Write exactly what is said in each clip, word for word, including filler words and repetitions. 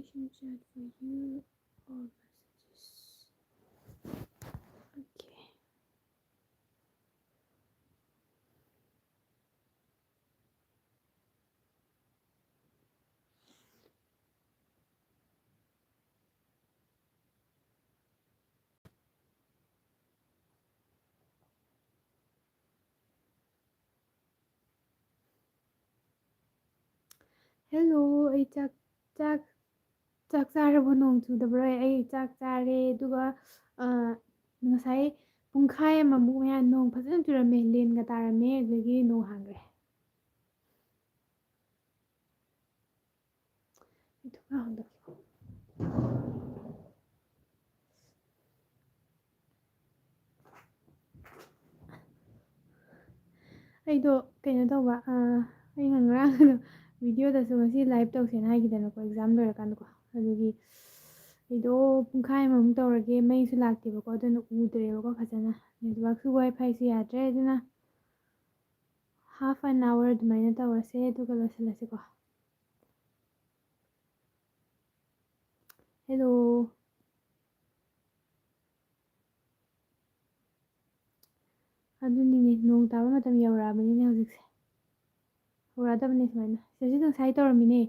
Notification chat for you or messages. Okay. Hello, ꯑꯩ ꯆꯥꯛ ꯆꯥꯛ ꯆꯥꯛ ꯆꯥꯔꯕꯣ? ꯅꯣꯡ ꯆꯨꯗꯕ꯭ꯔꯣ? ꯑꯩ ꯆꯥꯛ ꯆꯥꯔꯦ, ꯑꯗꯨꯒ ꯑ, ꯉꯁꯥꯏ ꯄꯨꯡꯈꯥꯏ ꯑꯃꯃꯨꯛ ꯃꯌꯥ ꯅꯣꯡ ꯐꯖꯅ ꯆꯨꯔꯝꯃꯦ, ꯂꯦꯟꯒ ꯇꯥꯔꯝꯃꯦ, ꯑꯗꯨꯗꯒꯤ ꯅꯣꯡ ꯍꯥꯡꯈ꯭ꯔꯦ꯫ ꯑꯩ ꯊꯣꯡꯅꯥꯎ ꯍꯥꯡꯗꯣꯛꯀꯦ꯫ ꯑꯩꯗꯣ ꯀꯩꯅꯣ ꯇꯧꯕ, ꯑ, ꯑꯩꯅ ꯉꯔꯥꯡ ꯚꯤꯗꯤꯑꯣꯗꯁꯨ ꯉꯁꯤ ꯂꯥꯏꯚ ꯇꯧꯁꯦꯅ ꯍꯥꯏꯈꯤꯗꯅꯀꯣ, ꯑꯦꯛꯖꯥꯝ ꯂꯣꯏꯔꯀꯥꯟꯗꯀꯣ, ꯑꯗꯨꯒꯤ ꯑꯩꯗꯣ ꯄꯨꯡꯈꯥꯏ ꯑꯃꯃꯨꯛ ꯇꯧꯔꯒꯦ, ꯃꯩꯁꯨ ꯂꯥꯛꯇꯦꯕꯀꯣ, ꯑꯗꯨꯅ ꯎꯗ꯭ꯔꯦꯕꯀꯣ ꯐꯖꯅ, ꯅꯦꯠꯋꯥꯛꯁꯨ ꯋꯥꯏ ꯐꯥꯏꯁꯨ ꯌꯥꯗ꯭ꯔꯦ, ꯑꯗꯨꯅ half an hour ꯑꯗꯨꯃꯥꯏꯅ ꯇꯧꯔꯁꯦ, ꯑꯗꯨꯒ ꯂꯣꯏꯁꯤꯜꯂꯁꯤꯀꯣ꯫ Hello. ꯑꯗꯨꯅꯤꯅꯦ, ꯅꯣꯡ ꯇꯥꯕ ꯃꯇꯝ ꯌꯧꯔꯛꯑꯕꯅꯤꯅꯦ ꯍꯧꯖꯤꯛꯁꯦ꯫ ꯍꯧꯔꯛꯑꯗꯕꯅꯦ ꯁꯨꯃꯥꯏꯅ꯫ ꯁꯤꯗꯁꯨ ꯉꯁꯥꯏ ꯇꯧꯔꯝꯃꯤꯅꯦ꯫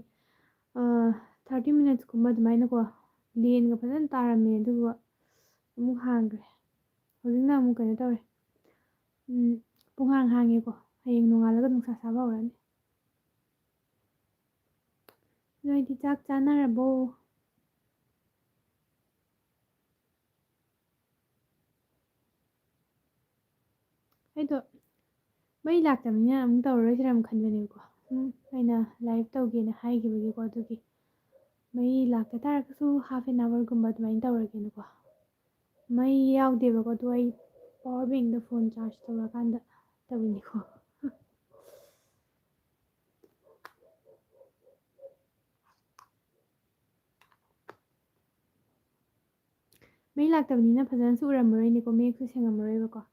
ꯑꯥ, thirty minutes ꯀꯨꯝꯕ ꯑꯗꯨꯃꯥꯏꯅꯀꯣ, ꯂꯦꯟꯒ ꯐꯖꯅ ꯇꯥꯔꯝꯃꯦ, ꯑꯗꯨꯒ ꯑꯃꯨꯛ ꯍꯥꯡꯈ꯭ꯔꯦ꯫ ꯍꯧꯖꯤꯛꯅ ꯑꯃꯨꯛ ꯀꯩꯅꯣ ꯇꯧꯔꯦ꯫ ꯎꯝ, ꯄꯨꯡꯍꯥꯡ ꯍꯥꯡꯉꯦꯀꯣ꯫ ꯍꯌꯦꯡ ꯅꯣꯡꯉꯥꯜꯂꯒ ꯅꯨꯡꯁꯥ ꯁꯥꯕ ꯍꯧꯔꯛꯑꯅꯤ꯫ ꯅꯣꯏꯗꯤ ꯆꯥꯛ ꯆꯥꯅꯔꯕꯣ? ꯑꯩꯗꯣ ꯃꯩ ꯂꯥꯛꯇꯕꯅꯤꯅ ꯑꯃꯨꯛ ꯇꯧꯔꯔꯣꯏꯁꯤꯔ ꯑꯃꯨꯛ ꯈꯟꯕꯅꯦꯕꯀꯣ꯫ ꯁꯨꯝ ꯑꯩꯅ ꯂꯥꯏꯚ ꯇꯧꯒꯦꯅ ꯍꯥꯏꯈꯤꯕꯒꯤꯀꯣ, ꯑꯗꯨꯒꯤ ꯃꯩ ꯂꯥꯛꯇ ꯇꯥꯔꯒꯁꯨ half an hour ꯒꯨꯝꯕ ꯑꯗꯨꯃꯥꯏꯅ ꯇꯧꯔꯒꯦꯅꯀꯣ꯫ ꯃꯩ ꯌꯥꯎꯗꯦꯕꯀꯣ, ꯑꯗꯣ ꯑꯩ power bank ꯇ phone charge ꯇꯧꯔꯀꯥꯟꯗ ꯇꯧꯔꯤꯅꯤꯀꯣ꯫ ꯃꯩ ꯂꯥꯛꯇꯕꯅꯤꯅ ꯐꯖꯅꯁꯨ ꯎꯔꯝꯃꯔꯣꯏꯅꯦꯀꯣ, ꯃꯌꯦꯛꯁꯨ ꯁꯦꯡꯉꯝꯃꯔꯣꯏꯕꯀꯣ꯫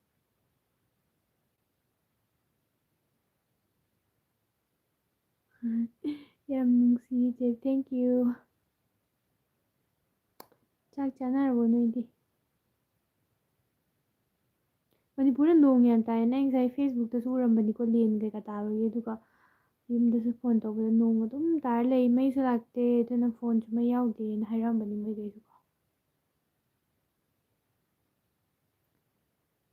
ꯌꯥꯝ ꯅꯨꯡꯁꯤ ꯏꯆꯦ, thank you꯫ ꯆꯥꯛ ꯆꯥꯅꯔꯕꯣ ꯅꯣꯏꯗꯤ? ꯃꯅꯤꯄꯨꯔꯗ ꯅꯣꯡ ꯌꯥꯝ ꯇꯥꯏꯌꯦꯅ ꯑꯩ ꯉꯁꯥꯏ Facebookꯇꯁꯨ ꯎꯔꯝꯕꯅꯤꯀꯣ, ꯂꯦꯟ ꯀꯩꯀꯥ ꯇꯥꯕꯒꯤ꯫ ꯑꯗꯨꯒ ꯌꯨꯝꯗꯁꯨ ꯐꯣꯟ ꯇꯧꯕꯗ ꯅꯣꯡ ꯑꯗꯨꯝ ꯇꯥꯔ ꯂꯩ, ꯃꯩꯁꯨ ꯂꯥꯛꯇꯦ, ꯑꯗꯨꯅ ꯐꯣꯟꯁꯨ ꯃꯩ ꯌꯥꯎꯗꯦꯅ ꯍꯥꯏꯔꯝꯕꯅꯤ ꯃꯣꯏꯗꯩꯁꯨꯀꯣ꯫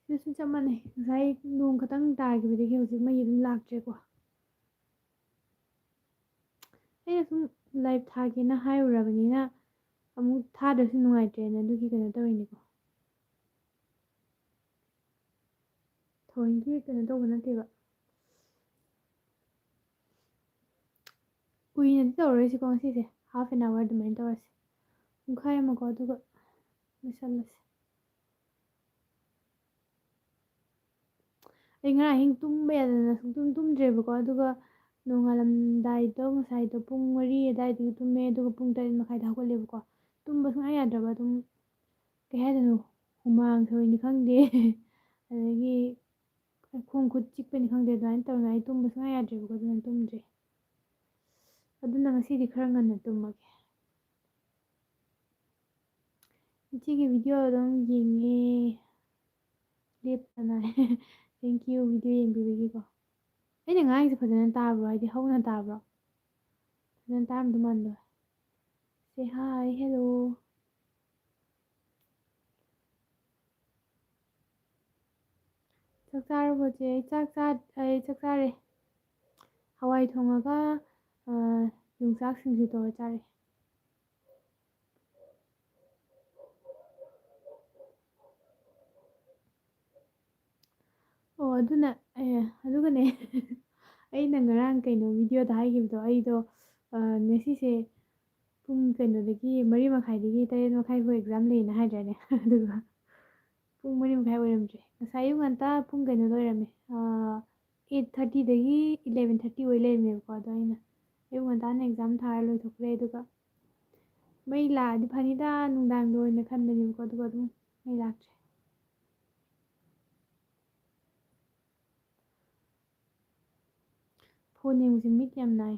ꯁꯤꯗꯁꯨ ꯆꯞ ꯃꯥꯟꯅꯩ, ꯉꯁꯥꯏ ꯅꯣꯡ ꯈꯛꯇꯪ ꯇꯥꯈꯤꯕꯗꯒꯤ ꯍꯧꯖꯤꯛ ꯃꯩ ꯑꯗꯨꯝ ꯂꯥꯛꯇ꯭ꯔꯦꯀꯣ꯫ ꯑꯩꯅ ꯁꯨꯝ live ꯊꯥꯒꯦꯅ ꯍꯥꯏꯔꯨꯔꯕꯅꯤꯅ ꯑꯃꯨꯛ ꯊꯥꯗ꯭ꯔꯁꯨ ꯅꯨꯡꯉꯥꯏꯇ꯭ꯔꯦꯅ ꯑꯗꯨꯒꯤ ꯀꯩꯅꯣ ꯇꯧꯔꯤꯅꯤꯀꯣ꯫ ꯊꯑꯣꯏꯀꯤ ꯀꯩꯅꯣ ꯇꯧꯕ ꯅꯠꯇꯦꯕ꯫ ꯀꯨꯏꯅꯗꯤ ꯇꯧꯔꯔꯣꯏꯁꯤꯀꯣ ꯉꯁꯤꯁꯦ, half an hour ꯑꯗꯨꯃꯥꯏꯅ ꯇꯧꯔꯁꯤ, ꯄꯨꯡꯈꯥꯏ ꯑꯃꯀꯣ, ꯑꯗꯨꯒ ꯂꯣꯏꯁꯜꯂꯁꯤ꯫ ꯑꯩ ꯉꯔꯥꯡ ꯑꯍꯤꯡ ꯇꯨꯝꯕ ꯌꯥꯗꯗꯅ ꯁꯨꯡꯇꯨꯝ ꯇꯨꯝꯗ꯭ꯔꯦꯕꯀꯣ꯫ ꯑꯗꯨꯒ ꯅꯣꯡꯉꯥꯜꯂꯝꯗꯥꯏꯗꯣ, ꯉꯁꯥꯏꯗꯣ ꯄꯨꯡ ꯃꯔꯤ ꯑꯗꯨꯋꯥꯏꯗꯒꯤ ꯇꯨꯝꯃꯦ, ꯑꯗꯨꯒ ꯄꯨꯡ ꯇꯔꯦꯠ ꯃꯈꯥꯏꯗ ꯍꯧꯒꯠꯂꯦꯕꯀꯣ꯫ ꯇꯨꯝꯕ ꯁꯨꯡꯌꯥ ꯌꯥꯗ꯭ꯔꯕ꯫ ꯑꯗꯨꯝ ꯀꯩ ꯍꯥꯏꯗꯣꯏꯅꯣ, ꯍꯨꯃꯥꯡ ꯁꯧꯔꯤꯅꯤ ꯈꯪꯗꯦ, ꯑꯗꯒꯤ ꯈꯣꯡ ꯈꯨꯠ ꯆꯤꯛꯄꯅꯤ ꯈꯪꯗꯦ, ꯑꯗꯨꯃꯥꯏꯅ ꯇꯧꯗꯅ ꯑꯩ ꯇꯨꯝꯕ ꯁꯨꯡꯌꯥ ꯌꯥꯗ꯭ꯔꯦꯕꯀꯣ꯫ ꯑꯗꯨꯅ ꯇꯨꯝꯗ꯭ꯔꯦ꯫ ꯑꯗꯨꯅ ꯉꯁꯤꯗꯤ ꯈꯔ ꯉꯟꯅ ꯇꯨꯝꯃꯒꯦ꯫ ꯏꯆꯦꯒꯤ video ꯑꯗꯨꯝ ꯌꯦꯡꯉꯦ ꯂꯦꯞꯇꯅ꯫ Thank you, video ꯌꯦꯡꯕꯤꯕꯒꯤꯀꯣ꯫ ꯑꯩꯅ ꯉꯥꯡꯉꯤꯁꯦ ꯐꯖꯅ ꯇꯥꯕ꯭ꯔꯣ? ꯍꯥꯏꯗꯤ ꯍꯧꯅ ꯇꯥꯕ꯭ꯔꯣ? ꯐꯖꯅ ꯇꯥꯔꯝꯗꯧ ꯃꯥꯟꯗꯕ꯫ Say hi, hello. ꯆꯥꯛ ꯆꯥꯔꯕꯣ, ꯆꯦ? ꯑꯩ ꯆꯥꯛ ꯆꯥ-, ꯑꯩ ꯆꯥꯛ ꯆꯥꯔꯦ꯫ ꯍꯋꯥꯏ ꯊꯣꯡꯉꯒ, ꯑ, ꯌꯣꯡꯆꯥꯛ ꯁꯤꯡꯖꯨ ꯇꯧꯔ ꯆꯥꯔꯦ꯫ ꯑꯣ, ꯑꯗꯨꯅ, ꯑꯦ, ꯑꯗꯨꯒꯅꯦ, ꯑꯩꯅ ꯉꯔꯥꯡ ꯀꯩꯅꯣ videoꯗ ꯍꯥꯏꯈꯤꯕꯗꯣ, ꯑꯩꯗꯣ, ꯑ, ꯉꯁꯤꯁꯦ ꯄꯨꯡ ꯀꯩꯅꯣꯗꯒꯤ, ꯃꯔꯤ ꯃꯈꯥꯏꯗꯒꯤ ꯇꯔꯦꯠ ꯃꯈꯥꯏ ꯐꯥꯎ exam ꯂꯩꯌꯦꯅ ꯍꯥꯏꯗ꯭ꯔꯥꯅꯦ? ꯑꯗꯨꯒ ꯄꯨꯡ ꯃꯔꯤ ꯃꯈꯥꯏ ꯑꯣꯏꯔꯝꯗ꯭ꯔꯦ꯫ ꯉꯁꯥꯏ ꯑꯌꯨꯛ ꯉꯟꯇꯥ ꯄꯨꯡ ꯀꯩꯅꯣꯗ ꯑꯣꯏꯔꯝꯃꯦ, ꯑ, eight thirtyꯗꯒꯤ eleven thirty ꯑꯣꯏ ꯂꯩꯔꯝꯃꯦꯕꯀꯣ꯫ ꯑꯗꯣ ꯑꯩꯅ ꯑꯌꯨꯛ ꯉꯟꯇꯥꯅ exam ꯊꯥꯔ ꯂꯣꯏꯊꯣꯛꯈ꯭ꯔꯦ꯫ ꯑꯗꯨꯒ ꯃꯩ ꯂꯥꯛꯑꯗꯤ ꯐꯅꯤꯗ ꯅꯨꯡꯗꯥꯡꯗ ꯑꯣꯏꯅ ꯈꯟꯕꯅꯦꯕꯀꯣ, ꯑꯗꯨꯒ ꯑꯗꯨꯝ ꯃꯩ ꯂꯥꯛꯇ꯭ꯔꯦ꯫ ꯐꯣꯟ ꯌꯦꯡꯕꯁꯦ ꯃꯤꯠ ꯌꯥꯝ ꯅꯥꯏ꯫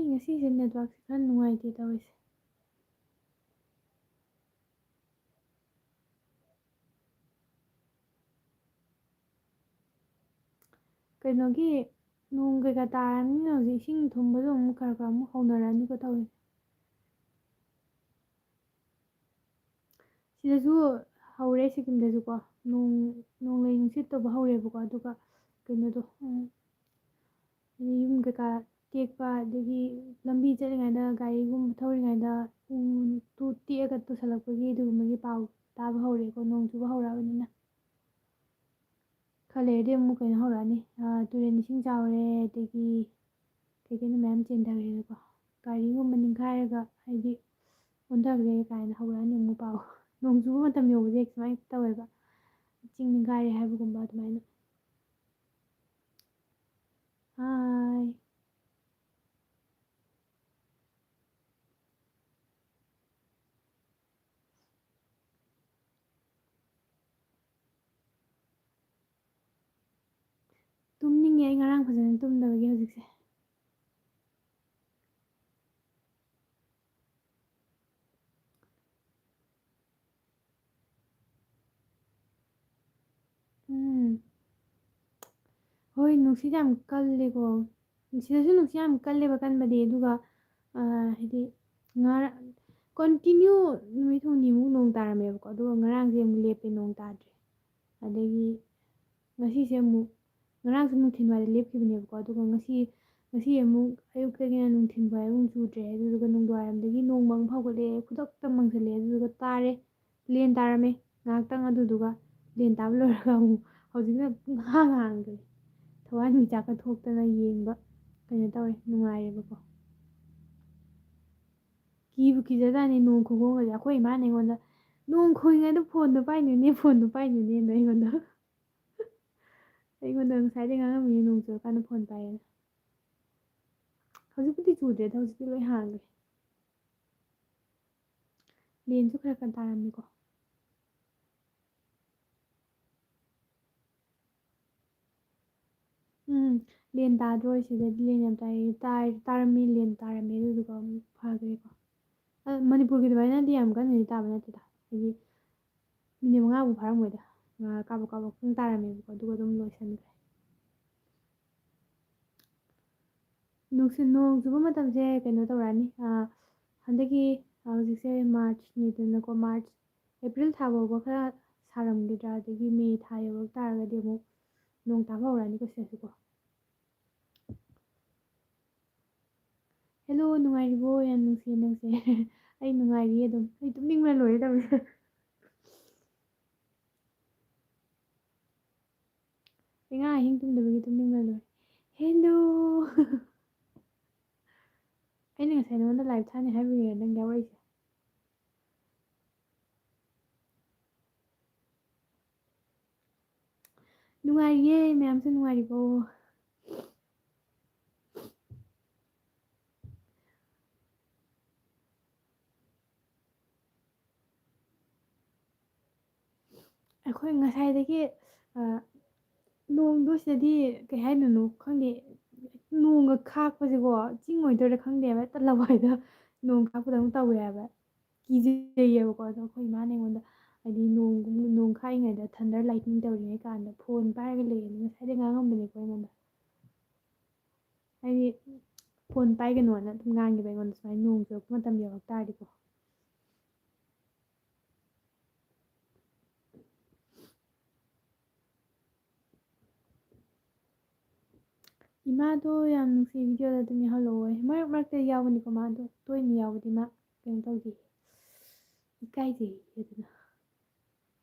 ꯉꯁꯤꯁꯦ networkꯁꯦ ꯈꯔ ꯅꯨꯡꯉꯥꯏꯇꯦ ꯇꯧꯔꯤꯁꯦ꯫ ꯀꯩꯅꯣꯒꯤ, ꯅꯣꯡ ꯀꯩꯀꯥ ꯇꯥꯔꯕꯅꯤꯅ ꯍꯧꯖꯤꯛ ꯏꯁꯤꯡ ꯊꯨꯝꯕꯗꯣ ꯑꯃꯨꯛ ꯈꯔ ꯈꯔ ꯑꯃꯨꯛ ꯍꯧꯅꯔꯛꯑꯅꯤꯀꯣ ꯇꯧꯔꯤꯁꯦ꯫ ꯁꯤꯗꯁꯨ ꯍꯧꯔꯦ, ꯁꯤꯀꯤꯝꯗꯁꯨꯀꯣ꯫ ꯅꯣꯡ, ꯅꯣꯡꯂꯩ ꯅꯨꯡꯁꯤꯠ ꯇꯧꯕ ꯍꯧꯔꯦꯕꯀꯣ꯫ ꯑꯗꯨꯒ ꯀꯩꯅꯣꯗꯣ, ꯎꯝ, ꯍꯥꯏꯗꯤ ꯌꯨꯝ ꯀꯩꯀꯥ ꯇꯦꯛꯄ, ꯑꯗꯒꯤ ꯂꯝꯕꯤ ꯆꯠꯂꯤꯉꯩꯗ, ꯒꯥꯔꯤꯒꯨꯝꯕ ꯊꯧꯔꯤꯉꯩꯗ ꯎ ꯇꯨ-, ꯇꯦꯛꯑꯒ ꯇꯨꯁꯜꯂꯛꯄꯒꯤ ꯑꯗꯨꯒꯨꯝꯕꯒꯤ ꯄꯥꯎ ꯇꯥꯕ ꯍꯧꯔꯦꯀꯣ, ꯅꯣꯡ ꯆꯨꯕ ꯍꯧꯔꯛꯑꯕꯅꯤꯅ꯫ ꯈꯔ ꯂꯩꯔꯗꯤ ꯑꯃꯨꯛ ꯀꯩꯅꯣ ꯍꯧꯔꯛꯑꯅꯤ, ꯑꯥ, ꯇꯨꯔꯦꯟ ꯏꯁꯤꯡ ꯆꯥꯎꯔꯦ, ꯑꯗꯒꯤ ꯀꯩ ꯀꯩꯅꯣ ꯃꯌꯥꯝ ꯆꯦꯟꯊꯈ꯭ꯔꯦꯅꯀꯣ꯫ ꯒꯥꯔꯤꯒꯨꯝꯕ ꯅꯤꯡꯈꯥꯏꯔꯒ ꯍꯥꯏꯗꯤ ꯑꯣꯟꯊꯈ꯭ꯔꯦ ꯀꯥꯏꯅ ꯍꯧꯔꯛꯑꯅꯤ ꯑꯃꯨꯛ ꯄꯥꯎ꯫ ꯅꯣꯡ ꯆꯨꯕ ꯃꯇꯝ ꯌꯧꯕꯁꯦ ꯁꯨꯃꯥꯏꯅ ꯇꯧꯋꯦꯕ, ꯆꯤꯡ ꯅꯤꯡꯈꯥꯏꯔꯦ ꯍꯥꯏꯕꯒꯨꯝꯕ ꯑꯗꯨꯃꯥꯏꯅ꯫ ꯍꯥꯏ꯫ ꯇꯨꯝꯅꯤꯡꯉꯦ, ꯑꯩ ꯉꯔꯥꯡ ꯐꯖꯅ ꯇꯨꯝꯗꯕꯒꯤ ꯍꯧꯖꯤꯛꯁꯦ꯫ ꯎꯝ꯫ ꯍꯣꯏ, ꯅꯨꯡꯁꯤꯠ ꯌꯥꯝ ꯀꯜꯂꯦꯀꯣ꯫ ꯁꯤꯗꯁꯨ ꯅꯨꯡꯁꯤꯠ ꯌꯥꯝ ꯀꯜꯂꯦꯕ, ꯀꯟꯕꯗꯤ꯫ ꯑꯗꯨꯒ, ꯑ, ꯍꯥꯏꯗꯤ, ꯉꯔꯥꯡ continue ꯅꯨꯃꯤꯠ ꯍꯨꯝꯅꯤꯃꯨꯛ ꯅꯣꯡ ꯇꯥꯔꯝꯃꯦꯕꯀꯣ꯫ ꯑꯗꯨꯒ ꯉꯔꯥꯡꯁꯦ ꯑꯃꯨꯛ ꯂꯦꯞꯄꯦ, ꯅꯣꯡ ꯇꯥꯗ꯭ꯔꯦ꯫ ꯑꯗꯒꯤ ꯉꯁꯤꯁꯦ ꯑꯃꯨꯛ, ꯉꯔꯥꯡꯁꯦ ꯅꯨꯡꯊꯤꯜ ꯋꯥꯏꯗ ꯂꯦꯞꯈꯤꯕꯅꯦꯕꯀꯣ꯫ ꯑꯗꯨꯒ ꯉꯁꯤ, ꯉꯁꯤ ꯑꯃꯨꯛ ꯑꯌꯨꯛꯇꯒꯤꯅ ꯅꯨꯡꯊꯤꯜ ꯐꯥꯎ ꯑꯃꯨꯛ ꯆꯨꯗ꯭ꯔꯦ꯫ ꯑꯗꯨꯗꯨꯒ ꯅꯣꯡꯗꯥꯡꯋꯥꯏꯔꯝꯗꯒꯤ ꯅꯣꯡ ꯃꯪꯕ ꯍꯧꯒꯠꯂꯛꯑꯦ, ꯈꯨꯗꯛꯇ ꯃꯪꯁꯤꯜꯂꯛꯑꯦ꯫ ꯑꯗꯨꯗꯨꯒ ꯇꯥꯔꯦ, ꯂꯦꯟ ꯇꯥꯔꯝꯃꯦ ꯉꯥꯏꯍꯥꯛꯇꯪ꯫ ꯑꯗꯨꯗꯨꯒ ꯂꯦꯟ ꯇꯥꯕ ꯂꯣꯏꯔꯒ ꯑꯃꯨꯛ ꯍꯧꯖꯤꯛꯅ ꯄꯨꯡꯍꯥꯡ ꯍꯥꯡꯈ꯭ꯔꯦ꯫ ꯊꯋꯥꯟꯃꯤꯆꯥꯛꯀ ꯊꯣꯛꯇꯅ ꯌꯦꯡꯕ ꯀꯩꯅꯣ ꯇꯧꯔꯦ, ꯅꯨꯡꯉꯥꯏꯔꯦꯕꯀꯣ꯫ ꯀꯤꯕꯨ ꯀꯤꯖꯥꯖꯥꯠꯅꯤ ꯅꯣꯡ ꯈꯨꯈꯣꯡꯒꯁꯦ꯫ ꯑꯩꯈꯣꯏ ꯏꯃꯥꯅ ꯑꯩꯉꯣꯟꯗ, "ꯅꯣꯡ ꯈꯣꯡꯉꯤꯉꯩꯗ phoneꯗꯣ ꯄꯥꯏꯅꯨꯅꯦ, phoneꯗꯣ ꯄꯥꯏꯅꯨꯅꯦꯅ" ꯑꯩꯉꯣꯟꯗ꯫ ꯑꯩꯉꯣꯟꯗ ꯉꯁꯥꯏꯗꯩ ꯉꯥꯡꯉꯝꯃꯤꯅꯦ ꯅꯣꯡ ꯆꯨꯔꯀꯥꯟꯗ phone ꯄꯥꯏꯌꯦꯅ꯫ ꯍꯧꯖꯤꯛꯄꯨꯗꯤ ꯆꯨꯗ꯭ꯔꯦꯗ, ꯍꯧꯖꯤꯛꯇꯤ ꯂꯣꯏ ꯍꯥꯡꯈ꯭ꯔꯦ꯫ ꯂꯦꯟꯁꯨ ꯈꯔ ꯈꯔ ꯇꯥꯔꯝꯃꯤꯀꯣ꯫ ꯎꯝ, ꯂꯦꯟ ꯇꯥꯗ꯭ꯔꯣ? ꯁꯤꯗꯗꯤ ꯂꯦꯟ ꯌꯥꯝ ꯇꯥꯏ꯫ ꯇꯥꯏ-, ꯇꯥꯔꯝꯃꯤ, ꯂꯦꯟ ꯇꯥꯔꯝꯃꯤ, ꯑꯗꯨꯗꯨꯒ ꯑꯃꯨꯛ ꯐꯈ꯭ꯔꯦꯀꯣ꯫ ꯑ, ꯃꯅꯤꯄꯨꯔꯒꯤ ꯑꯗꯨꯃꯥꯏꯅꯗꯤ ꯌꯥꯝ ꯀꯟꯅꯗꯤ ꯇꯥꯕ ꯅꯠꯇꯦꯗ꯫ ꯍꯥꯏꯗꯤ, ꯃꯤꯅꯤꯠ ꯃꯉꯥꯕꯨ ꯐꯥꯔꯝꯃꯣꯏꯗ꯫ ꯉꯥꯏꯍꯥꯛ ꯀꯥꯕꯛ ꯀꯥꯕꯛ ꯁꯨꯝ ꯇꯥꯔꯝꯃꯦꯕꯀꯣ, ꯑꯗꯨꯒ ꯑꯗꯨꯝ ꯂꯣꯏꯁꯟꯈ꯭ꯔꯦ꯫ ꯅꯨꯡꯁꯤꯠ, ꯅꯣꯡ ꯆꯨꯕ ꯃꯇꯝꯁꯦ ꯀꯩꯅꯣ ꯇꯧꯔꯛꯑꯅꯤ꯫ ꯑ, ꯍꯟꯗꯛꯀꯤ, ꯑ, ꯍꯧꯖꯤꯛꯁꯦ ꯃꯥꯔꯆꯅꯤꯗꯅꯀꯣ, ꯃꯥꯔꯆ, ꯑꯦꯄ꯭ꯔꯤꯜ ꯊꯥ ꯐꯥꯎꯕ ꯈꯔ ꯁꯥꯔꯝꯈꯤꯗ꯭ꯔꯥ, ꯑꯗꯒꯤ ꯃꯦ ꯊꯥ ꯌꯧꯔꯛ ꯇꯥꯔꯒꯗꯤ ꯑꯃꯨꯛ ꯅꯣꯡ ꯇꯥꯕ ꯍꯧꯔꯛꯑꯅꯤꯀꯣ ꯁꯤꯗꯁꯨꯀꯣ꯫ ꯍꯦꯜꯂꯣ, ꯅꯨꯡꯉꯥꯏꯔꯤꯕꯣ? ꯌꯥꯝ ꯅꯨꯡꯁꯤꯌꯦ ꯅꯪꯁꯦ꯫ ꯑꯩ ꯅꯨꯡꯉꯥꯏꯔꯤꯌꯦ ꯑꯗꯨꯝ꯫ ꯑꯩ ꯇꯨꯝꯅꯤꯡꯕꯅ ꯂꯣꯏꯔꯦ ꯇꯧꯔꯤꯁꯦ꯫ ꯑꯩ ꯉꯔꯥꯡ ꯑꯍꯤꯡ ꯇꯨꯝꯗꯕꯒꯤ ꯇꯨꯝꯅꯤꯡꯕꯅ ꯂꯣꯏꯔꯦ꯫ ꯍꯦꯜꯂꯣ꯫ ꯑꯩꯅ ꯉꯁꯥꯏ ꯅꯉꯣꯟꯗ ꯂꯥꯏꯚ ꯊꯥꯅꯤ ꯍꯥꯏꯕꯒꯤꯔ ꯅꯪ ꯌꯥꯎꯔꯛꯏꯁꯦ? ꯅꯨꯡꯉꯥꯏꯔꯤꯌꯦ, ꯃꯌꯥꯝꯁꯨ ꯅꯨꯡꯉꯥꯏꯔꯤꯕꯣ? ꯑꯩꯈꯣꯏ ꯉꯁꯥꯏꯗꯒꯤ, ꯑ, ꯅꯣꯡꯗꯣ ꯁꯤꯗꯗꯤ ꯀꯩ ꯍꯥꯏꯗꯣꯏꯅꯣ ꯈꯪꯗꯦ, ꯅꯣꯡꯒ ꯈꯥꯛꯄꯁꯦꯀꯣ, ꯆꯤꯡ ꯑꯣꯏꯗꯣꯏꯔꯥ ꯈꯪꯗꯦꯕ, ꯍꯦꯛꯇ ꯂꯋꯥꯏꯗ ꯅꯣꯡ ꯈꯥꯛꯄꯗꯧꯅ ꯇꯧꯋꯦ ꯍꯥꯏꯕ꯫ ꯀꯤꯖꯩꯌꯦꯕꯀꯣ꯫ ꯑꯗꯣ ꯑꯩꯈꯣꯏ ꯏꯃꯥꯅ ꯑꯩꯉꯣꯟꯗ, ꯍꯥꯏꯗꯤ, ꯅꯣꯡꯒꯨꯝ-, ꯅꯣꯡ ꯈꯥꯛꯏꯉꯩꯗ, ꯊꯟꯗꯔ ꯂꯥꯏꯠꯅꯤꯡ ꯇꯧꯔꯤꯉꯩ ꯀꯥꯟꯗ ꯐꯣꯟ ꯄꯥꯏꯔꯒ ꯂꯩꯌꯦꯅ ꯉꯁꯥꯏꯗꯩ ꯉꯥꯡꯉꯝꯕꯅꯦꯀꯣ ꯑꯩꯉꯣꯟꯗ꯫ ꯍꯥꯏꯗꯤ, ꯐꯣꯟ ꯄꯥꯏꯒꯅꯣꯅ ꯑꯗꯨꯝ ꯉꯥꯡꯉꯦꯕ ꯑꯩꯉꯣꯟꯗ, ꯁꯨꯃꯥꯏꯅ ꯅꯣꯡ ꯆꯨꯔꯛꯄ ꯃꯇꯝ ꯌꯧꯔꯛ ꯇꯥꯔꯗꯤꯀꯣ꯫ ꯏꯃꯥꯗꯣ ꯌꯥꯝ ꯅꯨꯡꯁꯤ, ꯚꯤꯗꯤꯑꯣꯗ ꯑꯗꯨꯝ ꯌꯥꯎꯍꯜꯂꯛꯑꯣ꯫ ꯃꯔꯛ ꯃꯔꯛꯇ ꯌꯥꯎꯕꯅꯤꯀꯣ, ꯃꯥꯗꯣ ꯇꯣꯏꯅ ꯌꯥꯎꯕꯗꯤ ꯃꯥ ꯀꯩꯅꯣ ꯇꯧꯗꯦ, ꯏꯀꯥꯏꯖꯩ ꯑꯗꯨꯅ꯫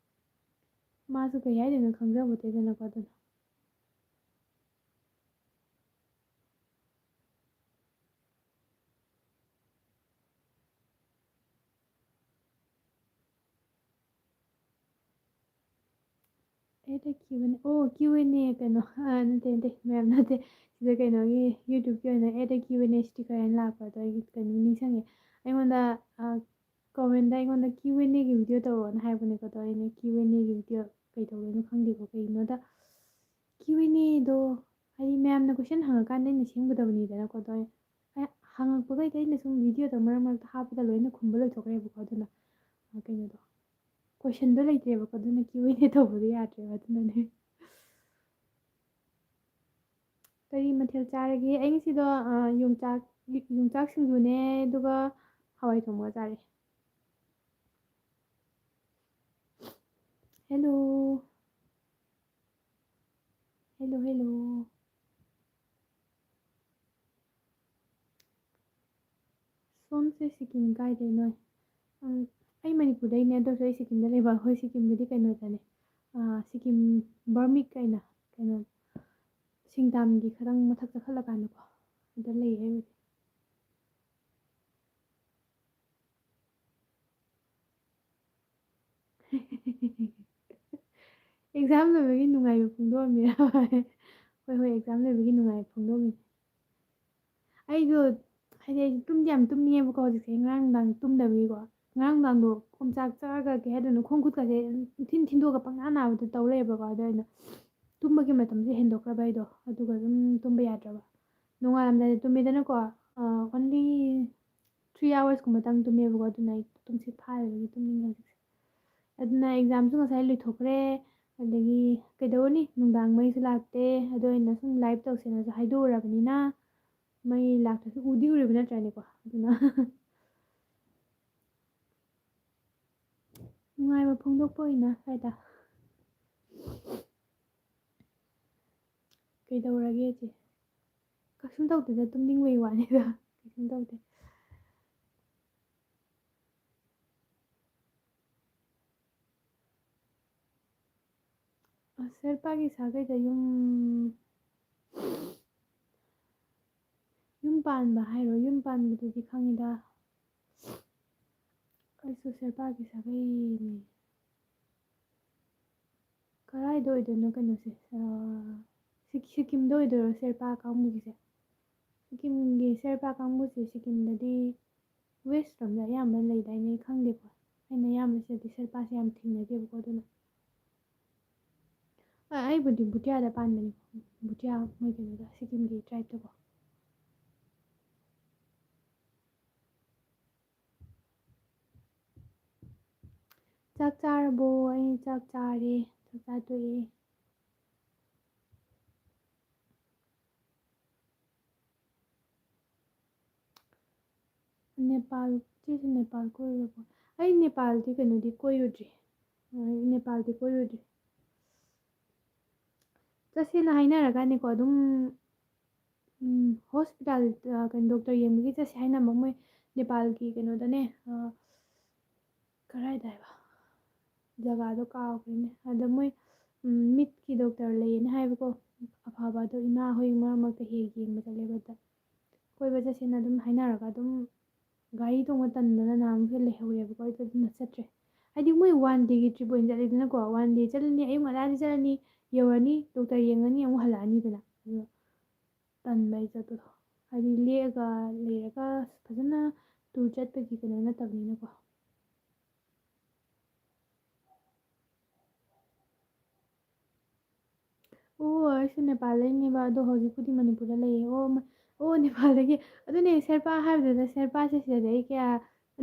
ꯃꯥꯁꯨ ꯀꯩ ꯍꯥꯏꯗꯣꯏꯅꯣ ꯈꯪꯖꯕꯣꯠꯇꯦꯗꯅꯀꯣ ꯑꯗꯨꯅ꯫ ꯑꯦꯗ ꯀ꯭ꯌꯨ ꯑꯦꯟ ꯑꯦ, ꯑꯣ, ꯀ꯭ꯌꯨ ꯑꯦꯟ ꯑꯦ ꯀꯩꯅꯣ, ꯑ, ꯅꯠꯇꯦ, ꯅꯠꯇꯦ, ꯃꯌꯥꯝ ꯅꯠꯇꯦ꯫ ꯁꯤꯗ ꯀꯩꯅꯣꯒꯤ YouTubeꯀꯤ ꯑꯣꯏꯅ ꯑꯦꯗ ꯀ꯭ꯌꯨ ꯑꯦꯟ ꯑꯦ sticker ꯍꯥꯏꯅ ꯂꯥꯛꯄ, ꯑꯗꯣ ꯑꯩ ꯀꯩꯅꯣ ꯅꯤꯡꯁꯤꯡꯉꯦ꯫ ꯑꯩꯉꯣꯟꯗ, ꯑ, commentꯗ ꯑꯩꯉꯣꯟꯗ Q and Aꯒꯤ video ꯇꯧꯔꯛꯑꯣꯅ ꯍꯥꯏꯕꯅꯦꯀꯣ, ꯑꯗꯣ ꯑꯩꯅ Q and Aꯒꯤ video ꯀꯩ ꯇꯧꯗꯣꯏꯅꯣ ꯈꯪꯗꯦꯀꯣ꯫ ꯀꯩꯒꯤꯅꯣꯗ Q and Aꯗꯣ ꯍꯥꯏꯗꯤ ꯃꯌꯥꯝꯅ ꯀꯣꯏꯁꯟ ꯍꯪꯉꯀꯥꯟꯗ ꯑꯩꯅ ꯁꯦꯝꯒꯗꯕꯅꯤꯗꯅꯀꯣ꯫ ꯑꯗꯣ ꯑꯩ ꯍꯪꯉꯛꯄꯈꯩꯗꯤ ꯑꯩꯅ ꯁꯨꯝ ꯚꯤꯗꯤꯑꯣꯗ ꯃꯔꯛ ꯃꯔꯛꯇ ꯍꯥꯞꯄꯗ ꯂꯣꯏꯅ ꯈꯨꯝꯕ ꯂꯣꯏꯊꯣꯛꯈ꯭ꯔꯦꯕꯀꯣ꯫ ꯑꯗꯨꯅ ꯀꯩꯅꯣꯗꯣ, ꯀꯣꯏꯁꯟꯗꯣ ꯂꯩꯇ꯭ꯔꯦꯕꯀꯣ꯫ ꯑꯗꯨꯅ ꯀ꯭ꯌꯨ ꯑꯦꯟ ꯑꯦ ꯇꯧꯕꯗꯣ ꯌꯥꯗ꯭ꯔꯦꯕ꯫ ꯑꯗꯨꯅꯅꯦ꯫ ꯀꯔꯤ ꯃꯊꯦꯜ ꯆꯥꯔꯒꯦ? ꯑꯩ ꯉꯁꯤꯗꯣ ꯌꯣꯡꯆꯥꯛ, ꯌꯣꯡꯆꯥꯛ ꯁꯤꯡꯖꯨꯅꯦ, ꯑꯗꯨꯒ ꯍꯋꯥꯏ ꯊꯣꯡꯕꯒ ꯆꯥꯔꯦ꯫ Hello. Hello, hello. ꯁꯣꯝꯁꯦ ꯁꯤꯀꯤꯝ ꯀꯥꯏꯗꯩꯅꯣ? ꯎꯝ, ꯑꯩ ꯃꯅꯤꯄꯨꯔꯗꯩꯅꯦ, ꯑꯗꯨꯁꯨ ꯑꯩ ꯁꯤꯀꯤꯝꯗ ꯂꯩꯕ꯫ ꯑꯩꯈꯣꯏ ꯁꯤꯀꯤꯝꯕꯨꯗꯤ ꯀꯩꯅꯣꯗꯅꯦ, ꯁꯤꯀꯤꯝ ꯕꯔꯃꯤꯛ ꯀꯩꯅ ꯀꯩꯅꯣ, ꯁꯤꯡꯗꯥꯝꯒꯤ ꯈꯔꯪ ꯃꯊꯛ ꯆꯠꯈꯠꯂꯀꯥꯟꯗꯀꯣ, ꯑꯗ ꯂꯩꯌꯦ ꯑꯩꯕꯨꯗꯤ꯫ ꯑꯦꯛꯖꯥꯝ ꯂꯣꯏꯕꯒꯤ ꯅꯨꯡꯉꯥꯏꯕ ꯐꯣꯡꯗꯣꯛꯑꯝꯃꯤꯔꯕ? ꯍꯣꯏ, ꯍꯣꯏ, ꯑꯦꯛꯖꯥꯝ ꯂꯣꯏꯕꯒꯤ ꯅꯨꯡꯉꯥꯏꯕ ꯐꯣꯡꯗꯣꯛꯑꯝꯃꯤꯅꯦ꯫ ꯑꯩꯗꯣ, ꯍꯥꯏꯗꯤ, ꯑꯩ ꯇꯨꯝꯗꯤ ꯌꯥꯝ ꯇꯨꯝꯅꯤꯡꯉꯦꯕꯀꯣ ꯍꯧꯖꯤꯛꯁꯦ, ꯉꯔꯥꯡ ꯅꯨꯡꯗꯥꯡ ꯇꯨꯝꯗꯕꯒꯤꯀꯣ꯫ ꯉꯔꯥꯡ ꯅꯨꯡꯗꯥꯡꯗꯣ ꯑꯣꯝꯆꯥꯛ ꯆꯥꯛꯑꯒ, ꯀꯩ ꯍꯥꯏꯗꯣꯏꯅꯣ, ꯈꯣꯡ ꯈꯨꯠꯀꯁꯦ ꯊꯤꯟ ꯊꯤꯟꯗꯣꯛꯑꯒ ꯄꯪꯅꯥ ꯅꯥꯕꯗꯣ ꯇꯧ ꯂꯩꯌꯦꯕꯀꯣ꯫ ꯑꯗꯣ ꯑꯩꯅ ꯇꯨꯝꯕꯒꯤ ꯃꯇꯝꯁꯦ ꯍꯦꯟꯗꯣꯛꯈ꯭ꯔꯕ ꯑꯩꯗꯣ, ꯑꯗꯨꯒ ꯑꯗꯨꯝ ꯇꯨꯝꯕ ꯌꯥꯗ꯭ꯔꯕ꯫ ꯅꯣꯡꯉꯥꯜꯂꯝꯗꯥꯏꯗ ꯇꯨꯝꯃꯦꯗꯅꯀꯣ, ꯑ, only three hours ꯀꯨꯝꯕꯇꯪ ꯇꯨꯝꯃꯦꯕꯀꯣ꯫ ꯑꯗꯨꯅ ꯑꯩ ꯇꯨꯝꯁꯤꯠ ꯐꯥꯗꯕꯒꯤ ꯇꯨꯝꯅꯤꯡꯉꯦ ꯍꯧꯖꯤꯛꯁꯦ꯫ ꯑꯗꯨꯅ ꯑꯦꯛꯖꯥꯝꯁꯨ ꯉꯁꯥꯏ ꯂꯣꯏꯊꯣꯛꯈ꯭ꯔꯦ꯫ ꯑꯗꯒꯤ ꯀꯩꯗꯧꯔꯨꯅꯤ, ꯅꯨꯡꯗꯥꯡ ꯃꯩꯁꯨ ꯂꯥꯛꯇꯦ꯫ ꯑꯗꯣ ꯑꯩꯅ ꯁꯨꯝ ꯂꯥꯏꯚ ꯇꯧꯁꯦꯅꯁꯨ ꯍꯥꯏꯗꯣꯛꯎꯔꯕꯅꯤꯅ, ꯃꯩ ꯂꯥꯛꯇ꯭ꯔꯁꯨ ꯎꯗꯤ ꯎꯔꯤꯕ ꯅꯠꯇ꯭ꯔꯅꯦꯀꯣ? ꯑꯗꯨꯅ ꯅꯨꯡꯉꯥꯏꯕ ꯐꯣꯡꯗꯣꯛꯄ ꯑꯣꯏꯅ ꯁ꯭ꯋꯥꯏꯗ꯫ ꯀꯩꯗꯧꯔꯒꯦ ꯆꯦ? ꯀꯩꯁꯨꯝ ꯇꯧꯗꯦꯗ, ꯇꯨꯝꯅꯤꯡꯕꯩ ꯋꯥꯅꯤꯗ꯫ ꯀꯩꯁꯨꯝ ꯇꯧꯗꯦ꯫ ꯑꯁ, ꯁꯦꯔꯄꯥꯒꯤ ꯁꯥꯒꯩꯗ ꯌꯨꯝ, ꯌꯨꯝ ꯄꯥꯟꯕ ꯍꯥꯏꯔꯣ? ꯌꯨꯝ ꯄꯥꯟꯕꯗꯨꯗꯤ ꯈꯪꯉꯤꯗ꯫ ꯑꯩꯁꯨ ꯁꯦꯔꯄꯥꯒꯤ ꯁꯥꯒꯩꯅꯦ꯫ ꯀꯔꯥꯏꯗ ꯑꯣꯏꯗꯣꯏꯅꯣ ꯀꯩꯅꯣꯁꯦ? ꯑꯥ, ꯁꯤꯛ-, ꯁꯤꯀꯤꯝꯗ ꯑꯣꯏꯗꯣꯏꯔꯣ ꯁꯦꯔꯄꯥ ꯀꯥꯡꯕꯨꯒꯤꯁꯦ? ꯁꯤꯀꯤꯝꯒꯤ ꯁꯦꯔꯄꯥ ꯀꯥꯡꯕꯨꯁꯦ ꯁꯤꯀꯤꯝꯗꯗꯤ ꯋꯦꯁ ꯔꯣꯝꯗ ꯑꯌꯥꯝꯕ ꯂꯩꯗꯥꯏꯅꯦ? ꯑꯩ ꯈꯪꯗꯦꯀꯣ꯫ ꯑꯩꯅ ꯑꯌꯥꯝꯕ ꯁꯤꯗꯗꯤ ꯁꯦꯔꯄꯥꯁꯦ ꯌꯥꯝ ꯊꯦꯡꯅꯗꯦꯕꯀꯣ꯫ ꯑꯗꯨꯅ, ꯍꯣꯏ, ꯑꯩꯕꯨꯗꯤ ꯚꯨꯇꯤꯌꯥꯗ ꯄꯥꯟꯕꯅꯦ꯫ ꯚꯨꯇꯤꯌꯥ, ꯃꯣꯏ ꯀꯩꯅꯣꯗ, ꯁꯤꯛꯀꯤꯝꯒꯤ tribeꯇꯀꯣ꯫ ꯆꯥꯛ ꯆꯥꯔꯕꯣ? ꯑꯩ ꯆꯥꯛ ꯆꯥꯔꯦ, ꯆꯥꯛ ꯆꯥ ꯇꯣꯛꯑꯦ꯫ ꯅꯦꯄꯥꯜ, ꯏꯆꯦꯁꯨ ꯅꯦꯄꯥꯜ ꯀꯣꯏꯔꯨꯔꯕꯣ? ꯑꯩ ꯅꯦꯄꯥꯜꯗꯤ ꯀꯩꯅꯣꯗꯤ ꯀꯣꯏꯔꯨꯗ꯭ꯔꯤ꯫ ꯑ, ꯅꯦꯄꯥꯜꯗꯤ ꯀꯣꯏꯔꯨꯗ꯭ꯔꯤ꯫ ꯆꯠꯁꯦꯅ ꯍꯥꯏꯅꯔꯒꯅꯦꯀꯣ, ꯑꯗꯨꯝ, ꯎꯝ, hospital, ꯑ, ꯀꯩꯅꯣ, doctor ꯌꯦꯡꯕꯒꯤ ꯆꯠꯁꯦ ꯍꯥꯏꯅꯕ ꯃꯣꯏ ꯅꯦꯄꯥꯜꯒꯤ ꯀꯩꯅꯣꯗꯅꯦ, ꯑ, ꯀꯔꯥꯏꯗ ꯍꯥꯏꯕ? ꯖꯒꯥꯗꯣ ꯀꯥꯎꯈ꯭ꯔꯦꯅꯦ꯫ ꯑꯗ ꯃꯣꯏ, ꯎꯝ, ꯃꯤꯠꯀꯤ doctor ꯂꯩꯌꯦꯅ ꯍꯥꯏꯕꯀꯣ, ꯑꯐꯕ꯫ ꯑꯗꯣ ꯏꯃꯥ ꯍꯣꯏ ꯃꯔꯛ ꯃꯔꯛꯇ ꯍꯦꯛ ꯌꯦꯡꯕ ꯆꯠꯂꯦꯕ꯫ ꯑꯗ ꯀꯣꯏꯕ ꯆꯠꯁꯦꯅ ꯑꯗꯨꯝ ꯍꯥꯏꯅꯔꯒ ꯑꯗꯨꯝ ꯒꯥꯔꯤ ꯇꯣꯡꯕ ꯇꯟꯗꯅ ꯅꯍꯥꯟꯃꯨꯛꯁꯨ ꯂꯩꯍꯧꯔꯦꯕꯀꯣ꯫ ꯑꯩꯗꯣ ꯑꯗꯨꯅ ꯆꯠꯇ꯭ꯔꯦ꯫ ꯍꯥꯏꯗꯤ ꯃꯣꯏ one dayꯒꯤ trip ꯑꯣꯏꯅ ꯆꯠꯂꯤꯗꯅꯀꯣ꯫ One day ꯆꯠꯂꯅꯤ, ꯑꯌꯨꯛ ꯉꯟꯇꯥꯗꯤ ꯆꯠꯂꯅꯤ, ꯌꯧꯔꯅꯤ, doctor ꯌꯦꯡꯉꯅꯤ, ꯑꯃꯨꯛ ꯍꯜꯂꯛꯑꯅꯤꯗꯅ꯫ ꯑꯗꯣ ꯇꯟꯕ ꯑꯩ ꯆꯠꯄꯗꯣ꯫ ꯍꯥꯏꯗꯤ ꯂꯦꯛꯑꯒ ꯂꯩꯔꯒ ꯐꯖꯅ tour ꯆꯠꯄꯒꯤ ꯀꯩꯅꯣ ꯅꯠꯇꯕꯅꯤꯅꯀꯣ꯫ ꯑꯣ, ꯑꯩꯁꯨ ꯅꯦꯄꯥꯜꯗꯩꯅꯦꯕ, ꯑꯗꯣ ꯍꯧꯖꯤꯛꯄꯨꯗꯤ ꯃꯅꯤꯄꯨꯔꯗ ꯂꯩꯌꯦ꯫ ꯑꯣ, ꯃ-, ꯑꯣ, ꯅꯦꯄꯥꯜꯗꯒꯤ꯫ ꯑꯗꯨꯅꯦ, ꯁꯦꯔꯄꯥ ꯍꯥꯏꯕꯗꯨꯗ, ꯁꯦꯔꯄꯥꯁꯦ ꯁꯤꯗꯗꯤ ꯑꯩ ꯀꯌꯥ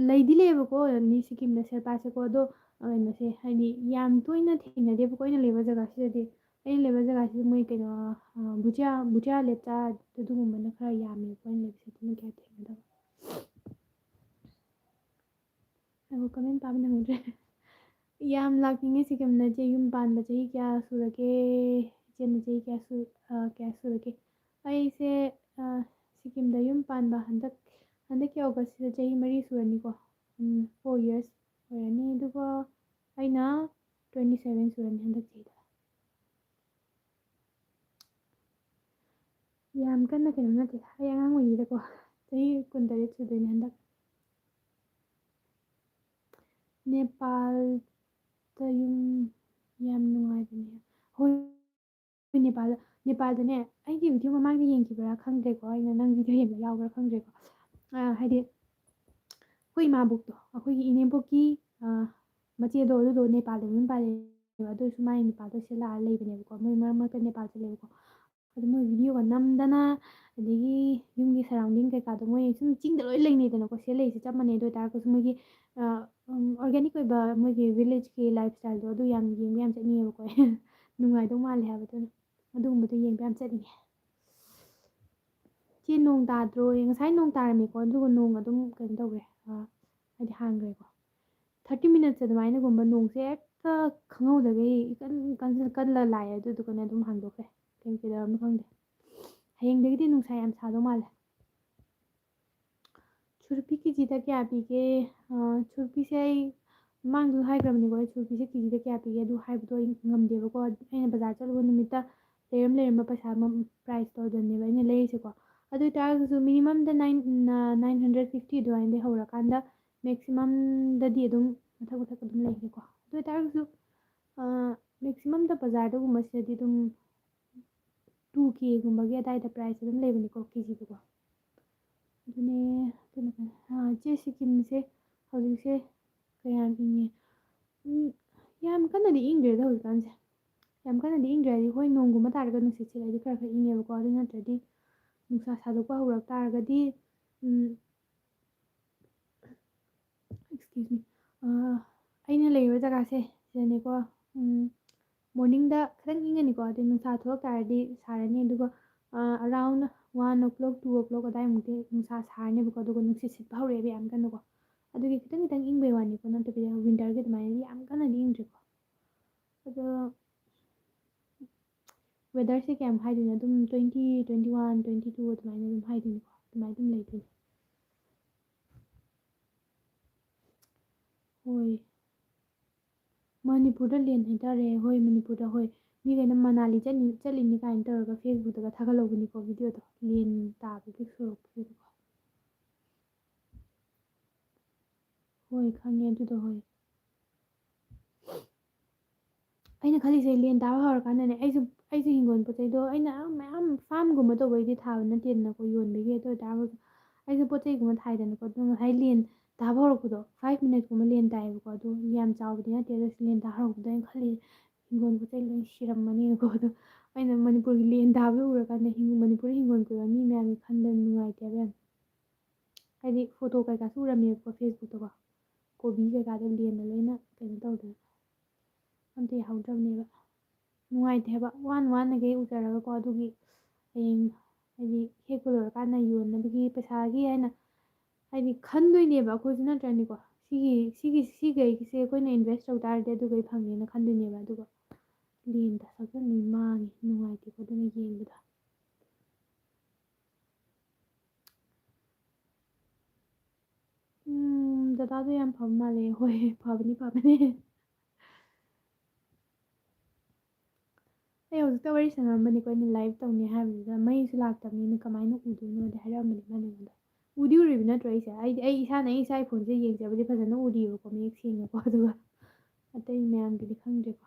ꯂꯩꯗꯤ ꯂꯩꯌꯦꯕꯀꯣ, ꯅꯤ-, ꯁꯤꯀꯤꯝꯗ ꯁꯦꯔꯄꯥꯁꯦꯀꯣ, ꯑꯗꯣ, ꯑ, ꯀꯩꯅꯣꯁꯦ, ꯍꯥꯏꯗꯤ, ꯌꯥꯝ ꯇꯣꯏꯅ ꯊꯦꯡꯅꯗꯦꯕꯀꯣ ꯑꯩꯅ ꯂꯩꯕ ꯖꯒꯥꯁꯤꯗꯗꯤ꯫ ꯑꯩꯅ ꯂꯩꯕ ꯖꯒꯥꯁꯤꯗ ꯃꯣꯏ ꯀꯩꯅꯣ, ꯑ, ꯕꯨꯇꯤꯌꯥ, ꯕꯨꯇꯤꯌꯥ ꯂꯦꯞꯆꯥ ꯑꯗꯨꯒꯨꯝꯕꯅ ꯈꯔ ꯌꯥꯝꯃꯦꯕꯀꯣ ꯑꯩꯅ ꯂꯩꯕꯁꯤꯗꯅ ꯀꯌꯥ ꯊꯦꯡꯅꯗꯕ꯫ ꯉꯥꯏꯈꯣ, comment ꯄꯥꯕ ꯅꯪꯍꯧꯗ꯭ꯔꯦ꯫ ꯌꯥꯝ ꯂꯥꯛꯅꯤꯡꯉꯦ ꯁꯤꯀꯤꯝꯗ꯫ ꯏꯆꯦ ꯌꯨꯝ ꯄꯥꯟꯕ ꯆꯍꯤ ꯀꯌꯥ ꯁꯨꯔꯒꯦ? ꯏꯆꯦꯅ ꯆꯍꯤ ꯀꯌꯥ ꯁꯨ-, ꯑ, ꯀꯌꯥ ꯁꯨꯔꯒꯦ? ꯑꯩꯁꯦ, ꯑ, ꯁꯤꯀꯤꯝꯗ ꯌꯨꯝ ꯄꯥꯟꯕ ꯍꯟꯗꯛ, ꯍꯟꯗꯛꯀꯤ Augustꯁꯤꯗ ꯆꯍꯤ ꯃꯔꯤ ꯁꯨꯔꯅꯤꯀꯣ꯫ ꯎꯝ, four years ꯑꯣꯏꯔꯅꯤ꯫ ꯑꯗꯨꯒ ꯑꯩꯅ twenty seven ꯁꯨꯔꯅꯤ ꯍꯟꯗꯛ ꯆꯍꯤꯗ꯫ ꯌꯥꯝ ꯀꯟꯅ ꯀꯩꯅꯣ ꯅꯠꯇꯦꯗ, ꯑꯩ ꯑꯉꯥꯡ ꯑꯣꯏꯔꯤꯗꯀꯣ, ꯆꯍꯤ ꯀꯨꯟꯇꯔꯦꯠ ꯁꯨꯗꯣꯏꯅꯦ ꯍꯟꯗꯛ꯫ ꯅꯦꯄꯥꯜꯗ ꯌꯨꯝ ꯌꯥꯝ ꯅꯨꯡꯉꯥꯏꯕꯅꯦ꯫ ꯍꯣꯏ, ꯅꯦꯄꯥꯜꯗ, ꯅꯦꯄꯥꯜꯗꯅꯦ, ꯑꯩꯒꯤ video ꯃꯃꯥꯡꯗ ꯌꯦꯡꯈꯤꯕ꯭ꯔꯥ ꯈꯪꯗ꯭ꯔꯦꯀꯣ, ꯑꯩꯅ ꯅꯪ video ꯌꯦꯡꯕ ꯌꯥꯎꯕ꯭ꯔꯥ ꯈꯪꯗ꯭ꯔꯦꯀꯣ꯫ ꯑ, ꯍꯥꯏꯗꯤ, ꯑꯩꯈꯣꯏ ꯏꯃꯥꯕꯣꯛꯇꯣ, ꯑꯩꯈꯣꯏꯒꯤ ꯏꯅꯦꯝꯕꯣꯛꯀꯤ, ꯑ, ꯃꯆꯦꯗꯣ, ꯑꯗꯨꯗꯣ ꯅꯦꯄꯥꯜꯗ ꯃꯌꯨꯝ ꯄꯥꯜꯂꯦꯕ꯫ ꯑꯗꯨ ꯑꯣꯏꯔꯁꯨ ꯃꯥꯏ ꯅꯨꯄꯥꯗꯣ ꯁꯤꯗ ꯂꯥꯛꯑ ꯂꯩꯕꯅꯦꯕꯀꯣ꯫ ꯃꯣꯏ ꯃꯔꯛ ꯃꯔꯛꯇ ꯅꯦꯄꯥꯜ ꯆꯠꯂꯦꯕꯀꯣ꯫ ꯑꯗꯨ ꯃꯣꯏ ꯚꯤꯗꯤꯑꯣꯒ ꯅꯝꯗꯅ, ꯑꯗꯒꯤ ꯌꯨꯝꯒꯤ ꯁꯔꯥꯎꯟꯗꯤꯡ ꯀꯩꯀꯥꯗꯣ ꯃꯣꯏ ꯁꯨꯝ ꯆꯤꯡꯗ ꯂꯣꯏ ꯂꯩꯅꯩꯗꯅꯀꯣ, ꯁꯤꯗ ꯂꯩꯔꯤꯁꯦ ꯆꯞ ꯃꯥꯟꯅꯩ꯫ ꯑꯗꯨ ꯑꯣꯏꯇꯥꯔꯒꯁꯨ ꯃꯣꯏꯒꯤ ꯑꯣꯔꯒꯥꯅꯤꯛ ꯑꯣꯏꯕ ꯃꯣꯏꯒꯤ ꯚꯤꯂꯦꯖꯀꯤ ꯂꯥꯏꯐ ꯁ꯭ꯇꯥꯏꯜꯗꯣ ꯑꯗꯨ ꯌꯥꯝ ꯌꯦꯡꯕ ꯌꯥꯝ ꯆꯠꯅꯤꯡꯉꯦꯕꯀꯣ꯫ ꯅꯨꯡꯉꯥꯏꯗꯧ ꯃꯥꯜꯂꯦ ꯍꯥꯏꯕ, ꯑꯗꯨꯅ ꯑꯗꯨꯒꯨꯝꯕꯗꯣ ꯌꯦꯡꯕ ꯌꯥꯝ ꯆꯠꯅꯤꯡꯉꯦ꯫ ꯆꯦ, ꯅꯣꯡ ꯇꯥꯗ꯭ꯔꯣ? ꯉꯁꯥꯏ ꯅꯣꯡ ꯇꯥꯔꯝꯃꯤꯀꯣ, ꯑꯗꯨꯒ ꯅꯣꯡ ꯑꯗꯨꯝ ꯀꯩꯅꯣ ꯇꯧꯈ꯭ꯔꯦ, ꯍꯥꯏꯗꯤ ꯍꯥꯡꯈ꯭ꯔꯦꯀꯣ꯫ Thirty minutes ꯑꯗꯨꯃꯥꯏꯅꯒꯨꯝꯕ ꯅꯣꯡꯁꯦ ꯍꯦꯛꯇ ꯈꯪꯍꯧꯗꯒꯩ ꯏꯀꯟ ꯀꯟ-, ꯀꯜꯂ ꯂꯥꯛꯑꯦ, ꯑꯗꯨꯗꯨꯒꯅꯦ ꯑꯗꯨꯝ ꯍꯥꯡꯗꯣꯛꯈ꯭ꯔꯦ꯫ ꯀꯩ ꯀꯩꯗꯧꯔꯝꯅꯣ ꯈꯪꯗꯦ꯫ ꯍꯌꯦꯡꯗꯒꯤꯗꯤ ꯅꯨꯡꯁꯥ ꯌꯥꯝ ꯁꯥꯗꯧ ꯃꯥꯜꯂꯦ꯫ ꯁꯨꯔꯨꯄꯤ ꯀꯦꯖꯤꯗ ꯀꯌꯥ ꯄꯤꯒꯦ? ꯑ, ꯁꯨꯔꯨꯄꯤꯁꯦ ꯑꯩ ꯃꯃꯥꯡꯗꯁꯨ ꯍꯥꯏꯈ꯭ꯔꯕꯅꯤꯀꯣ, ꯑꯩ ꯁꯨꯔꯨꯄꯤꯁꯦ ꯀꯦꯖꯤꯗ ꯀꯌꯥ ꯄꯤꯒꯦ ꯑꯗꯨ ꯍꯥꯏꯕꯗꯣ ꯑꯩ ꯉꯝꯗꯦꯕꯀꯣ꯫ ꯑꯩꯅ ꯕꯖꯥꯔ ꯆꯠꯂꯨꯕ ꯅꯨꯃꯤꯠꯇ ꯂꯩꯔꯝ ꯂꯩꯔꯝꯕ ꯄꯩꯁꯥ ꯃ-, priceꯇꯣ ꯑꯗꯨꯅꯦꯕ ꯑꯩꯅ ꯂꯩꯔꯤꯁꯦꯀꯣ꯫ ꯑꯗꯨ ꯑꯣꯏꯇꯥꯔꯒꯁꯨ minimumꯗ nine, ꯅ-, nine hundred fifty ꯑꯗꯨꯃꯥꯏꯅꯗꯤ ꯍꯧꯔꯀꯥꯟꯗ maximumꯗꯗꯤ ꯑꯗꯨꯝ ꯃꯊꯛ ꯃꯊꯛ ꯑꯗꯨꯝ ꯂꯩꯔꯦꯀꯣ꯫ ꯑꯗꯨ ꯑꯣꯏꯇꯥꯔꯒꯁꯨ, ꯑ, maximumꯗ ꯕꯖꯥꯔꯗꯒꯨꯝꯕꯁꯤꯗꯗꯤ ꯑꯗꯨꯝ two Kꯒꯨꯝꯕꯒꯤ ꯑꯗꯥꯏꯗ price ꯑꯗꯨꯝ ꯂꯩꯕꯅꯤꯀꯣ, ꯀꯦꯖꯤꯗꯀꯣ꯫ ꯑꯗꯨꯅꯦ, ꯑꯗꯨꯅ ꯐꯩ꯫ ꯑꯥ, ꯆꯦ, ꯁꯤꯀꯤꯝꯁꯦ ꯍꯧꯖꯤꯛꯁꯦ ꯀꯌꯥꯝ ꯏꯪꯉꯤ? ꯎꯝ, ꯌꯥꯝ ꯀꯟꯅꯗꯤ ꯏꯪꯗ꯭ꯔꯦꯗ ꯍꯧꯖꯤꯛꯀꯥꯟꯁꯦ꯫ ꯌꯥꯝ ꯀꯟꯅꯗꯤ ꯏꯪꯗ꯭ꯔꯦ ꯍꯥꯏꯗꯤ, ꯍꯣꯏ, ꯅꯣꯡꯒꯨꯝꯕ ꯇꯥꯔꯒ ꯅꯨꯡꯁꯤꯠ ꯁꯤꯠꯂꯗꯤ ꯈꯔ ꯈꯔ ꯏꯪꯉꯦꯕꯀꯣ, ꯑꯗꯨ ꯅꯠꯇ꯭ꯔꯗꯤ ꯅꯨꯡꯁꯥ ꯁꯥꯗꯣꯛꯄ ꯍꯧꯔꯛ ꯇꯥꯔꯒꯗꯤ, ꯎꯝ, excuse me, ꯑꯥ, ꯑꯩꯅ ꯂꯩꯔꯤꯕ ꯖꯒꯥꯁꯦ ꯁꯤꯗꯅꯦꯀꯣ, ꯎꯝ, morningꯗ ꯈꯤꯇꯪ ꯏꯪꯉꯅꯤꯀꯣ, ꯑꯗꯩ ꯅꯨꯡꯁꯥ ꯊꯣꯛꯂꯛ ꯇꯥꯔꯗꯤ ꯁꯥꯔꯅꯤ, ꯑꯗꯨꯒ, ꯑꯥ, around one o'clock, two o'clock ꯑꯗꯥꯏꯃꯨꯛꯇꯤ ꯅꯨꯡꯁꯥ ꯁꯥꯔꯅꯦꯕꯀꯣ, ꯑꯗꯨꯒ ꯅꯨꯡꯁꯤꯠ ꯁꯤꯠꯄ ꯍꯧꯔꯛꯑꯦꯕ ꯌꯥꯝ ꯀꯟꯅꯀꯣ, ꯑꯗꯨꯒꯤ ꯈꯤꯇꯪ ꯈꯤꯇꯪ ꯏꯪꯕꯩ ꯋꯥꯅꯤꯀꯣ, ꯅꯠꯇꯕꯤꯗ winterꯒꯤ ꯑꯗꯨꯃꯥꯏꯅꯗꯤ ꯌꯥꯝ ꯀꯟꯅꯗꯤ ꯏꯪꯗ꯭ꯔꯤꯀꯣ꯫ ꯑꯗꯣ weatherꯁꯦ ꯀꯌꯥꯝ ꯍꯥꯏꯗꯣꯏꯅꯣ, ꯑꯗꯨꯝ twenty, twenty one, twenty two ꯑꯗꯨꯃꯥꯏꯅ ꯑꯗꯨꯝ ꯍꯥꯏꯗꯣꯏꯅꯤꯀꯣ, ꯑꯗꯨꯃꯥꯏꯅ ꯑꯗꯨꯝ ꯂꯩꯗꯣꯏꯅꯤ꯫ ꯍꯣꯏ꯫ ꯃꯅꯤꯄꯨꯔꯗ ꯂꯦꯟ ꯍꯥꯏꯇꯥꯔꯦ꯫ ꯍꯣꯏ, ꯃꯅꯤꯄꯨꯔꯗ, ꯍꯣꯏ꯫ ꯃꯤꯈꯩꯅ ꯃꯅꯥꯂꯤ ꯆꯠꯅꯤ, ꯆꯠꯂꯤꯅꯤ ꯀꯥꯏꯅ ꯇꯧꯔꯒ Facebookꯇꯒ ꯊꯥꯒꯠꯍꯧꯕꯅꯤꯀꯣ videoꯗꯣ꯫ ꯂꯦꯟ ꯇꯥꯕꯒꯤ ꯁꯣꯔꯣꯛꯀꯤꯗꯣꯀꯣ꯫ ꯍꯣꯏ, ꯈꯪꯉꯦ ꯑꯗꯨꯗꯣ, ꯍꯣꯏ꯫ ꯑꯩꯅ ꯈꯜꯂꯤꯁꯦ ꯂꯦꯟ ꯇꯥꯕ ꯍꯧꯔꯀꯥꯟꯗꯅꯦ, ꯑꯩꯁꯨ, ꯑꯩꯁꯨ ꯍꯤꯡꯒꯣꯜ ꯄꯣꯠ ꯆꯩꯗꯣ ꯑꯩꯅ ꯃꯌꯥꯝ farmꯒꯨꯝꯕ ꯇꯧꯕꯩꯗꯤ ꯊꯥꯕ ꯅꯠꯇꯦꯗꯅꯀꯣ, ꯌꯣꯟꯕꯒꯤ꯫ ꯑꯗꯨ ꯑꯣꯏꯇꯥꯔꯒꯁꯨ ꯑꯩꯁꯨ ꯄꯣꯠ ꯆꯩꯒꯨꯝꯕ ꯊꯥꯏꯗꯅꯀꯣ, ꯑꯗꯨ ꯉꯁꯥꯏ ꯂꯦꯟ ꯇꯥꯕ ꯍꯧꯔꯛꯄꯗꯣ, five minutesꯀꯨꯝꯕ ꯂꯦꯟ ꯇꯥꯏꯌꯦꯕꯀꯣ, ꯑꯗꯨ ꯌꯥꯝ ꯆꯥꯎꯕꯗꯤ ꯅꯠꯇꯦ꯫ ꯑꯗꯨ ꯂꯦꯟ ꯇꯥ ꯍꯧꯔꯛꯄꯗꯣ ꯑꯩꯅ ꯈꯜꯂꯤꯁꯦ ꯍꯤꯡꯒꯣꯜ ꯄꯣꯠ ꯆꯩ ꯂꯣꯏ ꯁꯤꯔꯝꯃꯅꯤꯀꯣ꯫ ꯑꯗꯣ ꯑꯩꯅ ꯃꯅꯤꯄꯨꯔꯒꯤ ꯂꯦꯟ ꯇꯥꯕꯗꯣ ꯎꯔꯀꯥꯟꯗ ꯍꯤꯡ-, ꯃꯅꯤꯄꯨꯔꯗ ꯍꯤꯡꯒꯣꯜ ꯀꯣꯏꯕ ꯃꯤ ꯃꯌꯥꯝꯒꯤ ꯈꯟꯕꯗ ꯅꯨꯡꯉꯥꯏꯇꯦꯕ ꯌꯥꯝ꯫ ꯍꯥꯏꯗꯤ ꯐꯣꯇꯣ ꯀꯩꯀꯥꯁꯨ ꯎꯔꯝꯃꯦꯕꯀꯣ Facebookꯇꯀꯣ꯫ ꯀꯣꯕꯤ ꯀꯩꯀꯥꯗꯣ ꯂꯦꯟꯅ ꯂꯣꯏꯅ ꯀꯩꯅꯣ ꯇꯧꯗꯅ ꯑꯝꯇ ꯌꯥꯍꯧꯗ꯭ꯔꯕꯅꯦꯕ꯫ ꯅꯨꯡꯉꯥꯏꯇꯦ ꯍꯥꯏꯕ꯫ ꯋꯥꯅ ꯋꯥꯅꯈꯩ ꯎꯖꯔꯒꯀꯣ ꯑꯗꯨꯒꯤ ꯍꯌꯦꯡ ꯍꯥꯏꯗꯤ ꯍꯦꯛꯄ ꯂꯣꯏꯔꯀꯥꯟꯗ ꯌꯣꯟꯅꯕꯒꯤ ꯄꯩꯁꯥꯒꯤ ꯍꯥꯏꯅ ꯍꯥꯏꯗꯤ ꯈꯟꯗꯣꯏꯅꯦꯕ ꯑꯩꯈꯣꯏꯁꯨ ꯅꯠꯇ꯭ꯔꯅꯦꯀꯣ? ꯁꯤꯒꯤ, ꯁꯤꯒꯤ, ꯁꯤꯈꯩꯁꯦ ꯑꯩꯈꯣꯏꯅ invest ꯇꯧ ꯇꯥꯔꯗꯤ ꯑꯗꯨꯈꯩ ꯐꯪꯅꯦꯅ ꯈꯟꯗꯣꯏꯅꯦꯕ꯫ ꯑꯗꯨꯒ ꯂꯦꯟ ꯇꯥꯁꯜꯂꯛꯇꯅ ꯃꯥꯡꯉꯦ꯫ ꯅꯨꯡꯉꯥꯏꯇꯦꯀꯣ ꯑꯗꯨꯅ ꯌꯦꯡꯕꯗ꯫ ꯎꯝ, ꯗꯗꯥꯗꯣ ꯌꯥꯝ ꯐꯕ ꯃꯥꯜꯂꯦ꯫ ꯍꯣꯏ, ꯐꯕꯅꯤ, ꯐꯕꯅꯤ꯫ ꯑꯩ ꯍꯧꯖꯤꯛꯇ ꯋꯥꯔꯤ ꯁꯥꯟꯅꯔꯝꯕꯅꯤꯀꯣ, ꯑꯩꯅ live ꯇꯧꯅꯤ ꯍꯥꯏꯕꯗꯨꯗ ꯃꯩꯁꯨ ꯂꯥꯛꯇꯕꯅꯤꯅ ꯀꯃꯥꯏꯅ ꯎꯗꯣꯏꯅꯣꯗꯤ ꯍꯥꯏꯔꯛꯑꯝꯕꯅꯤ ꯃꯥꯅ ꯑꯩꯉꯣꯟꯗ꯫ ꯎꯗꯤ ꯎꯔꯤꯕ ꯅꯠꯇ꯭ꯔꯣ ꯑꯩꯁꯦ? ꯑꯩꯗꯤ ꯑꯩ ꯏꯁꯥꯅ ꯑꯩ ꯏꯁꯥꯒꯤ phoneꯁꯦ ꯌꯦꯡꯖꯕꯗꯤ ꯐꯖꯅ ꯎꯔꯤꯕꯀꯣ, ꯃꯌꯦꯛ ꯁꯦꯡꯅꯀꯣ꯫ ꯑꯗꯨꯒ ꯑꯇꯩ ꯃꯌꯥꯝꯒꯤꯗꯤ ꯈꯪꯗ꯭ꯔꯦꯀꯣ꯫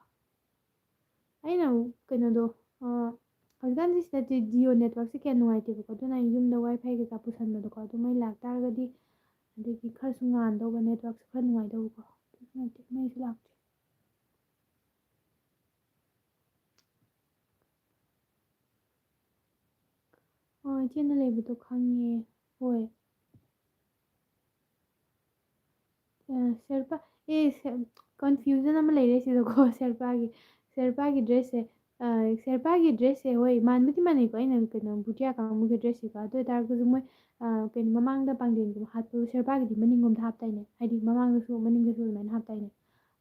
ꯑꯩꯅ ꯑꯃꯨꯛ ꯀꯩꯅꯣꯗꯣ, ꯑ, ꯍꯧꯖꯤꯛꯀꯥꯟꯁꯤ ꯁꯤꯗꯗꯤ Jio networkꯁꯦ ꯀꯌꯥ ꯅꯨꯡꯉꯥꯏꯇꯦꯕꯀꯣ, ꯑꯗꯨꯅ ꯑꯩ ꯌꯨꯝꯗ WiFi ꯀꯩꯀꯥ ꯄꯨꯁꯟꯕꯗꯣꯀꯣ, ꯑꯗꯨ ꯃꯩ ꯂꯥꯛꯇꯥꯔꯒꯗꯤ ꯑꯗꯒꯤ ꯈꯔꯁꯨ ꯉꯥꯟꯗꯧꯕ, networkꯁꯨ ꯈꯔ ꯅꯨꯡꯉꯥꯏꯗꯧꯕꯀꯣ, ꯑꯗꯨꯁꯨ ꯅꯠꯇꯦ, ꯃꯩꯁꯨ ꯂꯥꯛꯇ꯭ꯔꯦ꯫ ꯑꯣ, ꯏꯆꯦꯅ ꯂꯩꯕꯗꯣ ꯈꯪꯉꯦ꯫ ꯍꯣꯏ꯫ ꯑ, ꯁꯦꯔꯄꯥ-, ꯑꯦ, ꯁꯦ-, confusion ꯑꯃ ꯂꯩꯔꯦ ꯁꯤꯗꯀꯣ꯫ ꯁꯦꯔꯄꯥꯒꯤ, ꯁꯦꯔꯄꯥꯒꯤ dressꯁꯦ, ꯑ, ꯁꯦꯔꯄꯥꯒꯤ dressꯁꯦ, ꯍꯣꯏ, ꯃꯥꯟꯕꯨꯗꯤ ꯃꯥꯟꯅꯩꯀꯣ꯫ ꯑꯩꯅ ꯀꯩꯅꯣ, ꯚꯨꯇꯤꯌꯥ ꯀꯥꯡꯕꯨꯒꯤ dressꯁꯤꯒ꯫ ꯑꯗꯨ ꯑꯣꯏ ꯇꯥꯔꯒꯁꯨ ꯃꯣꯏ, ꯑ, ꯀꯩꯅꯣ, ꯃꯃꯥꯡꯗ ꯄꯥꯡꯒꯦꯟꯒꯨꯝꯕ ꯍꯥꯠꯄꯗꯣ ꯁꯦꯔꯄꯥꯒꯤꯗꯤ ꯃꯅꯤꯡꯂꯣꯝꯗ ꯍꯥꯞꯇꯥꯏꯅꯦ? ꯍꯥꯏꯗꯤ ꯃꯃꯥꯡꯗꯁꯨ ꯃꯅꯤꯡꯗꯁꯨ ꯑꯗꯨꯃꯥꯏꯅ ꯍꯥꯞꯇꯥꯏꯅꯦ?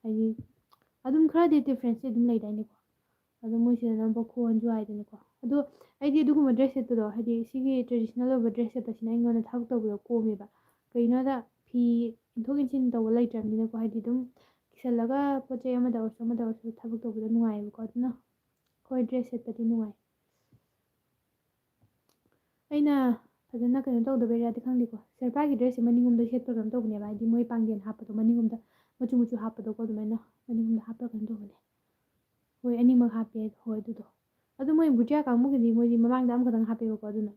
ꯍꯥꯏꯗꯤ ꯑꯗꯨꯝ ꯈꯔꯗꯤ differenceꯇꯤ ꯑꯗꯨꯝ ꯂꯩꯗꯥꯏꯅꯦꯀꯣ? ꯑꯗꯣ ꯃꯣꯏꯁꯤꯗꯅ ꯕꯣꯈꯣ ꯍꯟꯖꯨ ꯍꯥꯏꯗꯅꯀꯣ꯫ ꯑꯗꯣ ꯑꯩꯗꯤ ꯑꯗꯨꯒꯨꯝꯕ dress ꯁꯦꯠꯄꯗꯣ, ꯍꯥꯏꯗꯤ ꯁꯤꯒꯤ traditional ꯑꯣꯏꯕ dress ꯁꯦꯠꯄꯁꯤꯅ ꯑꯩꯉꯣꯟꯗ ꯊꯕꯛ ꯇꯧꯕꯗ ꯀꯣꯝꯃꯦꯕ꯫ ꯀꯩꯒꯤꯅꯣꯗ ꯐꯤ ꯏꯟꯊꯣꯛ ꯏꯟꯁꯤꯟ ꯇꯧꯕ ꯂꯩꯇ꯭ꯔꯕꯅꯤꯅꯀꯣ, ꯍꯥꯏꯗꯤ ꯑꯗꯨꯝ ꯀꯤꯁꯜꯂꯒ ꯄꯣꯠ ꯆꯩ ꯑꯃꯗ ꯑꯣꯏꯔꯁꯨ ꯑꯃꯗ ꯑꯣꯏꯔꯁꯨ ꯊꯕꯛ ꯇꯧꯕꯗ ꯅꯨꯡꯉꯥꯏꯌꯦꯕꯀꯣ꯫ ꯑꯗꯨꯅ ꯍꯣꯏ, dress ꯁꯦꯠꯄꯗꯤ ꯅꯨꯡꯉꯥꯏ꯫ ꯑꯩꯅ ꯐꯖꯅ ꯀꯩꯅꯣ ꯇꯧꯗꯕꯩꯔꯥꯗꯤ ꯈꯪꯗꯦꯀꯣ, ꯁꯦꯔꯄꯥꯒꯤ dressꯁꯦ ꯃꯅꯤꯡꯂꯣꯝꯗ ꯁꯦꯠꯄ꯭ꯔꯥ ꯀꯩꯅꯣꯝ ꯇꯧꯕꯅꯦꯕ, ꯍꯥꯏꯗꯤ ꯃꯣꯏ ꯄꯥꯡꯒꯦꯟ ꯍꯥꯞꯄꯗꯣ ꯃꯅꯤꯡꯂꯣꯝꯗ ꯃꯆꯨ ꯃꯆꯨ ꯍꯥꯞꯄꯗꯣꯀꯣ, ꯑꯗꯨꯃꯥꯏꯅ ꯃꯅꯤꯡꯂꯣꯝꯗ ꯍꯥꯞꯄ꯭ꯔꯥ ꯀꯩꯅꯣꯝ ꯇꯧꯕꯅꯦ꯫ ꯍꯣꯏ, ꯑꯅꯤꯃꯛ ꯍꯥꯞꯄꯦ꯫ ꯍꯣꯏ, ꯑꯗꯨꯗꯣ꯫ ꯑꯗꯨ ꯃꯣꯏ ꯕꯨꯇꯤꯌꯥ ꯀꯥꯡꯕꯨꯒꯤꯗꯤ ꯃꯣꯏꯗꯤ ꯃꯃꯥꯡꯗ ꯑꯃꯈꯛꯇꯪ ꯍꯥꯞꯄꯦꯕꯀꯣ, ꯑꯗꯨꯅ꯫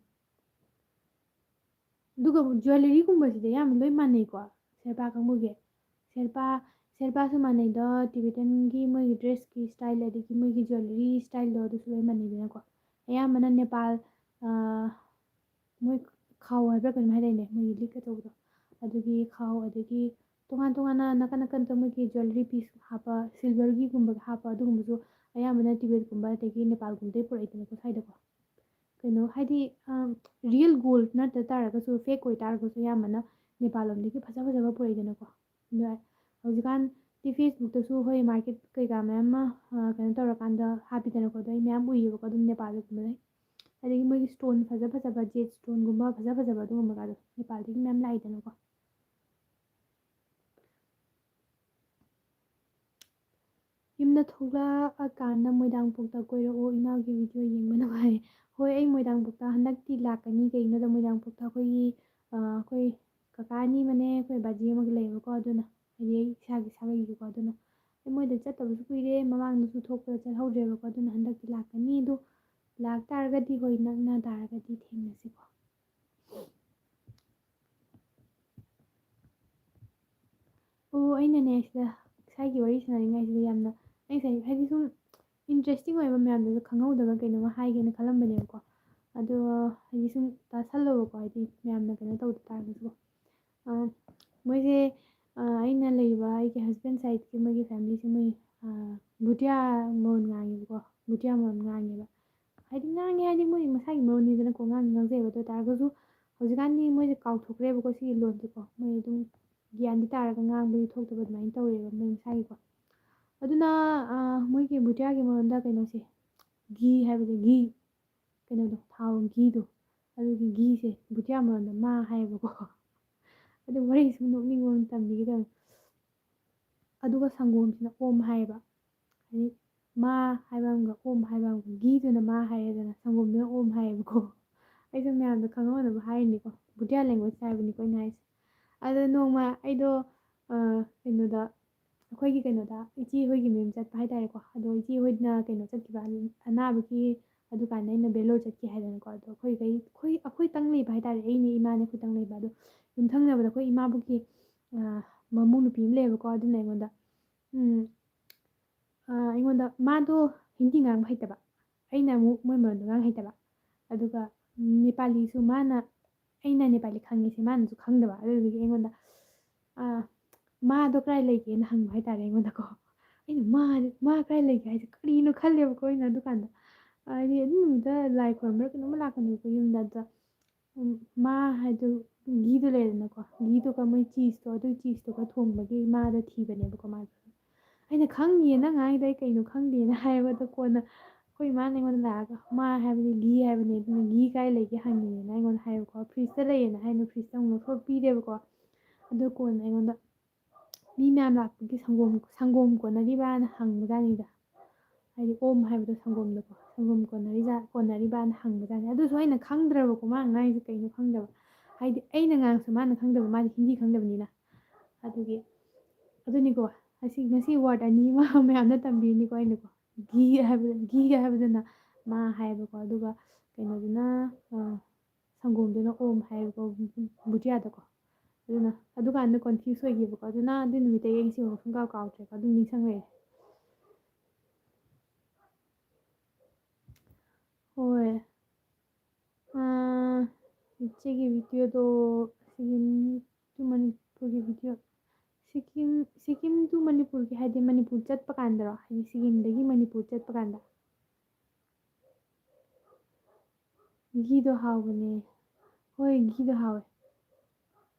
ꯑꯗꯨꯒ jewelleryꯒꯨꯝꯕꯁꯤꯗꯤ ꯑꯌꯥꯝꯕ ꯂꯣꯏ ꯃꯥꯟꯅꯩꯀꯣ, ꯁꯦꯔꯄꯥ ꯀꯥꯡꯕꯨꯒꯤ꯫ ꯁꯦꯔꯄꯥ, ꯁꯦꯔꯄꯥꯁꯨ ꯃꯥꯟꯅꯩꯗꯣ, ꯇꯤꯕꯦꯇꯟꯒꯤ ꯃꯣꯏꯒꯤ ꯗ꯭ꯔꯦꯁꯀꯤ ꯁ꯭ꯇꯥꯏꯜ, ꯑꯗꯒꯤ ꯃꯣꯏꯒꯤ ꯖ꯭ꯋꯦꯂꯔꯤ ꯁ꯭ꯇꯥꯏꯜꯗꯣ ꯑꯗꯨꯁꯨ ꯂꯣꯏ ꯃꯥꯟꯅꯩꯗꯅꯀꯣ꯫ ꯑꯌꯥꯝꯕꯅ ꯅꯦꯄꯥꯜ, ꯑ, ꯃꯣꯏ ꯈꯥꯎ ꯍꯥꯏꯕ꯭ꯔꯥ ꯀꯩꯅꯣꯝ ꯍꯥꯏꯗꯥꯏꯅꯦ, ꯃꯣꯏꯒꯤ ꯂꯤꯛ ꯑꯆꯧꯕꯗꯣ, ꯑꯗꯨꯒꯤ ꯈꯥꯎ, ꯑꯗꯒꯤ ꯇꯣꯉꯥꯟ ꯇꯣꯉꯥꯟꯅ ꯅꯥꯀꯟ ꯅꯥꯀꯟꯗ ꯃꯣꯏꯒꯤ ꯖ꯭ꯋꯦꯂꯔꯤ ꯄꯤꯁ ꯍꯥꯞꯄ, ꯁꯤꯜꯚꯔꯒꯤꯒꯨꯝꯕꯒ ꯍꯥꯞꯄ, ꯑꯗꯨꯒꯨꯝꯕꯁꯨ ꯑꯌꯥꯝꯕꯅ ꯇꯤꯕꯦꯠꯀꯨꯝꯕ ꯑꯗꯒꯤ ꯅꯦꯄꯥꯜꯒꯨꯝꯕꯗꯒꯤ ꯄꯨꯔꯛꯏꯗꯅꯀꯣ ꯁ꯭ꯋꯥꯏꯗꯀꯣ꯫ ꯀꯩꯅꯣ ꯍꯥꯏꯗꯤ, ꯔꯤꯌꯦꯜ ꯒꯣꯜ ꯅꯠꯇ ꯇꯥꯔꯒꯁꯨ, ꯐꯦꯛ ꯑꯣꯏ ꯇꯥꯔꯒꯁꯨ ꯑꯌꯥꯝꯕꯅ ꯅꯦꯄꯥꯜ ꯂꯣꯝꯗꯒꯤ ꯐꯖ ꯐꯖꯕ ꯄꯨꯔꯛꯏꯗꯅꯀꯣ꯫ ꯑꯗꯣ ꯍꯧꯖꯤꯛꯀꯥꯟꯗꯤ ꯐꯦꯁꯕꯨꯛꯇꯁꯨ ꯍꯣꯏ ꯃꯥꯔꯀꯦꯠ ꯀꯩꯀꯥ ꯃꯌꯥꯝ ꯑꯃ, ꯑ, ꯀꯩꯅꯣ ꯇꯧꯔꯀꯥꯟꯗ ꯍꯥꯞꯄꯤꯗꯅꯀꯣ, ꯑꯗꯣ ꯑꯩ ꯃꯌꯥꯝ ꯎꯏꯌꯦꯕꯀꯣ ꯑꯗꯨꯝ ꯅꯦꯄꯥꯜꯗꯒꯨꯝꯕꯗꯩ꯫ ꯑꯗꯒꯤ ꯃꯣꯏꯒꯤ ꯁ꯭ꯇꯣꯟ ꯐꯖ ꯐꯖꯕ, ꯖꯦꯠ ꯁ꯭ꯇꯣꯟꯒꯨꯝꯕ ꯐꯖ ꯐꯖꯕ ꯑꯗꯨꯒꯨꯝꯕꯒꯗꯣ ꯅꯦꯄꯥꯜꯗꯒꯤ ꯃꯌꯥꯝ ꯂꯥꯛꯏꯗꯅꯀꯣ꯫ ꯌꯨꯝꯗ ꯊꯣꯛꯂꯛꯑꯀꯥꯟꯗ ꯃꯣꯏꯔꯥꯡꯄꯣꯛꯇ ꯀꯣꯏꯔꯛꯑꯣ, ꯏꯅꯥꯎꯒꯤ ꯚꯤꯗꯤꯑꯣ ꯌꯦꯡꯕ ꯅꯨꯡꯉꯥꯏ꯫ ꯍꯣꯏ, ꯑꯩ ꯃꯣꯏꯔꯥꯡꯄꯣꯛꯇ ꯍꯟꯗꯛꯇꯤ ꯂꯥꯛꯀꯅꯤ꯫ ꯀꯩꯒꯤꯅꯣꯗ ꯃꯣꯏꯔꯥꯡꯄꯣꯛꯇ ꯑꯩꯈꯣꯏꯒꯤ, ꯑ, ꯑꯩꯈꯣꯏ ꯀꯀꯥ ꯑꯅꯤ ꯑꯃꯅꯦ, ꯑꯩꯈꯣꯏ ꯕꯥꯖꯤ ꯑꯃꯒ ꯂꯩꯌꯦꯕꯀꯣ꯫ ꯑꯗꯨꯅ ꯍꯥꯏꯗꯤ ꯑꯩ ꯏꯁꯥꯒꯤ ꯏꯁꯥꯒꯤꯀꯣ꯫ ꯑꯗꯨꯅ ꯑꯩ ꯃꯣꯏꯗ ꯆꯠꯇꯕꯁꯨ ꯀꯨꯏꯔꯦ, ꯃꯃꯥꯡꯗꯁꯨ ꯊꯣꯛꯄꯗ ꯆꯠꯍꯧꯗ꯭ꯔꯦꯕꯀꯣ꯫ ꯑꯗꯨꯅ ꯍꯟꯗꯛꯇꯤ ꯂꯥꯛꯀꯅꯤ꯫ ꯑꯗꯣ ꯂꯥꯛꯇꯥꯔꯒꯗꯤ, ꯍꯣꯏ, ꯅꯛꯅ ꯇꯥꯔꯒꯗꯤ ꯊꯦꯡꯅꯁꯤꯀꯣ꯫ ꯑꯣ, ꯑꯩꯅꯅꯦ ꯁꯤꯗ ꯉꯁꯥꯏꯒꯤ ꯋꯥꯔꯤ ꯁꯥꯟꯅꯔꯤꯉꯩꯁꯤꯗ ꯌꯥꯝꯅ, ꯑꯩ ꯉꯁꯥꯏ ꯍꯥꯏꯗꯤ ꯁꯨꯝ ꯏꯟꯇꯔꯦꯁꯇꯤꯡ ꯑꯣꯏꯕ ꯃꯌꯥꯝꯗꯨꯁꯨ ꯈꯪꯍꯧꯗꯕ ꯀꯩꯅꯣꯝꯃ ꯍꯥꯏꯒꯦꯅ ꯈꯜꯂꯝꯕꯅꯦꯕꯀꯣ꯫ ꯑꯗꯣ ꯍꯥꯏꯗꯤ ꯁꯨꯝ ꯇꯥꯁꯜꯂꯧꯕꯀꯣ, ꯍꯥꯏꯗꯤ ꯃꯌꯥꯝꯅ ꯀꯩꯅꯣ ꯇꯧꯗ ꯇꯥꯔꯒꯁꯨꯀꯣ꯫ ꯑ, ꯃꯣꯏꯁꯦ, ꯑ, ꯑꯩꯅ ꯂꯩꯔꯤꯕ ꯑꯩꯒꯤ ꯍꯁꯕꯦꯟ ꯁꯥꯏꯠꯀꯤ ꯃꯣꯏꯒꯤ ꯐꯦꯃꯤꯂꯤꯁꯦ ꯃꯣꯏ, ꯑ, ꯚꯨꯇꯤꯌꯥ ꯃꯔꯣꯟ ꯉꯥꯡꯉꯦꯕꯀꯣ, ꯚꯨꯇꯤꯌꯥ ꯃꯔꯣꯟ ꯉꯥꯡꯉꯦꯕ꯫ ꯍꯥꯏꯗꯤ ꯉꯥꯡꯉꯦ ꯍꯥꯏꯗꯤ ꯃꯣꯏ ꯃꯁꯥꯒꯤ ꯃꯔꯣꯟꯅꯤꯗꯅꯀꯣ, ꯉꯥꯡꯉꯤ ꯉꯥꯡꯖꯩꯕ꯫ ꯑꯗꯨ ꯑꯣꯏ ꯇꯥꯔꯒꯁꯨ ꯍꯧꯖꯤꯛꯀꯥꯟꯗꯤ ꯃꯣꯏꯁꯦ ꯀꯥꯎꯊꯣꯛꯈ꯭ꯔꯦꯕꯀꯣ ꯁꯤꯒꯤ ꯂꯣꯟꯁꯦꯀꯣ꯫ ꯃꯣꯏ ꯑꯗꯨꯝ ꯒ꯭ꯌꯥꯟꯗꯤ ꯇꯥꯔꯒ ꯉꯥꯡꯕꯗꯤ ꯊꯣꯛꯇꯕ ꯑꯗꯨꯃꯥꯏꯅ ꯇꯧꯔꯦꯕ ꯃꯣꯏ ꯃꯁꯥꯒꯤꯀꯣ꯫ ꯑꯗꯨꯅ, ꯑ, ꯃꯣꯏꯒꯤ ꯚꯨꯇꯤꯌꯥꯒꯤ ꯃꯔꯣꯟꯗ ꯀꯩꯅꯣꯁꯦ, ꯘꯤ ꯍꯥꯏꯕꯁꯦ, ꯘꯤ, ꯀꯩꯅꯣꯗꯣ, ꯊꯥꯎ ꯘꯤꯗꯣ, ꯑꯗꯨꯒꯤ ꯘꯤꯁꯦ ꯚꯨꯇꯤꯌꯥ ꯃꯔꯣꯟꯗ ꯃꯥ ꯍꯥꯏꯌꯦꯕꯀꯣ꯫ ꯑꯗꯨ ꯋꯥꯔꯤ ꯁꯨꯝ ꯅꯣꯛꯅꯤꯡꯕ ꯑꯃ ꯇꯝꯕꯤꯒꯦ ꯇꯧꯅꯤ꯫ ꯑꯗꯨꯒ ꯁꯪꯒꯣꯝꯁꯤꯅ ꯑꯣꯝ ꯍꯥꯏꯌꯦꯕ꯫ ꯍꯥꯏꯗꯤ ꯃꯥ ꯍꯥꯏꯕ ꯑꯃꯒ ꯑꯣꯝ ꯍꯥꯏꯕ ꯑꯃꯒ, ꯘꯤꯗꯨꯅ ꯃꯥ ꯍꯥꯏꯔꯦꯗꯅ, ꯁꯪꯒꯣꯝꯗꯨꯅ ꯑꯣꯝ ꯍꯥꯏꯌꯦꯕꯀꯣ꯫ ꯑꯩꯁꯨ ꯃꯌꯥꯝꯗ ꯈꯪꯍꯧꯅꯕ ꯍꯥꯏꯔꯤꯅꯤꯀꯣ, ꯚꯨꯇꯤꯌꯥ ꯂꯦꯡꯒ꯭ꯋꯦꯖ ꯍꯥꯏꯕꯅꯤꯀꯣ ꯑꯩꯅ ꯍꯥꯏꯁꯦ꯫ ꯑꯗꯣ ꯅꯣꯡꯃ ꯑꯩꯗꯣ, ꯑ, ꯀꯩꯅꯣꯗ, ꯑꯩꯈꯣꯏꯒꯤ ꯀꯩꯅꯣꯗ, ꯏꯆꯦ ꯍꯣꯏꯒꯤ ꯃꯌꯨꯝ ꯆꯠꯄ ꯍꯥꯏꯇꯥꯔꯦꯀꯣ꯫ ꯑꯗꯣ ꯏꯆꯦ ꯍꯣꯏꯅ ꯀꯩꯅꯣ ꯆꯠꯈꯤꯕ, ꯑꯅꯥꯕꯒꯤ, ꯑꯗꯨꯀꯥꯟꯗ ꯑꯩꯅ ꯕꯦꯂꯣꯔ ꯆꯠꯈꯤ ꯍꯥꯏꯗꯅꯀꯣ꯫ ꯑꯗꯣ ꯑꯩꯈꯣꯏꯈꯩ, ꯑꯩꯈꯣꯏ, ꯑꯩꯈꯣꯏꯇꯪ ꯂꯩꯕ ꯍꯥꯏꯇꯥꯔꯦ, ꯑꯩꯅꯦ ꯏꯃꯥꯅꯦ ꯑꯩꯈꯣꯏꯇꯪ ꯂꯩꯕ꯫ ꯑꯗꯣ ꯌꯨꯝꯊꯪꯅꯕꯗ ꯑꯩꯈꯣꯏ ꯏꯃꯥꯕꯣꯛꯀꯤ, ꯑ, ꯃꯃꯧ ꯅꯨꯄꯤ ꯑꯃ ꯂꯩꯌꯦꯕꯀꯣ꯫ ꯑꯗꯨꯅ ꯑꯩꯉꯣꯟꯗ, ꯎꯝ, ꯑ, ꯑꯩꯉꯣꯟꯗ, ꯃꯥꯗꯣ ꯍꯤꯟꯗꯤ ꯉꯥꯡꯕ ꯍꯩꯇꯕ, ꯑꯩꯅ ꯑꯃꯨꯛ ꯃꯣꯏ ꯃꯔꯣꯟꯗꯣ ꯉꯥꯡ ꯍꯩꯇꯕ꯫ ꯑꯗꯨꯒ ꯅꯦꯄꯥꯂꯤꯁꯨ ꯃꯥꯅ, ꯑꯩꯅ ꯅꯦꯄꯥꯂꯤ ꯈꯪꯉꯤꯁꯦ ꯃꯥꯅꯁꯨ ꯈꯪꯗꯕ꯫ ꯑꯗꯨꯗꯨꯒꯤ ꯑꯩꯉꯣꯟꯗ, ꯑ, "ꯃꯥꯗꯣ ꯀꯗꯥꯏ ꯂꯩꯒꯦꯅ?" ꯍꯪꯕ ꯍꯥꯏꯇꯥꯔꯦ ꯑꯩꯉꯣꯟꯗꯀꯣ꯫ ꯑꯩꯅ, "ꯃꯥ, ꯃꯥ ꯀꯗꯥꯏ ꯂꯩꯒꯦ?" ꯍꯥꯏꯁꯦ ꯀꯔꯤꯅꯣ ꯈꯜꯂꯦꯕꯀꯣ ꯑꯩꯅ ꯑꯗꯨꯀꯥꯟꯗ꯫ ꯍꯥꯏꯗꯤ ꯑꯗꯨ ꯅꯨꯃꯤꯠꯇ ꯂꯥꯏ ꯈꯣꯏꯔꯝꯕ꯭ꯔꯥ ꯀꯩꯅꯣꯝꯃ ꯂꯥꯛꯄꯅꯦꯕꯀꯣ ꯌꯨꯝꯗ꯫ ꯑꯗ ꯎꯝ, ꯃꯥ ꯍꯥꯏꯗꯣ, ꯘꯤꯗꯣ ꯂꯩꯔꯦꯗꯅꯀꯣ, ꯘꯤꯗꯨꯒ ꯃꯣꯏ ꯆꯤꯁꯇꯣ, ꯑꯗꯨ ꯆꯤꯁꯇꯨꯒ ꯊꯣꯡꯕꯒꯤ ꯃꯥꯗꯣ ꯊꯤꯕꯅꯦꯕꯀꯣ ꯃꯥꯗꯣ꯫ ꯑꯩꯅ, "ꯈꯪꯗꯤꯌꯦ, ꯅꯪ ꯉꯥꯡꯉꯤꯗꯣ ꯑꯩ ꯀꯩꯅꯣ ꯈꯪꯗꯦꯅ" ꯍꯥꯏꯌꯦꯕ꯫ ꯑꯗꯣ ꯀꯣꯟꯅ ꯑꯩꯈꯣꯏ ꯏꯃꯥꯅ ꯑꯩꯉꯣꯟꯗ ꯂꯥꯛꯑꯒ, "ꯃꯥ ꯍꯥꯏꯕꯗꯤ ꯘꯤ ꯍꯥꯏꯕꯅꯦ, ꯑꯗꯨꯅ ꯘꯤ ꯀꯥꯏ ꯂꯩꯒꯦ ꯍꯪꯉꯤꯅꯦꯅ" ꯑꯩꯉꯣꯟꯗ ꯍꯥꯏꯌꯦꯕꯀꯣ꯫ "ꯐ꯭ꯔꯤꯖꯇ ꯂꯩꯌꯦꯅ" ꯍꯥꯏꯅ ꯐ꯭ꯔꯤꯖꯇ ꯑꯃꯨꯛ ꯂꯧꯊꯣꯛꯑ ꯄꯤꯔꯦꯕꯀꯣ꯫ ꯑꯗꯣ ꯀꯣꯟꯅ ꯑꯩꯉꯣꯟꯗ ꯃꯤ ꯃꯌꯥꯝ ꯂꯥꯛꯄꯒꯤ ꯁꯪꯒꯣꯝ, ꯁꯪꯒꯣꯝ ꯀꯣꯟꯅꯔꯤꯕꯅ ꯍꯪꯕꯖꯥꯠꯅꯤꯗ꯫ ꯍꯥꯏꯗꯤ ꯑꯣꯝ ꯍꯥꯏꯕꯗꯣ ꯁꯪꯒꯣꯝꯗꯀꯣ, ꯁꯪꯒꯣꯝ ꯀꯣꯟꯅꯔꯤꯖꯥ-, ꯀꯣꯟꯅꯔꯤꯕꯅ ꯍꯪꯕꯖꯥꯠꯅꯤ꯫ ꯑꯗꯨꯁꯨ ꯑꯩꯅ ꯈꯪꯗ꯭ꯔꯕꯀꯣ, ꯃꯥꯅ ꯉꯥꯡꯉꯤꯁꯦ ꯀꯩꯅꯣ ꯈꯪꯗꯕ꯫ ꯍꯥꯏꯗꯤ ꯑꯩꯅ ꯉꯥꯡꯉꯁꯨ ꯃꯥꯅ ꯈꯪꯗꯕ, ꯃꯥꯗꯤ ꯍꯤꯟꯗꯤ ꯈꯪꯗꯕꯅꯤꯅ꯫ ꯑꯗꯨꯒꯤ, ꯑꯗꯨꯅꯤꯀꯣ, ꯑꯁꯤ ꯉꯁꯤ word ꯑꯅꯤ ꯑꯃ ꯃꯌꯥꯝꯅ ꯇꯝꯕꯤꯔꯤꯅꯤꯀꯣ ꯑꯩꯅꯀꯣ꯫ ꯘꯤ ꯍꯥꯏꯕ, ꯘꯤ ꯍꯥꯏꯕꯗꯨꯅ ꯃꯥ ꯍꯥꯏꯌꯦꯕꯀꯣ, ꯑꯗꯨꯒ ꯀꯩꯅꯣꯗꯨꯅ, ꯑ, ꯁꯪꯒꯣꯝꯗꯨꯅ ꯑꯣꯝ ꯍꯥꯏꯌꯦꯕꯀꯣ, ꯕꯨꯇꯤꯌꯥꯗꯀꯣ꯫ ꯑꯗꯨꯅ ꯑꯗꯨꯀꯥꯟꯗ confuse ꯑꯣꯏꯈꯤꯕꯀꯣ꯫ ꯑꯗꯨꯅ ꯑꯗꯨ ꯅꯨꯃꯤꯠꯇꯒꯤ ꯑꯩ ꯁꯤꯃ ꯁꯨꯡꯀꯥꯎ ꯀꯥꯎꯗ꯭ꯔꯦꯀꯣ, ꯑꯗꯨꯝ ꯅꯤꯡꯁꯤꯡꯂꯛꯑꯦ꯫ ꯍꯣꯏ꯫ ꯑꯥ, ꯏꯆꯦꯒꯤ videoꯗꯣ, ꯁꯤꯒꯤ ꯃꯅꯤꯄꯨꯔꯒꯤ video, ꯁꯤꯀꯤꯝ, ꯁꯤꯀꯤꯝ to ꯃꯅꯤꯄꯨꯔꯒꯤ ꯍꯥꯏꯗꯤ ꯃꯅꯤꯄꯨꯔ ꯆꯠꯄ ꯀꯥꯟꯗꯔꯣ? ꯍꯥꯏꯗꯤ ꯁꯤꯀꯤꯝꯗꯒꯤ ꯃꯅꯤꯄꯨꯔ ꯆꯠꯄ ꯀꯥꯟꯗ? ꯘꯤꯗꯣ ꯍꯥꯎꯕꯅꯦ꯫ ꯍꯣꯏ, ꯘꯤꯗꯣ ꯍꯥꯎꯋꯦ꯫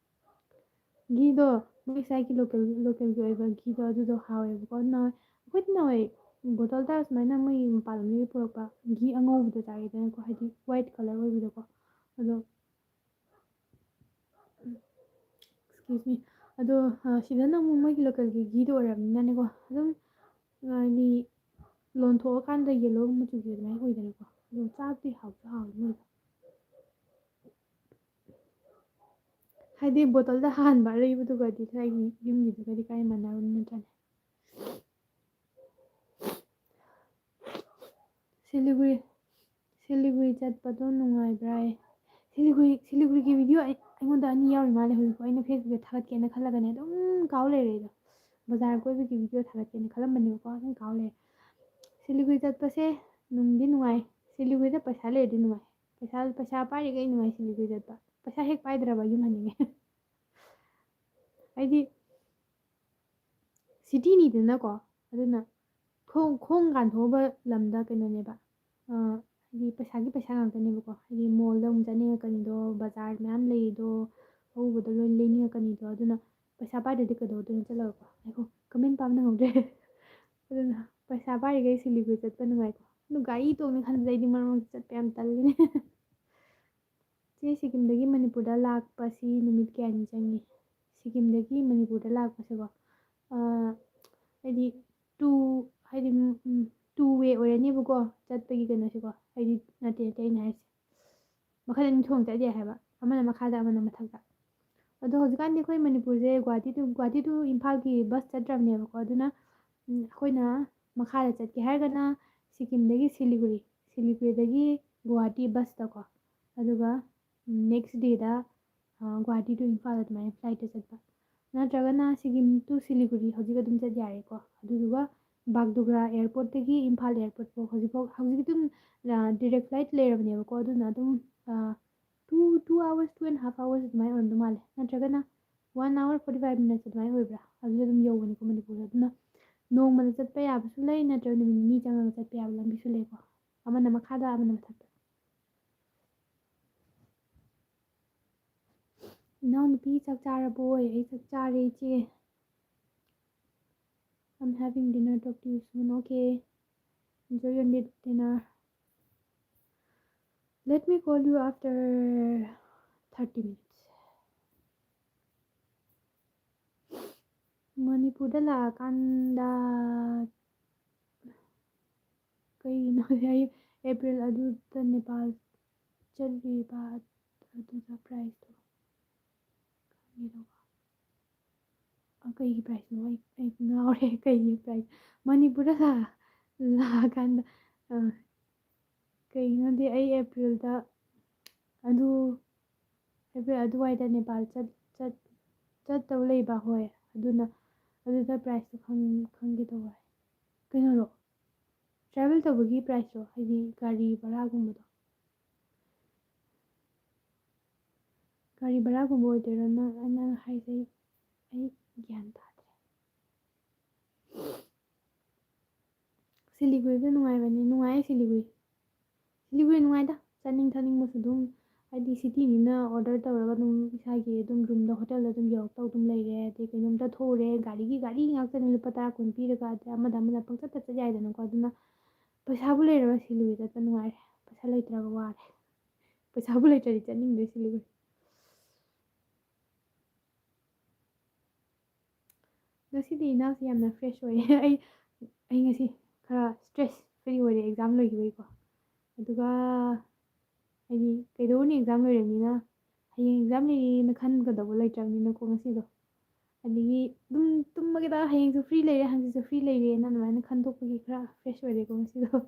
ꯘꯤꯗꯣ ꯃꯣꯏ ꯁ꯭ꯋꯥꯏꯒꯤ local, localꯒꯤ ꯑꯣꯏꯕ ꯘꯤꯗꯣ ꯑꯗꯨꯗꯣ ꯍꯥꯎꯋꯦꯕꯀꯣ꯫ ꯅꯍꯥꯟꯋꯥꯏ, ꯑꯩꯈꯣꯏꯗꯤ ꯅꯍꯥꯟꯋꯥꯏ bottleꯗ ꯁꯨꯃꯥꯏꯅ ꯃꯣꯏ ꯃꯄꯥꯟ ꯂꯝꯗꯒꯤ ꯄꯨꯔꯛꯄ ꯘꯤ ꯑꯉꯧꯕꯗꯣ ꯆꯥꯔꯛꯏꯗꯅꯀꯣ, ꯍꯥꯏꯗꯤ white colour ꯑꯣꯏꯕꯗꯣꯀꯣ꯫ ꯑꯗꯣ, excuse me, ꯑꯗꯣ, ꯑ, ꯁꯤꯗꯅ ꯑꯃꯨꯛ ꯃꯣꯏꯒꯤ localꯒꯤ ꯘꯤꯗꯣ ꯑꯣꯏꯔꯕꯅꯤꯅꯅꯦꯀꯣ, ꯑꯗꯨꯝ, ꯍꯥꯏꯗꯤ ꯂꯣꯟꯊꯣꯛꯑꯀꯥꯟꯗ yellow ꯃꯆꯨꯒꯤ ꯑꯗꯨꯃꯥꯏꯅ ꯑꯣꯏꯗꯅꯀꯣ꯫ ꯑꯗꯣ ꯆꯥꯕꯗꯤ ꯍꯥꯎꯁꯨ ꯍꯥꯎꯋꯦ ꯃꯣꯏꯗꯣ꯫ ꯍꯥꯏꯗꯤ bottleꯗ ꯍꯥꯟꯕ ꯑꯔꯩꯕꯗꯨꯒꯗꯤ ꯑꯩꯒꯤ ꯌꯨꯝꯒꯤꯗꯨꯒꯗꯤ ꯀꯥꯏ ꯃꯥꯟꯅꯔꯨꯅꯤ ꯅꯠꯇ꯭ꯔꯅꯦ? ꯁꯤꯂꯤꯒꯨꯔꯤ, ꯁꯤꯂꯤꯒꯨꯔꯤ ꯆꯠꯄꯗꯣ ꯅꯨꯡꯉꯥꯏꯕ꯭ꯔꯥ? ꯁꯤꯂꯤꯒꯨꯔꯤ ꯁꯤꯂꯤꯒꯨꯔꯤꯒꯤ ꯚꯤꯗꯤꯑꯣ ꯑꯩ ꯑꯩꯉꯣꯟꯗ ꯑꯅꯤ ꯌꯥꯎꯔꯤ ꯃꯥꯜꯂꯦ꯫ ꯍꯧꯖꯤꯛꯐꯥꯎ ꯑꯩꯅ ꯐꯦꯁꯕꯨꯛꯇ ꯊꯥꯒꯠꯀꯦꯅ ꯈꯜꯂꯒꯅꯦ ꯑꯗꯨꯝ ꯀꯥꯎ ꯂꯩꯔꯦ ꯑꯩꯗꯣ꯫ ꯕꯖꯥꯔ ꯀꯣꯏꯕꯒꯤ ꯚꯤꯗꯤꯑꯣ ꯊꯥꯒꯠꯀꯦꯅ ꯈꯜꯂꯝꯕꯅꯦꯕꯀꯣ, ꯑꯗꯨꯝ ꯀꯥꯎ ꯂꯩꯔꯦ꯫ ꯁꯤꯂꯤꯒꯨꯔꯤ ꯆꯠꯄꯁꯦ ꯅꯨꯡꯗꯤ ꯅꯨꯡꯉꯥꯏ꯫ ꯁꯤꯂꯤꯒꯨꯔꯤꯗ ꯄꯩꯁꯥ ꯂꯩꯔꯗꯤ ꯅꯨꯡꯉꯥꯏ꯫ ꯄꯩꯁꯥ ꯄꯩꯁꯥ ꯄꯥꯏꯔꯤꯈꯩ ꯅꯨꯡꯉꯥꯏ ꯁꯤꯂꯤꯒꯨꯔꯤ ꯆꯠꯄ꯫ ꯄꯩꯁꯥ ꯍꯦꯛ ꯄꯥꯏꯗ꯭ꯔꯕ ꯌꯨꯝ ꯍꯟꯅꯤꯡꯉꯦ꯫ ꯍꯥꯏꯗꯤ ꯁꯤꯇꯤꯅꯤꯗꯅꯀꯣ, ꯑꯗꯨꯅ ꯈꯣꯡ ꯈꯣꯡ ꯀꯥꯟꯊꯣꯛꯑꯕ ꯂꯝꯗ ꯀꯩꯅꯣꯅꯦꯕ꯫ ꯍꯥꯏꯗꯤ ꯄꯩꯁꯥꯒꯤ ꯄꯩꯁꯥ ꯉꯥꯛꯇꯅꯦꯕꯀꯣ꯫ ꯍꯥꯏꯗꯤ ꯃꯣꯜꯗ ꯑꯃꯨꯛ ꯆꯠꯅꯤꯡꯉꯛꯀꯅꯤꯗꯣ, ꯕꯖꯥꯔ ꯃꯌꯥꯝ ꯂꯩꯔꯤꯗꯣ, ꯑꯎꯕꯗꯣ ꯂꯣꯏ ꯂꯩꯅꯤꯡꯉꯛꯀꯅꯤꯗꯣ꯫ ꯑꯗꯨꯅ ꯄꯩꯁꯥ ꯄꯥꯏꯗ꯭ꯔꯗꯤ ꯀꯩꯗꯧꯗꯣꯏꯅꯣ ꯆꯠꯂꯒꯀꯣ? ꯉꯥꯏꯈꯣ, ꯀꯃꯦꯟ ꯄꯥꯕ ꯅꯪꯍꯧꯗ꯭ꯔꯦ꯫ ꯑꯗꯨꯅ ꯄꯩꯁꯥ ꯄꯥꯏꯔꯤꯈꯩ ꯁꯤꯂꯤꯒꯨꯔꯤ ꯆꯠꯄ ꯅꯨꯡꯉꯥꯏꯀꯣ꯫ ꯑꯗꯨ ꯒꯥꯔꯤ ꯇꯣꯡꯅꯤ ꯈꯟꯕꯗ ꯑꯩꯗꯤ ꯃꯔꯛ ꯃꯔꯛꯇ ꯆꯠꯄ ꯌꯥꯝ ꯇꯜꯂꯤꯅꯦ꯫ ꯆꯦ, ꯁꯤꯀꯤꯝꯗꯒꯤ ꯃꯅꯤꯄꯨꯔꯗ ꯂꯥꯛꯄꯁꯤ ꯅꯨꯃꯤꯠ ꯀꯌꯥꯅꯤ ꯆꯪꯉꯤ? ꯁꯤꯀꯤꯝꯗꯒꯤ ꯃꯅꯤꯄꯨꯔꯗ ꯂꯥꯛꯄꯁꯦꯀꯣ, ꯑꯥ, ꯍꯥꯏꯗꯤ ꯇꯨ ꯍꯥꯏꯗꯤ ꯇꯨ ꯋꯦ ꯑꯣꯏꯔꯅꯦꯕꯀꯣ, ꯆꯠꯄꯒꯤ ꯀꯩꯅꯣꯁꯦꯀꯣ꯫ ꯍꯥꯏꯗꯤ ꯅꯠꯇꯦ ꯅꯠꯇꯦ ꯑꯩꯅ ꯍꯥꯏꯁꯦ ꯃꯈꯜ ꯑꯅꯤ ꯊꯣꯛꯅ ꯆꯠ ꯌꯥꯏ ꯍꯥꯏꯕ, ꯑꯃꯅ ꯃꯈꯥꯗ ꯑꯃꯅ ꯃꯊꯛꯇ꯫ ꯑꯗꯣ ꯍꯧꯖꯤꯛꯀꯥꯟꯗꯤ ꯑꯩꯈꯣꯏ ꯃꯅꯤꯄꯨꯔꯁꯦ ꯒꯨꯍꯥꯇꯤ to ꯒꯨꯍꯥꯇꯤ to ꯏꯝꯐꯥꯜꯒꯤ ꯕꯁ ꯆꯠꯇ꯭ꯔꯕꯅꯦꯕꯀꯣ꯫ ꯑꯗꯨꯅ ꯑꯩꯈꯣꯏꯅ ꯃꯈꯥꯗ ꯆꯠꯀꯦ ꯍꯥꯏꯔꯒꯅ ꯁꯤꯀꯤꯝꯗꯒꯤ ꯁꯤꯂꯤꯒꯨꯔꯤ, ꯁꯤꯂꯤꯒꯨꯔꯤꯗꯒꯤ ꯒꯨꯍꯥꯇꯤ ꯕꯁꯇꯀꯣ, ꯑꯗꯨꯒ ꯅꯦꯛꯁ ꯗꯦꯗ ꯒꯨꯍꯥꯇꯤ to ꯏꯝꯐꯥꯜ ꯑꯗꯨꯃꯥꯏꯅ ꯐ꯭ꯂꯥꯏꯠꯇ ꯆꯠꯄ꯫ ꯅꯠꯇ꯭ꯔꯒꯅ ꯁꯤꯀꯤꯝ to ꯁꯤꯂꯤꯒꯨꯔꯤ ꯍꯧꯖꯤꯛ ꯑꯗꯨꯝ ꯆꯠ ꯌꯥꯔꯦꯀꯣ꯫ ꯑꯗꯨꯗꯨꯒ ꯕꯥꯒꯗꯣꯒ꯭ꯔꯥ ꯑꯦꯌꯥꯔꯄꯣꯔꯠꯇꯒꯤ ꯏꯝꯐꯥꯜ ꯑꯦꯌꯥꯔꯄꯣꯔꯠ ꯐꯥꯎ ꯍꯧꯖꯤꯛꯐꯥꯎ ꯍꯧꯖꯤꯛ ꯑꯗꯨꯝ ꯗꯤꯔꯦꯛ ꯐ꯭ꯂꯥꯏꯠ ꯂꯩꯔꯕꯅꯦꯕꯀꯣ꯫ ꯑꯗꯨꯅ ꯑꯗꯨꯝ two two hours, two and half hours ꯑꯗꯨꯃꯥꯏꯅ ꯑꯣꯏꯔꯝꯗꯧ ꯃꯥꯜꯂꯦ꯫ ꯅꯠꯇ꯭ꯔꯒꯅ one hour forty five minutes ꯑꯗꯨꯃꯥꯏꯅ ꯑꯣꯏꯕ꯭ꯔꯥ? ꯑꯗꯨꯗ ꯑꯗꯨꯝ ꯌꯧꯕꯅꯤꯀꯣ ꯃꯅꯤꯄꯨꯔꯗ꯫ ꯑꯗꯨꯅ ꯅꯣꯡꯃꯗ ꯆꯠꯄ ꯌꯥꯕꯁꯨ ꯂꯩ, ꯅꯠꯇ꯭ꯔꯒ ꯅꯨꯃꯤꯠ ꯅꯤꯅꯤ ꯆꯪꯉꯒ ꯆꯠꯄ ꯌꯥꯕ ꯂꯝꯕꯤꯁꯨ ꯂꯩꯀꯣ꯫ ꯑꯃꯅ ꯃꯈꯥꯗ, ꯑꯃꯅ ꯃꯊꯛꯇ꯫ ꯏꯅꯥꯎꯅꯨꯄꯤ ꯆꯥꯛ ꯆꯥꯔꯕꯣꯏ? ꯑꯩ ꯆꯥꯛ ꯆꯥꯔꯦ ꯏꯆꯦ꯫ I'm having dinner, talk to you soon. Okay. Enjoy your di- dinner. Let me call you after thirty minutes. ꯃꯅꯤꯄꯨꯔꯗ ꯂꯥꯛꯑꯀꯥꯟꯗ ꯀꯩꯒꯤꯅꯣ ꯑꯩ ꯑꯦꯄ꯭ꯔꯤꯜ ꯑꯗꯨꯗ ꯅꯦꯄꯥꯜ ꯆꯠꯂꯨꯏꯕ, ꯑꯗꯨꯗ ꯄ꯭ꯔꯥꯏꯁꯇꯣ ꯈꯪꯉꯦꯗꯀꯣ꯫ ꯑ, ꯀꯩꯒꯤ ꯄ꯭ꯔꯥꯏꯁꯅꯣ? ꯑꯩ ꯑꯩ ꯉꯥꯎꯔꯦ꯫ ꯀꯩꯒꯤ ꯄ꯭ꯔꯥꯏꯁ? ꯃꯅꯤꯄꯨꯔꯗ ꯂꯥꯛ- ꯂꯥꯛꯑꯀꯥꯟꯗ, ꯑ, ꯀꯩꯒꯤꯅꯣꯗꯤ ꯑꯩ ꯑꯦꯄ꯭ꯔꯤꯜꯗ ꯑꯗꯨ ꯍꯥꯏꯐꯦꯠ ꯑꯗꯨꯋꯥꯏꯗ ꯅꯦꯄꯥꯜ ꯆꯠ ꯆꯠ ꯆꯠꯇꯧ ꯂꯩꯕ꯫ ꯍꯣꯏ, ꯑꯗꯨꯅ ꯑꯗꯨꯗ ꯄ꯭ꯔꯥꯏꯁꯇꯣ ꯈꯪ ꯈꯪꯒꯦ ꯇꯧꯕ꯫ ꯀꯩꯅꯣꯔꯣ? ꯇ꯭ꯔꯥꯚꯦꯜ ꯇꯧꯕꯒꯤ ꯄ꯭ꯔꯥꯏꯁꯇꯣ, ꯍꯥꯏꯗꯤ ꯒꯥꯔꯤ ꯚꯔꯥꯒꯨꯝꯕꯗꯣ? ꯒꯥꯔꯤ ꯚꯔꯥꯒꯨꯝꯕ ꯑꯣꯏꯗꯣꯏꯔꯣ ꯅꯪ ꯅꯪ ꯍꯥꯏꯁꯦ? ꯑꯩ ꯑꯩ ꯒ꯭ꯌꯥꯟ ꯇꯥꯗ꯭ꯔꯦ꯫ ꯁꯤꯂꯤꯒꯨꯔꯤꯗ ꯅꯨꯡꯉꯥꯏꯕꯅꯤ꯫ ꯅꯨꯡꯉꯥꯏꯌꯦ ꯁꯤꯂꯤꯒꯨꯔꯤ꯫ ꯁꯤꯂꯤꯒꯨꯔꯤ ꯅꯨꯡꯉꯥꯏꯗ꯫ ꯆꯥꯅꯤꯡ ꯊꯛꯅꯤꯡꯕꯁꯨ ꯑꯗꯨꯝ, ꯍꯥꯏꯗꯤ ꯁꯤꯇꯤꯅꯤꯅ ꯑꯣꯔꯗꯔ ꯇꯧꯔꯒ ꯑꯗꯨꯝ ꯏꯁꯥꯒꯤ ꯑꯗꯨꯝ ꯔꯨꯝꯗ, ꯍꯣꯇꯦꯜꯗ ꯑꯗꯨꯝ ꯌꯧꯔꯛꯇꯧ ꯑꯗꯨꯝ ꯂꯩꯔꯦ꯫ ꯑꯗꯩ ꯀꯩꯅꯣꯝꯇ ꯊꯣꯛꯎꯔꯦ, ꯒꯥꯔꯤꯒꯤ ꯒꯥꯔꯤ ꯉꯥꯛꯇꯅꯤ, ꯂꯨꯄꯥ ꯇꯔꯥ ꯀꯨꯟ ꯄꯤꯔꯒ ꯑꯗꯩ ꯑꯃꯗ ꯑꯃꯗ ꯄꯪꯆꯠꯇ ꯆꯠ ꯌꯥꯏꯗꯅꯀꯣ꯫ ꯑꯗꯨꯅ ꯄꯩꯁꯥꯕꯨ ꯂꯩꯔꯕ ꯁꯤꯂꯤꯒꯨꯔꯤ ꯆꯠꯄ ꯅꯨꯡꯉꯥꯏꯔꯦ, ꯄꯩꯁꯥ ꯂꯩꯇ꯭ꯔꯒ ꯋꯥꯔꯦ꯫ ꯄꯩꯁꯥꯕꯨ ꯂꯩꯇ꯭ꯔꯗꯤ ꯆꯠꯅꯤꯡꯗꯦ ꯁꯤꯂꯤꯒꯨꯔꯤ꯫ ꯉꯁꯤꯗꯤ ꯏꯅꯥꯎꯁꯦ ꯌꯥꯝꯅ ꯐ꯭ꯔꯦꯁ ꯑꯣꯏꯌꯦ꯫ ꯑꯩ ꯑꯩ ꯉꯁꯤ ꯈꯔ ꯁ꯭ꯇ꯭ꯔꯦꯁ ꯐ꯭ꯔꯤ ꯑꯣꯏꯔꯦ ꯑꯦꯛꯖꯥꯝ ꯂꯣꯏꯈꯤꯕꯒꯤꯀꯣ꯫ ꯑꯗꯨꯒ ꯍꯥꯏꯗꯤ ꯀꯩꯗꯧꯔꯨꯅꯤ, ꯑꯦꯛꯖꯥꯝ ꯂꯣꯏꯔꯕꯅꯤꯅ ꯍꯌꯦꯡ ꯑꯦꯛꯖꯥꯝ ꯂꯩꯌꯦꯅ ꯈꯟꯒꯗꯧꯕ ꯂꯩꯇ꯭ꯔꯕꯅꯤꯅꯀꯣ ꯉꯁꯤꯗꯣ꯫ ꯑꯗꯒꯤ ꯑꯗꯨꯝ ꯇꯨꯝꯃꯒꯦꯗ, ꯍꯌꯦꯡꯁꯨ ꯐ꯭ꯔꯤ ꯂꯩꯔꯦ, ꯍꯪꯆꯤꯠꯁꯨ ꯐ꯭ꯔꯤ ꯂꯩꯔꯦꯅ ꯑꯗꯨꯃꯥꯏꯅ ꯈꯟꯗꯣꯛꯄꯒꯤ ꯈꯔ ꯐ꯭ꯔꯦꯁ ꯑꯣꯏꯔꯦꯀꯣ ꯉꯁꯤꯗꯣ꯫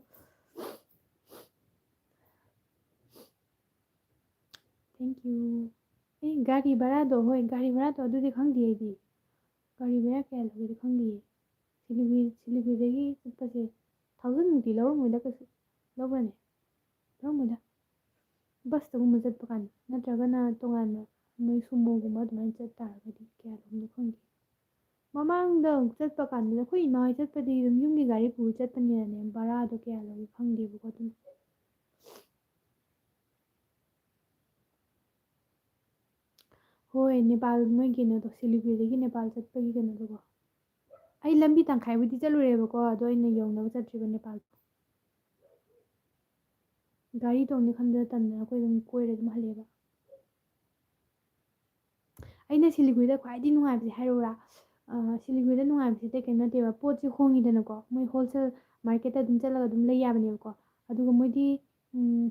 Thank you. ꯑꯦ, ꯒꯥꯔꯤ ꯚꯔꯥꯗꯣ, ꯍꯣꯏ, ꯒꯥꯔꯤ ꯚꯔꯥꯗꯣ ꯑꯗꯨꯗꯤ ꯈꯪꯗꯦ ꯑꯩꯗꯤ꯫ ꯒꯥꯔꯤ ꯚꯔꯥ ꯀꯌꯥ ꯂꯧꯒꯦꯗꯤ ꯈꯪꯗꯤꯌꯦ꯫ ꯁꯤꯂꯤꯒꯨꯔꯤ, ꯁꯤꯂꯤꯒꯨꯔꯤꯗꯒꯤ ꯆꯠꯄꯁꯦ ꯊꯥꯎꯖꯟꯃꯨꯛꯇꯤ ꯂꯧꯔꯝꯃꯣꯏꯗ ꯀꯩꯁꯨ꯫ ꯂꯧꯕ꯭ꯔꯅꯦ? ꯂꯧꯔꯝꯃꯣꯏꯗ꯫ ꯕꯁꯇꯒꯨꯝꯕ ꯆꯠꯄ ꯀꯥꯟꯗ, ꯅꯠꯇ꯭ꯔꯒꯅ ꯇꯣꯉꯥꯟꯅ ꯃꯣꯏ ꯁꯨꯃꯣꯒꯨꯝꯕ ꯑꯗꯨꯃꯥꯏꯅ ꯆꯠ ꯇꯥꯔꯒꯗꯤ ꯀꯌꯥ ꯂꯧꯕꯅꯣ ꯈꯪꯗꯦ꯫ ꯃꯃꯥꯡꯗ ꯆꯠꯄ ꯀꯥꯟꯗꯨꯗ ꯑꯩꯈꯣꯏ ꯏꯃꯥ ꯍꯣꯏ ꯆꯠꯄꯗꯤ ꯑꯗꯨꯝ ꯌꯨꯝꯒꯤ ꯒꯥꯔꯤ ꯄꯨꯔ ꯆꯠꯄꯅꯤꯅꯅꯦ, ꯚꯔꯥꯗꯣ ꯀꯌꯥ ꯂꯧꯏ ꯈꯪꯗꯦꯕꯀꯣ ꯑꯗꯨꯝ꯫ ꯍꯣꯏ, ꯅꯦꯄꯥꯜ, ꯃꯣꯏ ꯀꯩꯅꯣꯗꯣ, ꯁꯤꯂꯤꯒꯨꯔꯤꯗꯒꯤ ꯅꯦꯄꯥꯜ ꯆꯠꯄꯒꯤ ꯀꯩꯅꯣꯗꯣꯀꯣ꯫ ꯑꯩ ꯂꯝꯕꯤ ꯇꯪꯈꯥꯏꯕꯨꯗꯤ ꯆꯠꯂꯨꯔꯦꯕꯀꯣ, ꯑꯗꯣ ꯑꯩꯅ ꯌꯧꯅꯕ ꯆꯠꯇ꯭ꯔꯤꯕ ꯅꯦꯄꯥꯜꯗꯣ꯫ ꯒꯥꯔꯤ ꯇꯣꯡꯅꯤ ꯈꯟꯕꯗ ꯇꯟꯗꯅ ꯑꯩꯈꯣꯏ ꯑꯗꯨꯝ ꯀꯣꯏꯔ ꯑꯗꯨꯝ ꯍꯜꯂꯛꯑꯦꯕ꯫ ꯑꯩꯅ ꯁꯤꯂꯤꯒꯨꯔꯤꯗ ꯈ꯭ꯋꯥꯏꯗꯒꯤ ꯅꯨꯡꯉꯥꯏꯕꯁꯦ ꯍꯥꯏꯔꯛꯎꯔꯥ? ꯑ, ꯁꯤꯂꯤꯒꯨꯔꯤꯗ ꯅꯨꯡꯉꯥꯏꯕꯁꯦ ꯑꯇꯩ ꯀꯩꯝ ꯅꯠꯇꯦꯕ, ꯄꯣꯠꯁꯦ ꯍꯣꯡꯉꯤꯗꯅꯀꯣ, ꯃꯣꯏ ꯍꯣꯜꯁꯦꯜ ꯃꯥꯔꯀꯦꯠꯇ ꯑꯗꯨꯝ ꯆꯠꯂꯒ ꯑꯗꯨꯝ ꯂꯩ ꯌꯥꯕꯅꯦꯕꯀꯣ꯫ ꯑꯗꯨꯒ ꯃꯣꯏꯗꯤ, ꯎꯝ,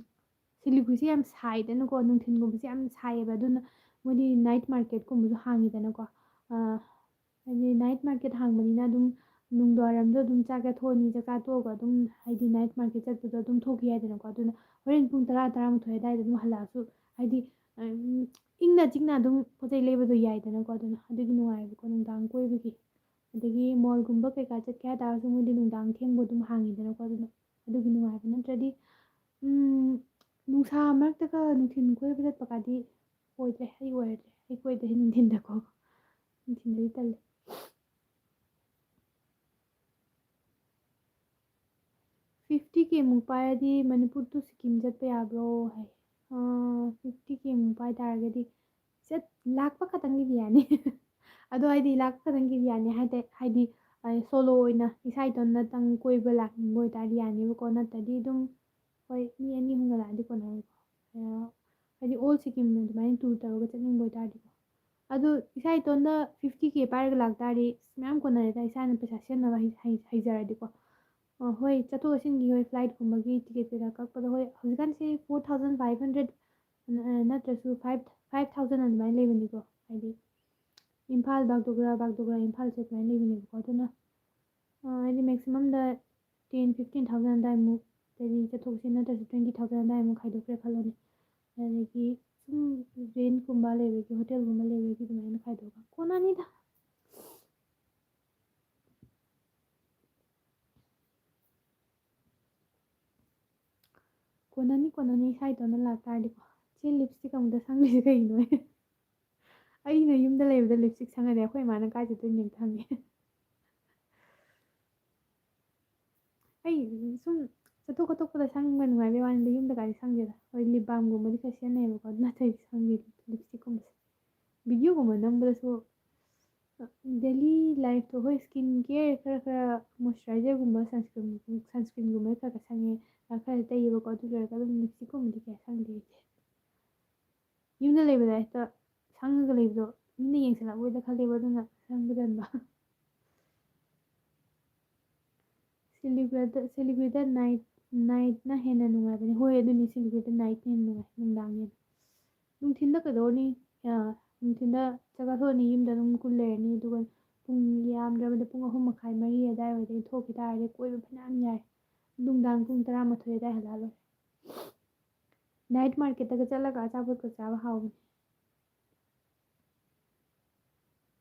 ꯁꯤꯂꯤꯒꯨꯔꯤꯁꯦ ꯌꯥꯝ ꯁꯥꯏꯗꯅꯀꯣ, ꯅꯨꯡꯊꯤꯟꯒꯨꯝꯕꯁꯦ ꯌꯥꯝ ꯁꯥꯏꯌꯦꯕ, ꯑꯗꯨꯅ ꯃꯣꯏꯗꯤ ꯅꯥꯏꯠ ꯃꯥꯔꯀꯦꯠꯀꯨꯝꯕꯁꯨ ꯍꯥꯡꯉꯤꯗꯅꯀꯣ꯫ ꯑ, ꯍꯥꯏꯗꯤ ꯅꯥꯏꯠ ꯃꯥꯔꯀꯦꯠ ꯍꯥꯡꯕꯅꯤꯅ ꯑꯗꯨꯝ, ꯅꯨꯡꯗꯥꯡꯋꯥꯏꯔꯝꯗ ꯑꯗꯨꯝ ꯆꯥꯛ ꯆꯥꯊꯣꯛꯑꯅꯤ, ꯆꯥꯛ ꯆꯥ ꯇꯣꯛꯑꯒ ꯑꯗꯨꯝ ꯍꯥꯏꯗꯤ night market ꯆꯠꯄꯗꯣ ꯑꯗꯨꯝ ꯊꯣꯛꯈꯤ ꯌꯥꯏꯗꯅꯀꯣ꯫ ꯑꯗꯨꯅ ꯍꯣꯔꯦꯟ ꯄꯨꯡ ꯇꯔꯥ, ꯇꯔꯥꯃꯥꯊꯣꯏ ꯑꯗꯨꯋꯥꯏꯗ ꯑꯗꯨꯝ ꯍꯜꯂꯛꯑꯁꯨ ꯍꯥꯏꯗꯤ, ꯎꯝ, ꯏꯪꯅ ꯆꯤꯛꯅ ꯑꯗꯨꯝ ꯄꯣꯠ ꯆꯩ ꯂꯩꯕꯗꯣ ꯌꯥꯏꯗꯅꯀꯣ꯫ ꯑꯗꯨꯅ ꯑꯗꯨꯒꯤ ꯅꯨꯡꯉꯥꯏꯕꯀꯣ ꯅꯨꯡꯗꯥꯡ ꯀꯣꯏꯕꯒꯤ꯫ ꯑꯗꯒꯤ mallꯒꯨꯝꯕ ꯀꯩꯀꯥ ꯆꯠꯀꯦ ꯍꯥꯏ ꯇꯥꯔꯁꯨ ꯃꯣꯏꯗꯤ ꯅꯨꯡꯗꯥꯡ ꯊꯦꯡꯕ ꯑꯗꯨꯝ ꯍꯥꯡꯉꯤꯗꯅꯀꯣ꯫ ꯑꯗꯨꯅ ꯑꯗꯨꯒꯤ ꯅꯨꯡꯉꯥꯏꯕ ꯅꯠꯇ꯭ꯔꯗꯤ, ꯎꯝ, ꯅꯨꯡꯁꯥ ꯃꯔꯛꯇꯒ ꯅꯨꯡꯊꯤꯜ ꯀꯣꯏꯕ ꯆꯠꯄ ꯀꯥꯗꯤ ꯑꯣꯏꯗ꯭ꯔꯦ, ꯑꯩ ꯑꯣꯏꯔꯗ꯭ꯔꯦ꯫ ꯑꯩ ꯀꯣꯏꯗꯦ ꯅꯨꯡꯊꯤꯟꯗꯀꯣ꯫ ꯅꯨꯡꯊꯤꯟꯗꯗꯤ ꯇꯜꯂꯦ꯫ Fifty K ꯃꯨꯛ ꯄꯥꯏꯔꯗꯤ ꯃꯅꯤꯄꯨꯔ to ꯁꯤꯛꯀꯤꯝ ꯆꯠꯄ ꯌꯥꯕ꯭ꯔꯣ ꯍꯥꯏ꯫ ꯑꯥ, fifty K ꯃꯨꯛ ꯄꯥꯏ ꯇꯥꯔꯒꯗꯤ ꯆꯠ-, ꯂꯥꯛꯄ ꯈꯛꯇꯪꯒꯤꯗꯤ ꯌꯥꯅꯤ꯫ ꯑꯗꯣ ꯍꯥꯏꯗꯤ ꯂꯥꯛꯄ ꯈꯛꯇꯪꯒꯤꯗꯤ ꯌꯥꯅꯤ ꯍꯥꯏ ꯇꯥꯏ-, ꯍꯥꯏꯗꯤ, ꯑ, solo ꯑꯣꯏꯅ ꯏꯁꯥ ꯏꯇꯣꯝꯇꯪ ꯀꯣꯏꯕ ꯂꯥꯛꯅꯤꯡꯕ ꯑꯣꯏꯇꯥꯔꯗꯤ ꯌꯥꯅꯦꯕꯀꯣ꯫ ꯅꯠꯇ꯭ꯔꯗꯤ ꯑꯗꯨꯝ, ꯍꯣꯏ, ꯃꯤ ꯑꯅꯤ ꯑꯍꯨꯝꯒ ꯂꯥꯛꯑꯗꯤ ꯀꯣꯟꯅꯔꯣꯏꯀꯣ꯫ ꯑ, ꯍꯥꯏꯗꯤ all ꯁꯤꯛꯀꯤꯝ ꯑꯗꯨꯃꯥꯏꯅ tour ꯇꯧꯔꯒ ꯆꯠꯅꯤꯡꯕ ꯑꯣꯏꯇꯥꯔꯗꯤꯀꯣ꯫ ꯑꯗꯣ ꯏꯁꯥ ꯏꯇꯣꯝꯇ fifty K ꯄꯥꯏꯔꯒ ꯂꯥꯛꯇꯥꯔꯗꯤ ꯑꯁ ꯃꯌꯥꯝ ꯀꯣꯟꯅꯔꯦꯗ, ꯏꯁꯥꯅ ꯄꯩꯁꯥ ꯁꯦꯝꯅꯕ ꯍꯩ-, ꯍꯩ-, ꯍꯩꯖꯔꯗꯤꯀꯣ꯫ ꯑ, ꯍꯣꯏ, ꯆꯠꯊꯣꯛ ꯆꯠꯁꯤꯟꯒꯤ, ꯍꯣꯏ, flightꯀꯨꯝꯕꯒꯤ ticket ꯀꯩꯀꯥ ꯀꯛꯄꯗ, ꯍꯣꯏ, ꯍꯧꯖꯤꯛꯀꯥꯟꯁꯦ four thousand five hundred, ꯑ, ꯅꯠꯇ꯭ꯔꯁꯨ five, five thousand ꯑꯗꯨꯃꯥꯏꯅ ꯂꯩꯕꯅꯤꯀꯣ꯫ ꯍꯥꯏꯗꯤ ꯏꯝꯐꯥꯜ ꯕꯥꯒꯗꯣꯒ꯭ꯔꯥ, ꯕꯥꯒꯗꯣꯒ꯭ꯔꯥ ꯏꯝꯐꯥꯜ ꯆꯠꯄ ꯑꯗꯨꯃꯥꯏꯅ ꯂꯩꯕꯅꯦꯕꯀꯣ꯫ ꯑꯗꯨꯅ, ꯑ, ꯍꯥꯏꯗꯤ maximumꯗ ten, fifteen thousand ꯑꯗꯥꯏꯃꯨꯛꯇꯗꯤ ꯆꯠꯊꯣꯛ ꯆꯠꯁꯤꯟ ꯅꯠꯇ꯭ꯔꯁꯨ twenty thousand ꯑꯗꯥꯏꯃꯨꯛ ꯈꯥꯏꯗꯣꯛꯈ꯭ꯔꯦ ꯈꯜꯂꯣꯅꯦ꯫ ꯑꯗꯒꯤ ꯁꯨꯝ rentꯀꯨꯝꯕ ꯂꯩꯕꯒꯤ, hotelꯒꯨꯝꯕ ꯂꯩꯕꯒꯤ ꯑꯗꯨꯃꯥꯏꯅ ꯈꯥꯏꯗꯣꯛꯑꯒ ꯀꯣꯟꯅꯅꯤꯗ꯫ ꯀꯣꯟꯅꯅꯤ, ꯀꯣꯟꯅꯅꯤ, ꯏꯁꯥ ꯏꯇꯣꯝꯇ ꯂꯥꯛꯇꯥꯔꯗꯤꯀꯣ꯫ ꯆꯦ, lipstick ꯑꯃꯨꯛꯇ ꯁꯪꯗ꯭ꯔꯤꯁꯦ ꯀꯩꯒꯤꯅꯣ? ꯑꯩꯅ ꯌꯨꯝꯗ ꯂꯩꯕꯗ lipstick ꯁꯪꯉꯗꯤ ꯑꯩꯈꯣꯏ ꯏꯃꯥꯅ ꯀꯥꯏ ꯆꯠꯇꯣꯏꯅꯣ ꯍꯦꯛꯇ ꯍꯪꯉꯦ꯫ ꯑꯩ ꯁꯨꯝ ꯆꯠꯊꯣꯛ ꯈꯣꯠꯇꯣꯛꯄꯗ ꯁꯪꯕ ꯅꯨꯡꯉꯥꯏꯕꯩ ꯋꯥꯅꯤꯗ, ꯌꯨꯝꯗꯒꯗꯤ ꯁꯪꯗꯦꯗ꯫ ꯍꯣꯏ, lip balmꯒꯨꯝꯕꯗꯤ ꯈꯔ ꯁꯤꯖꯤꯟꯅꯩꯌꯦꯕꯀꯣ, ꯑꯗꯨ ꯅꯠꯇ꯭ꯔꯗꯤ ꯁꯪꯗꯦ lipstickꯀꯨꯝꯕꯁꯦ꯫ Videoꯒꯨꯝꯕ ꯅꯝꯕꯗꯁꯨ, ꯑ, daily lifeꯇꯣ, ꯍꯣꯏ, skin care ꯈꯔ ꯈꯔ, moisturizerꯒꯨꯝꯕ, sunscreen, sunscreenꯒꯨꯝꯕ ꯈꯔ ꯈꯔ ꯁꯪꯉꯦ, ꯑ, ꯈꯔ ꯇꯩꯌꯦꯕꯀꯣ꯫ ꯑꯗꯨ ꯂꯣꯏꯔꯒ ꯑꯗꯨꯝ lipstickꯀꯨꯝꯕꯗꯤ ꯀꯌꯥ ꯁꯪꯗꯦ ꯑꯩꯗꯤ꯫ ꯌꯨꯝꯗ ꯂꯩꯕꯗ ꯍꯦꯛꯇ ꯁꯪꯉꯒ ꯂꯩꯕꯗꯣ ꯃꯤꯅ ꯌꯦꯡꯁꯤꯜꯂꯛꯑꯣꯏꯗ ꯈꯜꯂꯦꯕ, ꯑꯗꯨꯅ ꯁꯪꯕ ꯇꯟꯕ꯫ Celebrate, celebrate night, nightꯅ ꯍꯦꯟꯅ ꯅꯨꯡꯉꯥꯏꯕꯅꯤ꯫ ꯍꯣꯏ, ꯑꯗꯨꯅꯤ, celebrate nightꯅ ꯍꯦꯟꯅ ꯅꯨꯡꯉꯥꯏ, ꯅꯨꯡꯗꯥꯡꯅ ꯍꯦꯟꯅ꯫ ꯅꯨꯡꯊꯤꯟꯗ ꯀꯩꯗꯧꯔꯅꯤ? ꯑ, ꯅꯨꯡꯊꯤꯟꯗ ꯆꯥꯛ ꯆꯥꯊꯣꯛꯑꯅꯤ, ꯌꯨꯝꯗ ꯑꯗꯨꯝ ꯀꯨꯜ ꯂꯩꯔꯅꯤ, ꯑꯗꯨꯒ ꯄꯨꯡ ꯌꯥꯝꯗ꯭ꯔꯕꯗ ꯄꯨꯡ ꯑꯍꯨꯝ ꯃꯈꯥꯏ, ꯃꯔꯤ ꯑꯗꯨꯋꯥꯏꯋꯥꯏꯗꯒꯤ ꯊꯣꯛꯈꯤ ꯇꯥꯔꯗꯤ ꯀꯣꯏꯕ ꯐꯅꯌꯥꯝ ꯌꯥꯏ꯫ ꯅꯨꯡꯗꯥꯡ ꯄꯨꯡ ꯇꯔꯥꯃꯥꯊꯣꯏ ꯑꯗꯨꯋꯥꯏ ꯍꯜꯂꯛꯑ ꯂꯣꯏꯔꯦ꯫ ꯅꯥꯏꯠ ꯃꯥꯔꯀꯦꯠꯇꯒ ꯆꯠꯂꯒ ꯑꯆꯥꯄꯣꯠꯀ ꯆꯥꯕ ꯍꯥꯎꯕꯅꯦ꯫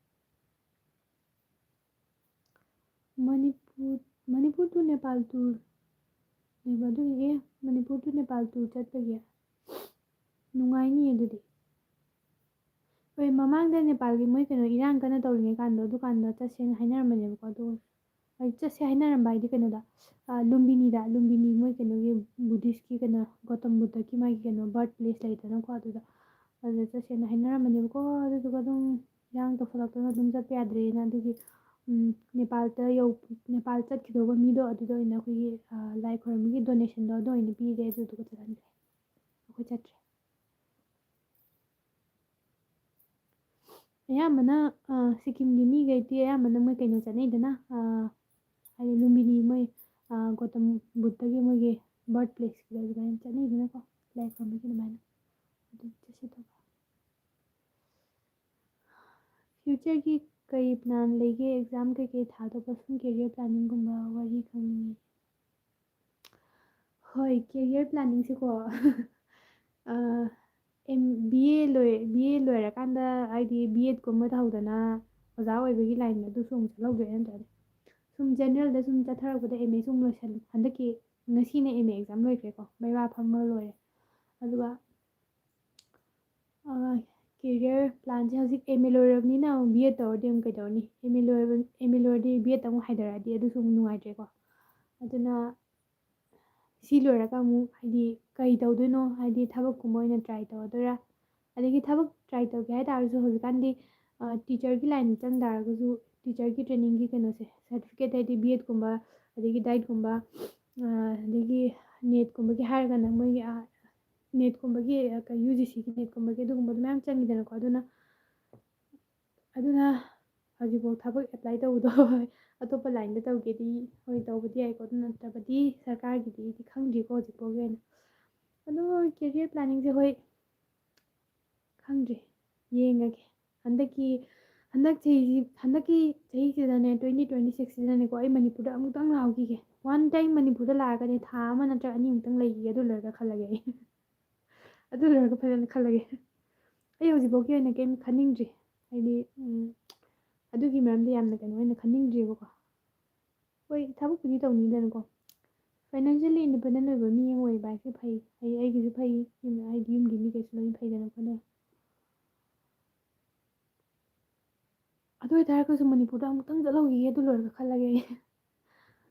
ꯃꯅꯤꯄꯨꯔ, ꯃꯅꯤꯄꯨꯔ to ꯅꯦꯄꯥꯜ tour ꯂꯩꯕ ꯑꯗꯨꯒꯤ, ꯑꯦ, ꯃꯅꯤꯄꯨꯔ to ꯅꯦꯄꯥꯜ tour ꯆꯠꯄꯒꯤ? ꯅꯨꯡꯉꯥꯏꯅꯤꯌꯦ ꯑꯗꯨꯗꯤ꯫ ꯍꯣꯏ, ꯃꯃꯥꯡꯗ ꯅꯦꯄꯥꯜꯒꯤ ꯃꯣꯏ ꯀꯩꯅꯣ ꯏꯔꯥꯡ ꯀꯟꯅ ꯇꯧꯔꯤꯉꯩ ꯀꯥꯟꯗꯣ, ꯑꯗꯨꯀꯥꯟꯗ ꯆꯠꯁꯦꯅ ꯍꯥꯏꯅꯔꯝꯕꯅꯦꯕꯀꯣ꯫ ꯑꯗꯣ ꯍꯥꯏꯗꯤ ꯆꯠꯁꯦ ꯍꯥꯏꯅꯔꯝꯕ ꯍꯥꯏꯗꯤ ꯀꯩꯅꯣꯗ, ꯑ, ꯂꯨꯝꯕꯤꯅꯤꯗ, ꯂꯨꯝꯕꯤꯅꯤ ꯃꯣꯏ ꯀꯩꯅꯣꯒꯤ ꯕꯨꯙꯤꯁꯀꯤ ꯀꯩꯅꯣ ꯒꯧꯇꯝ ꯕꯨꯙꯒꯤ ꯃꯥꯒꯤ ꯀꯩꯅꯣ ꯕꯥꯔꯠ ꯄ꯭ꯂꯦꯁ ꯂꯩꯗꯅꯀꯣ꯫ ꯑꯗꯨꯗ, ꯑꯗꯨꯗ ꯆꯠꯁꯦꯅ ꯍꯥꯏꯅꯔꯝꯕꯅꯦꯕꯀꯣ꯫ ꯑꯗꯨꯗꯨꯒ ꯑꯗꯨꯝ ꯏꯔꯥꯡ ꯇꯧꯁꯜꯂꯛꯇꯅ ꯑꯗꯨꯝ ꯆꯠꯄ ꯌꯥꯗ꯭ꯔꯦꯅ꯫ ꯑꯗꯨꯒꯤ, ꯎꯝ, ꯅꯦꯄꯥꯜꯗ ꯌꯧ-, ꯅꯦꯄꯥꯜ ꯆꯠꯈꯤꯗꯧꯕ ꯃꯤꯗꯣ ꯑꯗꯨꯗ ꯑꯣꯏꯅ ꯑꯩꯈꯣꯏꯒꯤ, ꯑ, ꯂꯥꯏ ꯈꯣꯏꯔꯝꯕꯒꯤ ꯗꯣꯅꯦꯁꯟꯗꯣ ꯑꯗꯨ ꯑꯣꯏꯅ ꯄꯤꯔꯦ꯫ ꯑꯗꯨꯗꯨꯒ ꯆꯠꯍꯟꯈ꯭ꯔꯦ꯫ ꯑꯩꯈꯣꯏ ꯆꯠꯇ꯭ꯔꯦ꯫ ꯑꯌꯥꯝꯕꯅ, ꯑ, ꯁꯤꯛꯀꯤꯝꯒꯤ ꯃꯤꯈꯩꯗꯤ ꯑꯌꯥꯝꯕꯅ ꯃꯣꯏ ꯀꯩꯅꯣ ꯆꯠꯅꯩꯗꯅ, ꯑ, ꯍꯥꯏꯗꯤ ꯂꯨꯝꯕꯤꯅꯤ ꯃꯣꯏ, ꯑ, ꯒꯧꯇꯝ ꯕꯨꯙꯒꯤ ꯃꯣꯏꯒꯤ ꯕꯥꯔꯠ ꯄ꯭ꯂꯦꯁꯀꯤꯗ ꯑꯗꯨꯃꯥꯏꯅ ꯆꯠꯅꯩꯗꯅꯀꯣ, ꯂꯥꯏ ꯈꯨꯔꯨꯝꯕꯒꯤ ꯑꯗꯨꯃꯥꯏꯅ꯫ ꯑꯗꯨ ꯆꯠꯁꯦ ꯇꯧꯕ꯫ ꯐ꯭ꯌꯨꯆꯔꯒꯤ ꯀꯔꯤ ꯄ꯭ꯂꯥꯟ ꯂꯩꯒꯦ? ꯑꯦꯛꯖꯥꯝ ꯀꯩꯀꯩ ꯊꯥꯗꯧꯕ, ꯁꯨꯝ ꯀꯦꯔꯤꯌꯔ ꯄ꯭ꯂꯥꯅꯤꯡꯒꯨꯝꯕ ꯋꯥꯔꯤ ꯈꯪꯅꯤꯡꯉꯤ꯫ ꯍꯣꯏ, ꯀꯦꯔꯤꯌꯔ ꯄ꯭ꯂꯥꯅꯤꯡꯁꯦꯀꯣ, ꯑ, ꯑꯦꯝ-, ꯕꯤ ꯑꯦ ꯂꯣꯏ-, ꯕꯤ ꯑꯦ ꯂꯣꯏꯔꯀꯥꯟꯗ, ꯍꯥꯏꯗꯤ ꯕꯤ ꯑꯦꯗꯀꯨꯝꯕ ꯇꯧꯍꯧꯗꯅ ꯑꯣꯖꯥ ꯑꯣꯏꯕꯒꯤ ꯂꯥꯏꯟꯗ ꯑꯗꯨꯁꯨ ꯑꯃꯨꯛ ꯆꯠꯍꯧꯗꯣꯏꯔꯥ ꯅꯠꯇ꯭ꯔꯒꯅ ꯁꯨꯝ ꯖꯦꯅꯔꯦꯜꯗ ꯁꯨꯝ ꯆꯠꯊꯔꯛꯄꯗ ꯑꯦꯝ ꯑꯦꯁꯨ ꯑꯃꯨꯛ ꯂꯣꯏꯁꯜꯂꯤ꯫ ꯍꯟꯗꯛꯀꯤ, ꯉꯁꯤꯅ ꯑꯦꯝ ꯑꯦ ꯑꯦꯛꯖꯥꯝ ꯂꯣꯏꯈ꯭ꯔꯦꯀꯣ, ꯕꯩꯕꯥ ꯐꯝꯕ ꯂꯣꯏꯔꯦ꯫ ꯑꯗꯨꯒ, ꯑ, ꯀꯦꯔꯤꯌꯔ ꯄ꯭ꯂꯥꯟꯁꯦ ꯍꯧꯖꯤꯛ ꯑꯦꯝ ꯑꯦ ꯂꯣꯏꯔꯕꯅꯤꯅ ꯑꯃꯨꯛ ꯕꯤ ꯑꯦꯗ ꯇꯧꯔꯗꯤ ꯑꯃꯨꯛ ꯀꯩꯗꯧꯅꯤ? ꯑꯦꯝ ꯑꯦ ꯂꯣꯏꯔꯕ-, ꯑꯦꯝ ꯑꯦ ꯂꯣꯏꯔꯗꯤ ꯕꯤ ꯑꯦꯗꯇ ꯑꯃꯨꯛ ꯍꯥꯏꯗꯔꯛꯑꯗꯤ ꯑꯗꯨꯁꯨ ꯑꯃꯨꯛ ꯅꯨꯡꯉꯥꯏꯇ꯭ꯔꯦꯀꯣ꯫ ꯑꯗꯨꯅ ꯁꯤ ꯂꯣꯏꯔꯒ ꯑꯃꯨꯛ ꯍꯥꯏꯗꯤ ꯀꯔꯤ ꯇꯧꯗꯣꯏꯅꯣ? ꯍꯥꯏꯗꯤ ꯊꯕꯛꯀꯨꯝꯕ ꯑꯣꯏꯅ ꯇ꯭ꯔꯥꯏ ꯇꯧꯔꯗꯣꯏꯔꯥ? ꯑꯗꯒꯤ ꯊꯕꯛ ꯇ꯭ꯔꯥꯏ ꯇꯧꯒꯦ ꯍꯥꯏ ꯇꯥꯔꯁꯨ ꯍꯧꯖꯤꯛꯀꯥꯟꯗꯤ, ꯑ, ꯇꯤꯆꯔꯒꯤ ꯂꯥꯏꯟꯗ ꯆꯪ ꯇꯥꯔꯒꯁꯨ ꯇꯤꯆꯔꯒꯤ ꯇ꯭ꯔꯦꯅꯤꯡꯒꯤ ꯀꯩꯅꯣꯁꯦ, ꯁꯥꯔꯇꯤꯐꯤꯀꯦꯠ ꯍꯥꯏꯗꯤ ꯕꯤ ꯑꯦꯗꯀꯨꯝꯕ, ꯑꯗꯒꯤ ꯗꯥꯏꯠꯀꯨꯝꯕ, ꯑ, ꯑꯗꯒꯤ ꯅꯦꯠꯀꯨꯝꯕꯒꯤ ꯍꯥꯏꯔꯒꯅ ꯃꯣꯏꯒꯤ, ꯑ, ꯅꯦꯠꯀꯨꯝꯕꯒꯤ, ꯑ, ꯀ-, ꯌꯨ ꯖꯤ ꯁꯤꯒꯤ ꯅꯦꯠꯀꯨꯝꯕꯒꯤ ꯑꯗꯨꯒꯨꯝꯕꯗꯣ ꯃꯌꯥꯝ ꯆꯪꯉꯤꯗꯅꯀꯣ꯫ ꯑꯗꯨꯅ, ꯑꯗꯨꯅ ꯍꯧꯖꯤꯛꯐꯥꯎ ꯊꯕꯛ ꯑꯦꯄ꯭ꯂꯥꯏ ꯇꯧꯕꯗꯣ ꯑꯇꯣꯞꯄ ꯂꯥꯏꯟꯗ ꯇꯧꯒꯦꯗꯤ ꯍꯣꯏ ꯇꯧꯕꯗꯤ ꯌꯥꯏꯀꯣ, ꯑꯗꯨ ꯅꯠꯇ꯭ꯔꯕꯗꯤ ꯁꯔꯀꯥꯔꯒꯤꯗꯤ ꯑꯩꯗꯤ ꯈꯪꯗ꯭ꯔꯤꯀꯣ ꯍꯧꯖꯤꯛꯐꯥꯎꯒꯤ ꯑꯣꯏꯅ꯫ ꯑꯗꯣ ꯀꯦꯔꯤꯌꯔ ꯄ꯭ꯂꯥꯅꯤꯡꯁꯦ ꯍꯣꯏ ꯈꯪꯗ꯭ꯔꯤ, ꯌꯦꯡꯉꯒꯦ꯫ ꯍꯟꯗꯛꯀꯤ, ꯍꯟꯗꯛ ꯆꯍꯤꯁꯤ, ꯍꯟꯗꯛꯀꯤ ꯆꯍꯤꯁꯤꯗꯅꯦ, ꯇ꯭ꯋꯦꯟꯇꯤ ꯇ꯭ꯋꯦꯟꯇꯤ ꯁꯤꯛꯁꯁꯤꯗꯅꯦꯀꯣ, ꯑꯩ ꯃꯅꯤꯄꯨꯔꯗ ꯑꯃꯨꯛꯇꯪ ꯂꯥꯛꯍꯧꯈꯤꯒꯦ꯫ One time ꯃꯅꯤꯄꯨꯔꯗ ꯂꯥꯛꯑꯒꯅꯦ, ꯊꯥ ꯑꯃ ꯅꯠꯇ꯭ꯔꯒ ꯑꯅꯤꯃꯨꯛꯇꯪ ꯂꯩꯈꯤꯒꯦ, ꯑꯗꯨ ꯂꯣꯏꯔꯒ ꯈꯜꯂꯒꯦ ꯑꯩ꯫ ꯑꯗꯨ ꯂꯣꯏꯔꯒ ꯐꯖꯅ ꯈꯜꯂꯒꯦ꯫ ꯑꯩ ꯍꯧꯖꯤꯛꯐꯥꯎꯒꯤ ꯑꯣꯏꯅ ꯀꯩꯝ ꯈꯟꯅꯤꯡꯗ꯭ꯔꯤ꯫ ꯍꯥꯏꯗꯤ, ꯎꯝ, ꯑꯗꯨꯒꯤ ꯃꯔꯝꯗ ꯌꯥꯝꯅ ꯀꯩꯅꯣ ꯑꯣꯏꯅ ꯈꯟꯅꯤꯡꯗ꯭ꯔꯤꯕꯀꯣ꯫ ꯍꯣꯏ, ꯊꯕꯛꯄꯨꯗꯤ ꯇꯧꯅꯤꯡꯗꯅꯀꯣ꯫ Financially independent ꯑꯣꯏꯕ ꯃꯤ ꯑꯃ ꯑꯣꯏꯕ ꯍꯥꯏꯁꯦ ꯐꯩ꯫ ꯑꯩ, ꯑꯩꯒꯤꯁꯨ ꯐꯩ, ꯌꯨꯝ, ꯍꯥꯏꯗꯤ ꯌꯨꯝꯒꯤ ꯃꯤ ꯀꯩꯁꯨ ꯂꯣꯏꯅ ꯐꯩꯗꯅꯀꯣ, ꯑꯗꯣ꯫ ꯑꯗꯨ ꯑꯣꯏꯇꯥꯔꯒꯁꯨ ꯃꯅꯤꯄꯨꯔꯗ ꯑꯃꯨꯛꯇꯪ ꯆꯠꯍꯧꯈꯤꯒꯦ, ꯑꯗꯨ ꯂꯣꯏꯔꯒ ꯈꯜꯂꯒꯦ ꯑꯩ꯫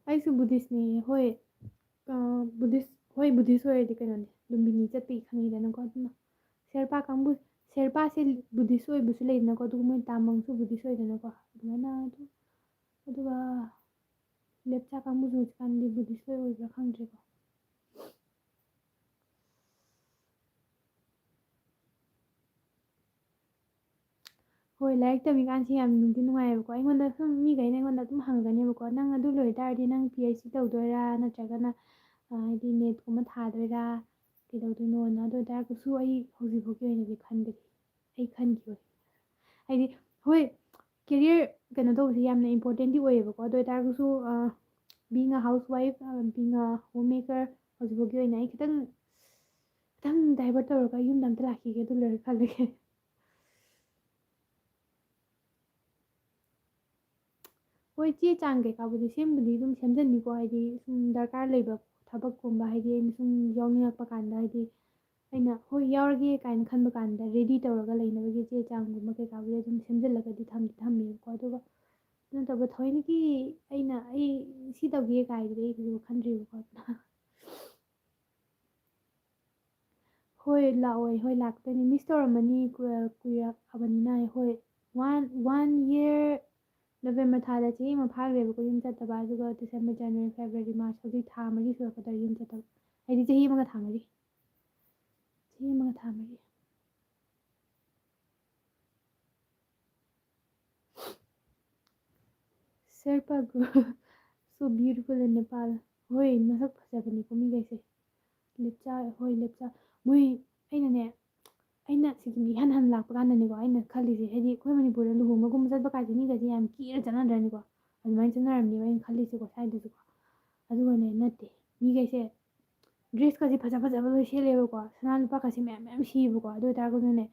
ꯑꯩꯁꯨ Buddhistꯅꯦ, ꯍꯣꯏ꯫ ꯑ, Buddhist, ꯍꯣꯏ, Buddhist ꯑꯣꯏꯔꯗꯤ ꯀꯩꯅꯣꯅꯦ, ꯂꯨꯝꯕꯤꯅꯤ ꯆꯠꯄꯒꯤ ꯈꯪꯉꯤꯗꯅꯀꯣ, ꯑꯗꯨꯅ꯫ ꯁꯦꯔꯄꯥ ꯀꯥꯡꯕꯨ, ꯁꯦꯔꯄꯥꯁꯦ Buddhist ꯑꯣꯏꯕꯁꯨ ꯂꯩꯗꯅꯀꯣ, ꯑꯗꯨꯒ ꯃꯣꯏ ꯇꯥꯃꯪꯁꯨ Buddhist ꯑꯣꯏꯗꯅꯀꯣ, ꯑꯗꯨꯃꯥꯏꯅ ꯑꯗꯨꯝ꯫ ꯑꯗꯨꯒ ꯂꯦꯞꯆꯥ ꯀꯥꯡꯕꯨꯁꯨ ꯍꯧꯖꯤꯛꯀꯥꯟꯗꯤ Buddhist ꯂꯣꯏ ꯑꯣꯏꯕ꯭ꯔꯥ ꯈꯪꯗ꯭ꯔꯦꯀꯣ꯫ ꯍꯣꯏ, ꯂꯥꯏꯔꯤꯛ ꯇꯝꯃꯤꯀꯥꯟꯁꯤ ꯌꯥꯝ ꯅꯨꯡꯗꯤ ꯅꯨꯡꯉꯥꯏꯌꯦꯕꯀꯣ꯫ ꯑꯩꯉꯣꯟꯗ ꯁꯨꯝ ꯃꯤꯈꯩꯅ ꯑꯩꯉꯣꯟꯗ ꯑꯗꯨꯝ ꯍꯪꯒꯅꯦꯕꯀꯣ, "ꯅꯪ ꯑꯗꯨ ꯂꯣꯏ ꯇꯥꯔꯗꯤ ꯅꯪ PhD ꯇꯧꯗꯣꯏꯔꯥ, ꯅꯠꯇ꯭ꯔꯒꯅ, ꯑ, ꯍꯥꯏꯗꯤ NEETꯀꯨꯝꯕ ꯊꯥꯗꯣꯏꯔꯥ, ꯀꯩꯗꯧꯗꯣꯏꯅꯣꯅ?" ꯑꯗꯨ ꯑꯣꯏꯇꯥꯔꯒꯁꯨ ꯑꯩ ꯍꯧꯖꯤꯛ ꯐꯥꯎꯒꯤ ꯑꯣꯏꯅꯗꯤ ꯈꯟꯗ꯭ꯔꯤ꯫ ꯑꯩ ꯈꯟꯈꯤꯔꯣꯏ꯫ ꯍꯥꯏꯗꯤ, ꯍꯣꯏ, career ꯀꯩꯅꯣ ꯇꯧꯕꯁꯦ ꯌꯥꯝꯅ importantꯗꯤ ꯑꯣꯏꯌꯦꯕꯀꯣ꯫ ꯑꯗꯨ ꯑꯣꯏꯇꯥꯔꯒꯁꯨ, ꯑ, being a housewife, ꯑ, being a homemaker, ꯍꯧꯖꯤꯛ ꯐꯥꯎꯒꯤ ꯑꯣꯏꯅ ꯑꯩ ꯈꯤꯇꯪ, ꯈꯤꯇꯪ divert ꯇꯧꯔꯒ ꯌꯨꯝꯗ ꯑꯝꯇ ꯂꯥꯛꯈꯤꯒꯦ, ꯑꯗꯨ ꯂꯣꯏꯔꯒ ꯈꯜꯂꯒꯦ꯫ ꯍꯣꯏ, ꯆꯦ ꯆꯥꯡ ꯀꯩꯀꯥꯕꯨꯗꯤ ꯁꯦꯝꯕꯨꯗꯤ ꯑꯗꯨꯝ ꯁꯦꯝꯖꯟꯅꯤꯀꯣ, ꯍꯥꯏꯗꯤ ꯁꯨꯝ ꯗꯔꯀꯥꯔ ꯂꯩꯕ ꯊꯕꯛꯀꯨꯝꯕ, ꯍꯥꯏꯗꯤ ꯑꯩꯅ ꯁꯨꯝ ꯌꯥꯎꯅꯤꯡꯉꯛꯄ ꯀꯥꯟꯗ, ꯍꯥꯏꯗꯤ ꯑꯩꯅ "ꯍꯣꯏ, ꯌꯥꯎꯔꯒꯦ" ꯀꯥꯏꯅ ꯈꯟꯕ ꯀꯥꯟꯗ ready ꯇꯧꯔꯒ ꯂꯩꯅꯕꯒꯤ ꯆꯦ ꯆꯥꯡꯒꯨꯝꯕ ꯀꯩꯀꯥꯕꯨꯗꯤ ꯑꯗꯨꯝ ꯁꯦꯝꯖꯤꯜꯂꯒꯗꯤ ꯊꯝꯗꯤ ꯊꯝꯃꯦꯕꯀꯣ꯫ ꯑꯗꯨꯒ ꯑꯗꯨ ꯅꯠꯇꯕ ꯊꯑꯣꯏꯅꯒꯤ ꯑꯩꯅ "ꯑꯩ ꯁꯤ ꯇꯧꯒꯦ" ꯀꯥꯏꯗꯨꯗꯤ ꯑꯩ ꯀꯩꯁꯨ ꯈꯟꯗ꯭ꯔꯤꯕꯀꯣ꯫ ꯍꯣꯏ, ꯂꯥꯛꯑꯣꯏ꯫ ꯍꯣꯏ, ꯂꯥꯛꯇꯣꯏꯅꯦ꯫ Miss ꯇꯧꯔꯝꯃꯅꯤ, ꯀꯨꯏ-, ꯀꯨꯏꯔꯛꯑꯕꯅꯤꯅ꯫ ꯍꯣꯏ, one, one year, November ꯊꯥꯗ ꯆꯍꯤ ꯑꯃ ꯐꯥꯈ꯭ꯔꯦꯕꯀꯣ ꯌꯨꯝ ꯆꯠꯇꯕ꯫ ꯑꯗꯨꯒ December, January, February, March, ꯍꯧꯖꯤꯛ ꯊꯥ ꯃꯔꯤ ꯁꯨꯔꯛꯀꯗꯧꯔꯦ ꯌꯨꯝ ꯆꯠꯇꯕ꯫ ꯍꯥꯏꯗꯤ ꯆꯍꯤ ꯑꯃꯒ ꯊꯥ ꯃꯔꯤ꯫ ꯆꯍꯤ ꯑꯃꯒ ꯊꯥ ꯃꯔꯤ꯫ Sherpa ꯒꯨ-, so beautiful in Nepal. ꯍꯣꯏ, ꯃꯁꯛ ꯐꯖꯕꯅꯤꯀꯣ ꯃꯤꯈꯩꯁꯦ꯫ ꯂꯦꯞꯆꯥ, ꯍꯣꯏ, ꯂꯦꯞꯆꯥ꯫ ꯃꯣꯏ, ꯑꯩꯅꯅꯦ, ꯑꯩꯅ ꯁꯤꯀꯤꯝꯒꯤ ꯏꯍꯥꯟ ꯍꯥꯟꯅ ꯂꯥꯛꯄ ꯀꯥꯟꯗꯅꯤꯀꯣ, ꯑꯩꯅ ꯈꯜꯂꯤꯁꯦ, ꯍꯥꯏꯗꯤ ꯑꯩꯈꯣꯏ ꯃꯅꯤꯄꯨꯔꯗ ꯂꯨꯍꯣꯡꯕꯒꯨꯝꯕ ꯆꯠꯄ ꯀꯥꯏꯁꯦ ꯃꯤꯒꯁꯦ ꯌꯥꯝ ꯀꯦꯔ ꯆꯠꯅꯗ꯭ꯔꯅꯤꯀꯣ? ꯑꯗꯨꯃꯥꯏꯅ ꯆꯠꯅꯔꯝꯅꯦꯕ ꯑꯩꯅ ꯈꯜꯂꯤꯁꯦꯀꯣ, ꯁ꯭ꯋꯥꯏꯗꯁꯨꯀꯣ꯫ ꯑꯗꯨꯒꯅꯦ, ꯅꯠꯇꯦ, ꯃꯤꯈꯩꯁꯦ ꯗ꯭ꯔꯦꯁꯀꯁꯦ ꯐꯖ ꯐꯖꯕ ꯂꯣꯏ ꯁꯦꯠꯂꯦꯕꯀꯣ, ꯁꯅꯥ ꯂꯨꯄꯥꯀꯁꯦ ꯃꯌꯥꯝ ꯃꯌꯥꯝ ꯁꯤꯌꯦꯕꯀꯣ꯫ ꯑꯗꯨ ꯑꯣꯏꯇꯥꯔꯒꯁꯨꯅꯦ,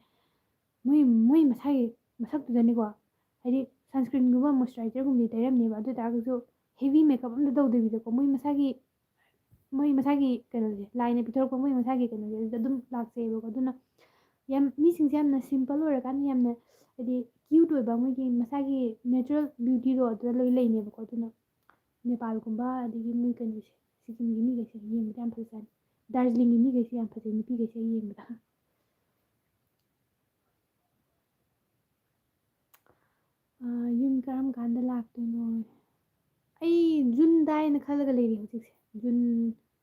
ꯃꯣꯏ ꯃꯣꯏ ꯃꯁꯥꯒꯤ ꯃꯁꯛꯇꯨꯗꯅꯤꯀꯣ, ꯍꯥꯏꯗꯤ ꯁꯟꯁꯀ꯭ꯔꯤꯟꯒꯨꯝꯕ ꯃꯣꯏꯆꯔꯥꯏꯖꯔꯒꯨꯝꯕꯗꯤ ꯇꯩꯔꯝꯅꯦꯕ, ꯑꯗꯨ ꯑꯣꯏꯇꯥꯔꯒꯁꯨ ꯍꯦꯕꯤ ꯃꯦꯀꯞ ꯑꯝꯇ ꯇꯧꯗꯕꯤꯗꯀꯣ, ꯃꯣꯏ ꯃꯁꯥꯒꯤ ꯃꯣꯏ ꯃꯁꯥꯒꯤ ꯀꯩꯅꯣꯁꯦ, ꯂꯥꯏꯅ ꯄꯤꯊꯣꯔꯛꯄ ꯃꯣꯏ ꯃꯁꯥꯒꯤ ꯀꯩꯅꯣꯁꯦ, ꯑꯗꯨꯗ ꯑꯗꯨꯝ ꯂꯥꯛꯆꯩꯌꯦꯕꯀꯣ꯫ ꯑꯗꯨꯅ ꯌꯥꯝ, ꯃꯤꯁꯤꯡꯁꯦ ꯌꯥꯝꯅ ꯁꯤꯝꯄꯜ ꯑꯣꯏꯔꯀꯥꯟꯗ ꯌꯥꯝꯅ, ꯍꯥꯏꯗꯤ, ꯀ꯭ꯌꯨꯠ ꯑꯣꯏꯕ, ꯃꯣꯏꯒꯤ ꯃꯁꯥꯒꯤ ꯅꯦꯆꯔꯦꯜ ꯕ꯭ꯌꯨꯇꯤꯗꯣ ꯑꯗꯨꯗ ꯂꯣꯏ ꯂꯩꯅꯦꯕꯀꯣ꯫ ꯑꯗꯨꯅ ꯅꯦꯄꯥꯜꯒꯨꯝꯕ, ꯑꯗꯒꯤ ꯃꯣꯏ ꯀꯩꯅꯣꯁꯦ, ꯁꯤꯀꯤꯝꯒꯤ ꯃꯤꯈꯩꯁꯦ ꯌꯦꯡꯕꯗ ꯌꯥꯝ ꯐꯖꯖꯥꯠꯅꯤ꯫ ꯗꯥꯔꯖꯤꯂꯤꯡꯒꯤ ꯃꯤꯈꯩꯁꯦ ꯌꯥꯝ ꯐꯖꯩ, ꯅꯨꯄꯤꯈꯩꯁꯦ ꯑꯩ ꯌꯦꯡꯕꯗ꯫ ꯑꯥ, ꯌꯨꯝ ꯀꯔꯝ ꯀꯥꯟꯗ ꯂꯥꯛꯇꯣꯏꯅꯣ? ꯑꯩ ꯖꯨꯟꯗ ꯍꯥꯏꯅ ꯈꯜꯂꯒ ꯂꯩꯔꯤ ꯍꯧꯖꯤꯛꯁꯦ꯫ ꯖꯨꯟ,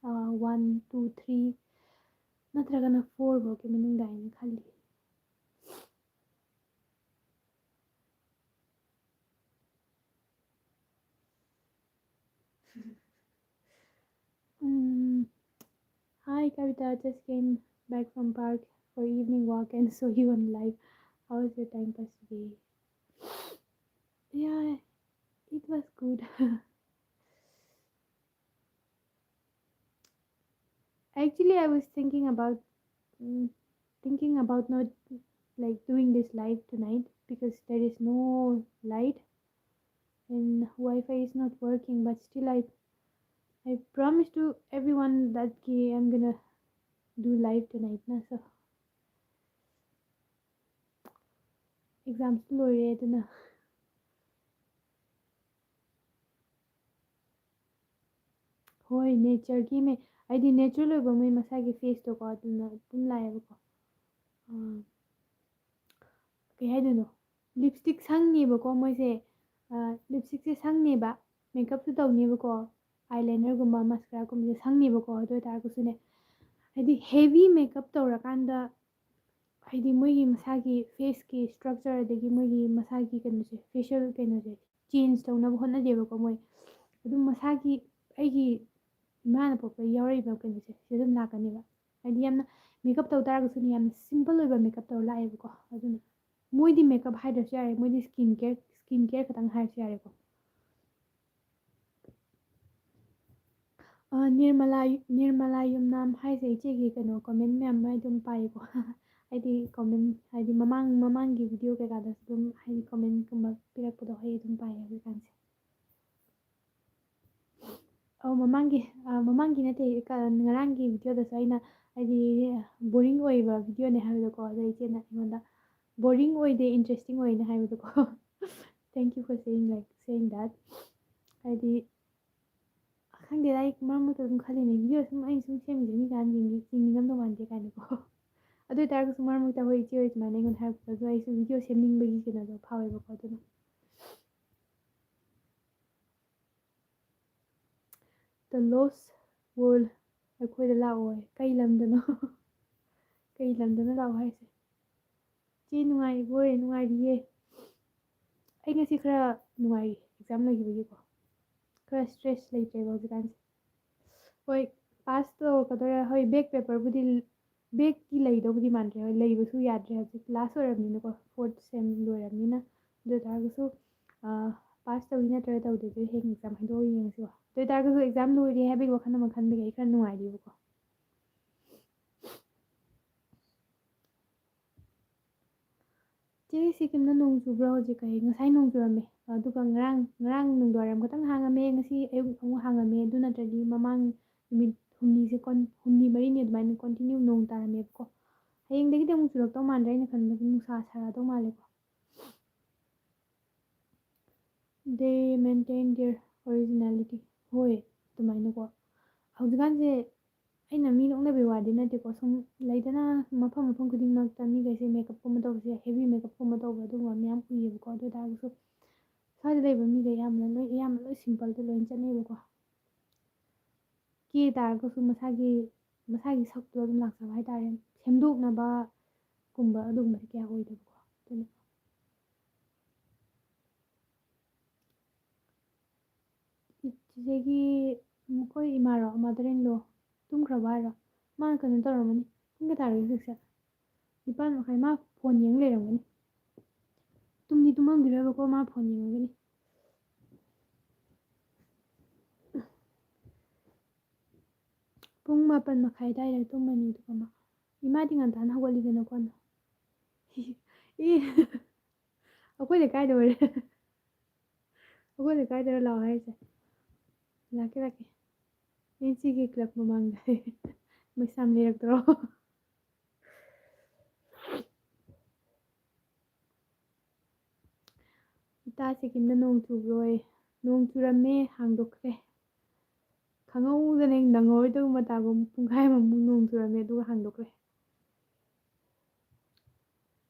ꯑꯥ, ꯋꯥꯟ, ꯇꯨ, ꯊ꯭ꯔꯤ ꯅꯠꯇ꯭ꯔꯒꯅ ꯐꯣꯔ ꯐꯥꯎꯒꯤ ꯃꯅꯨꯡꯗ ꯍꯥꯏꯅ ꯈꯜꯂꯤ꯫ Mm. Hi, Kavita. Just came back from park for evening walk and saw you on live. How was your time pass today? Yeah, it was good. Actually, I was thinking about, mm, thinking about not, like, doing this live tonight because there is no light and Wi-Fi is not working. But still, I I promise to everyone that ki I'm gonna do live tonight na, so exams ꯂꯣꯏꯔꯦ ꯑꯗꯨꯅ꯫ ꯍꯣꯏ, ꯅꯦꯆꯔꯒꯤ ꯃꯦ-, ꯍꯥꯏꯗꯤ natural ꯑꯣꯏꯕ ꯃꯣꯏ ꯃꯁꯥꯒꯤ ꯐꯦꯁꯇꯣꯀꯣ, ꯑꯗꯨꯅ ꯑꯗꯨꯝ ꯂꯥꯛꯑꯦꯕꯀꯣ꯫ ꯑꯥ, ꯀꯩ ꯍꯥꯏꯗꯣꯏꯅꯣ, ꯂꯤꯞꯁꯇꯤꯛ ꯁꯪꯅꯦꯕꯀꯣ ꯃꯣꯏꯁꯦ꯫ ꯂꯤꯞꯁꯇꯤꯛꯁꯦ ꯁꯪꯅꯦꯕ, ꯃꯦꯀꯞꯁꯨ ꯇꯧꯅꯦꯕꯀꯣ, ꯑꯥꯏꯂꯥꯏꯅꯔꯒꯨꯝꯕ ꯃꯁꯀꯔꯥꯒꯨꯝꯕꯁꯦ ꯁꯪꯅꯦꯕꯀꯣ꯫ ꯑꯗꯨ ꯑꯣꯏꯇꯥꯔꯒꯁꯨꯅꯦ, ꯍꯥꯏꯗꯤ ꯍꯦꯚꯤ ꯃꯦꯀꯞ ꯇꯧꯔꯀꯥꯟꯗ, ꯍꯥꯏꯗꯤ ꯃꯣꯏꯒꯤ ꯃꯁꯥꯒꯤ ꯐꯦꯁꯀꯤ ꯏꯁꯇ꯭ꯔꯛꯆꯔ, ꯑꯗꯒꯤ ꯃꯣꯏꯒꯤ ꯃꯁꯥꯒꯤ ꯀꯩꯅꯣꯁꯦ, ꯐꯦꯁꯤꯌꯦꯜ ꯀꯩꯅꯣꯁꯦ ꯆꯦꯟꯖ ꯇꯧꯅꯕ ꯍꯣꯠꯅꯗꯦꯕꯀꯣ ꯃꯣꯏ꯫ ꯑꯗꯨꯝ ꯃꯁꯥꯒꯤ, ꯑꯩꯒꯤ ꯏꯃꯥꯅ ꯄꯣꯛꯄ ꯌꯥꯎꯔꯛꯏꯕ ꯀꯩꯅꯣꯁꯦ ꯁꯤ ꯑꯗꯨꯝ ꯂꯥꯛꯀꯅꯦꯕ꯫ ꯍꯥꯏꯗꯤ ꯌꯥꯝꯅ ꯃꯦꯀꯞ ꯇꯧ ꯇꯥꯔꯒꯁꯨꯅꯦ, ꯌꯥꯝꯅ ꯁꯤꯝꯄꯜ ꯑꯣꯏꯕ ꯃꯦꯀꯞ ꯇꯧꯔ ꯂꯥꯛꯑꯦꯕꯀꯣ꯫ ꯑꯗꯨꯅ ꯃꯣꯏꯗꯤ ꯃꯦꯀꯞ ꯍꯥꯏꯗ꯭ꯔꯁꯨ ꯌꯥꯔꯦ, ꯃꯣꯏꯗꯤ ꯁ꯭ꯀꯤꯟ ꯀꯦꯌꯔ, ꯁ꯭ꯀꯤꯟ ꯀꯦꯌꯔ ꯈꯛꯇꯪ ꯍꯥꯏꯔꯁꯨ ꯌꯥꯔꯦꯀꯣ꯫ ꯑ, ꯅꯤꯔꯃꯂꯥ, ꯅꯤꯔꯃꯂꯥ ꯌꯨꯝꯅꯥꯝ ꯍꯥꯏꯁꯦ ꯏꯆꯦꯒꯤ ꯀꯩꯅꯣ ꯀꯣꯃꯦꯟ ꯃꯌꯥꯝ ꯑꯩ ꯑꯗꯨꯝ ꯄꯥꯏꯌꯦꯀꯣ꯫ ꯍꯥꯏꯗꯤ ꯀꯣꯃꯦꯟ, ꯍꯥꯏꯗꯤ ꯃꯃꯥꯡ, ꯃꯃꯥꯡꯒꯤ ꯚꯤꯗꯤꯑꯣ ꯀꯩꯀꯥꯗꯁꯨ ꯑꯗꯨꯝ ꯍꯥꯏꯗꯤ ꯀꯣꯃꯦꯟꯒꯨꯝꯕ ꯄꯤꯔꯛꯄꯗꯣ ꯑꯩ ꯑꯗꯨꯝ ꯄꯥꯏꯌꯦ ꯍꯧꯖꯤꯛꯀꯥꯟꯁꯦ꯫ ꯑꯧ, ꯃꯃꯥꯡꯒꯤ, ꯑ, ꯃꯃꯥꯡꯒꯤ ꯅꯠꯇꯦ, ꯀ-, ꯉꯔꯥꯡꯒꯤ ꯚꯤꯗꯤꯑꯣꯗꯁꯨ ꯑꯩꯅ ꯍꯥꯏꯗꯤ ꯕꯣꯔꯤꯡ ꯑꯣꯏꯕ ꯚꯤꯗꯤꯑꯣꯅꯦ ꯍꯥꯏꯕꯗꯣꯀꯣ, ꯑꯗꯣ ꯏꯆꯦꯅ ꯑꯩꯉꯣꯟꯗ "ꯕꯣꯔꯤꯡ ꯑꯣꯏꯗꯦ, ꯏꯟꯇꯔꯦꯁꯇꯤꯡ ꯑꯣꯏꯅ" ꯍꯥꯏꯕꯗꯣꯀꯣ꯫ Thank you for saying, like, saying that. ꯍꯥꯏꯗꯤ ꯈꯪꯗꯦꯗ, ꯑꯩ ꯃꯔꯛ ꯃꯔꯛꯇ ꯑꯗꯨꯝ ꯈꯜꯂꯤꯅꯦ, ꯚꯤꯗꯤꯑꯣ ꯁꯨꯝ ꯑꯩꯅ ꯁꯨꯝ ꯁꯦꯝꯃꯤꯁꯦ ꯃꯤ ꯀꯅꯥꯝ ꯌꯦꯡꯅꯤꯡ-, ꯌꯦꯡꯅꯤꯡꯉꯝꯗꯧ ꯃꯥꯟꯗꯦ ꯀꯥꯏꯅꯀꯣ꯫ ꯑꯗꯨ ꯑꯣꯏ ꯇꯥꯔꯒꯁꯨ ꯃꯔꯛ ꯃꯔꯛꯇ ꯍꯣꯏ ꯏꯆꯦ ꯍꯣꯏ ꯁꯨꯃꯥꯏꯅ ꯑꯩꯉꯣꯟꯗ ꯍꯥꯏꯔꯛꯄꯗꯁꯨ ꯑꯩꯁꯨ ꯚꯤꯗꯤꯑꯣ ꯁꯦꯝꯅꯤꯡꯕꯒꯤ ꯀꯩꯅꯣꯗꯣ ꯐꯥꯎꯋꯦꯕꯀꯣ꯫ ꯑꯗꯨꯅ "The Lost World" ꯑꯩꯈꯣꯏꯗ ꯂꯥꯛꯑꯣ꯫ ꯀꯩ ꯂꯝꯗꯅꯣ? ꯀꯩ ꯂꯝꯗꯅꯣ ꯂꯥꯛꯑꯣ ꯍꯥꯏꯁꯦ? ꯆꯦ ꯅꯨꯡꯉꯥꯏꯔꯤꯕꯣꯏ? ꯅꯨꯡꯉꯥꯏꯔꯤꯌꯦ꯫ ꯑꯩ ꯉꯁꯤ ꯈꯔ ꯅꯨꯡꯉꯥꯏꯔꯤ, ꯑꯦꯛꯖꯥꯝ ꯂꯩꯈꯤꯕꯒꯤꯀꯣ꯫ ꯈꯔ ꯁ꯭ꯇ꯭ꯔꯦꯁ ꯂꯩꯇ꯭ꯔꯦꯕ ꯍꯧꯖꯤꯛꯀꯥꯟꯁꯦ꯫ ꯍꯣꯏ, ꯄꯥꯁ ꯇꯧꯔꯛꯀꯗꯣꯏꯔꯥ? ꯍꯣꯏ, ꯕꯦꯛ ꯄꯦꯄꯔꯕꯨꯗꯤ, ꯕꯦꯛꯇꯤ ꯂꯩꯗꯧꯕꯨꯗꯤ ꯃꯥꯟꯗ꯭ꯔꯦ꯫ ꯍꯣꯏ, ꯂꯩꯕꯁꯨ ꯌꯥꯗ꯭ꯔꯦ ꯍꯧꯖꯤꯛ, ꯂꯥꯁ ꯑꯣꯏꯔꯕꯅꯤꯅꯀꯣ, ꯐꯣꯔꯠ ꯁꯦꯝ ꯂꯣꯏꯔꯕꯅꯤꯅ꯫ ꯑꯗꯨ ꯑꯣꯏ ꯇꯥꯔꯒꯁꯨ, ꯑꯥ, ꯄꯥꯁ ꯇꯧꯏ ꯅꯠꯇ꯭ꯔꯒ ꯇꯧꯗꯦ, ꯑꯗꯨ ꯍꯌꯦꯡ ꯑꯦꯛꯖꯥꯝ ꯍꯥꯏꯗꯣꯛꯑꯒ ꯌꯦꯡꯉꯁꯤꯀꯣ꯫ ꯑꯗꯨ ꯑꯣꯏ ꯇꯥꯔꯒꯁꯨ ꯑꯦꯛꯖꯥꯝ ꯂꯣꯏꯔꯦ ꯍꯥꯏꯕꯒꯤ ꯋꯥꯈꯜ ꯑꯃ ꯈꯟꯕꯒꯤ ꯑꯩ ꯈꯔ ꯅꯨꯡꯉꯥꯏꯔꯤꯕꯀꯣ꯫ ꯆꯦ, ꯁꯤꯀꯤꯝꯗ ꯅꯣꯡ ꯆꯨꯕ꯭ꯔꯣ ꯍꯧꯖꯤꯛ? ꯀꯩ, ꯉꯁꯥꯏ ꯅꯣꯡ ꯆꯨꯔꯝꯃꯦ, ꯑꯗꯨꯒ ꯉꯔꯥꯡ, ꯉꯔꯥꯡ ꯅꯨꯡꯗꯥꯡꯋꯥꯏꯔꯝ ꯈꯛꯇꯪ ꯍꯥꯡꯉꯝꯃꯦ, ꯉꯁꯤ ꯑꯌꯨꯛ ꯑꯃꯨꯛ ꯍꯥꯡꯉꯝꯃꯦ꯫ ꯑꯗꯨ ꯅꯠꯇ꯭ꯔꯗꯤ ꯃꯃꯥꯡ ꯅꯨꯃꯤꯠ ꯍꯨꯝꯅꯤꯁꯦ ꯀꯣꯟ-, ꯍꯨꯝꯅꯤ ꯃꯔꯤꯅꯤ ꯑꯗꯨꯃꯥꯏꯅ ꯀꯣꯟꯇꯤꯅ꯭ꯌꯨ ꯅꯣꯡ ꯇꯥꯔꯝꯃꯦꯕꯀꯣ꯫ ꯍꯌꯦꯡꯗꯒꯤꯗꯤ ꯑꯃꯨꯛ ꯆꯨꯔꯛꯇꯧ ꯃꯥꯟꯗ꯭ꯔꯦ, ꯑꯩꯅ ꯈꯟꯕꯗ ꯅꯨꯡꯁꯥ ꯁꯥꯔꯛꯑꯗꯧ ꯃꯥꯜꯂꯦꯀꯣ꯫ "They maintain their originality." ꯍꯣꯏ, ꯑꯗꯨꯃꯥꯏꯅꯀꯣ꯫ ꯍꯧꯖꯤꯛꯀꯥꯟꯁꯦ ꯑꯩꯅ ꯃꯤ ꯅꯣꯛꯅꯕꯒꯤ ꯋꯥꯗꯤ ꯅꯠꯇꯦꯀꯣ, ꯁꯨꯝ ꯂꯩꯗꯅ, ꯃꯐꯝ ꯃꯐꯝ ꯈꯨꯗꯤꯡꯃꯛꯇ ꯃꯤꯈꯩꯁꯦ ꯃꯦꯀꯞꯀꯨꯝꯕ ꯇꯧꯕꯁꯦ, ꯍꯦꯚꯤ ꯃꯦꯀꯞꯀꯨꯝꯕ ꯇꯧꯕ ꯑꯗꯨꯒꯨꯝꯕ ꯃꯌꯥꯝ ꯎꯏꯌꯦꯕꯀꯣ꯫ ꯑꯗꯨ ꯑꯣꯏ ꯇꯥꯔꯒꯁꯨ ꯁ꯭ꯋꯥꯏꯗ ꯂꯩꯕ ꯃꯤꯈꯩ ꯑꯌꯥꯝꯕꯅ ꯂꯣꯏ, ꯑꯌꯥꯝꯕ ꯂꯣꯏ ꯁꯤꯝꯄꯜꯗ ꯂꯣꯏ ꯆꯠꯅꯩꯕꯀꯣ꯫ ꯀꯦ ꯇꯥꯔꯒꯁꯨ ꯃꯁꯥꯒꯤ, ꯃꯁꯥꯒꯤ ꯁꯛꯇꯣ ꯑꯗꯨꯝ ꯂꯥꯛꯆꯕ ꯍꯥꯏꯇꯥꯔꯦ꯫ ꯁꯦꯝꯗꯣꯛꯅꯕꯒꯨꯝꯕ ꯑꯗꯨꯒꯨꯝꯕꯗꯤ ꯀꯌꯥ ꯑꯣꯏꯗꯕꯀꯣ꯫ ꯑꯗꯨꯅ ꯆꯤꯆꯦꯒꯤ, ꯃꯈꯣꯏ ꯏꯃꯥꯔꯣ, mother in law, ꯇꯨꯝꯈ꯭ꯔꯕ ꯍꯥꯏꯔꯣ? ꯃꯥ ꯀꯩꯅꯣ ꯇꯧꯔꯝꯃꯅꯤ, ꯄꯨꯡ ꯀꯌꯥ ꯇꯥꯔꯒꯦ ꯍꯧꯖꯤꯛꯁꯦ? ꯅꯤꯄꯥꯟ ꯃꯈꯥꯏ꯫ ꯃꯥ ꯐꯣꯟ ꯌꯦꯡ ꯂꯩꯔꯝꯒꯅꯤ꯫ ꯇꯨꯝꯗꯤ ꯇꯨꯝꯃꯝꯈꯤꯔꯣꯏꯕꯀꯣ, ꯃꯥ ꯐꯣꯟ ꯌꯦꯡꯉꯝꯒꯅꯤ꯫ ꯄꯨꯡ ꯃꯥꯄꯟ ꯃꯈꯥꯏ ꯑꯗꯥꯏꯗ ꯇꯨꯝꯃꯅꯤ, ꯑꯗꯨꯒ ꯃꯥ, ꯏꯃꯥꯗꯤ ꯉꯟꯇꯥꯅ ꯍꯧꯒꯠꯂꯤꯗꯅꯀꯣ꯫ ꯑꯦ, ꯑꯩꯈꯣꯏ ꯂꯩꯀꯥꯏꯗ ꯑꯣꯏꯔꯦ꯫ ꯑꯩꯈꯣꯏ ꯂꯩꯀꯥꯏꯗꯔ ꯂꯥꯛꯑꯣ ꯍꯥꯏꯔꯤꯁꯦ? ꯂꯥꯛꯀꯦ, ꯂꯥꯛꯀꯦ꯫ ꯑꯦꯟ ꯁꯤꯒꯤ ꯀ꯭ꯂꯕ ꯃꯃꯥꯡꯗ꯫ ꯃꯩꯁꯥꯝ ꯂꯩꯔꯛꯇ꯭ꯔꯣ? ꯏꯇꯥ, ꯁꯤꯀꯤꯝꯗ ꯅꯣꯡ ꯆꯨꯕ꯭ꯔꯣꯌꯦ? ꯅꯣꯡ ꯆꯨꯔꯝꯃꯦ, ꯍꯥꯡꯗꯣꯛꯈ꯭ꯔꯦ꯫ ꯈꯪꯍꯧꯗꯅ ꯍꯦꯛ ꯅꯪꯍꯧꯔꯣꯏꯗꯕ ꯃꯇꯥꯒꯨꯝ ꯄꯨꯡꯈꯥꯏ ꯑꯃꯃꯨꯛ ꯅꯣꯡ ꯆꯨꯔꯝꯃꯦ, ꯑꯗꯨꯒ ꯍꯥꯡꯗꯣꯛꯈ꯭ꯔꯦ꯫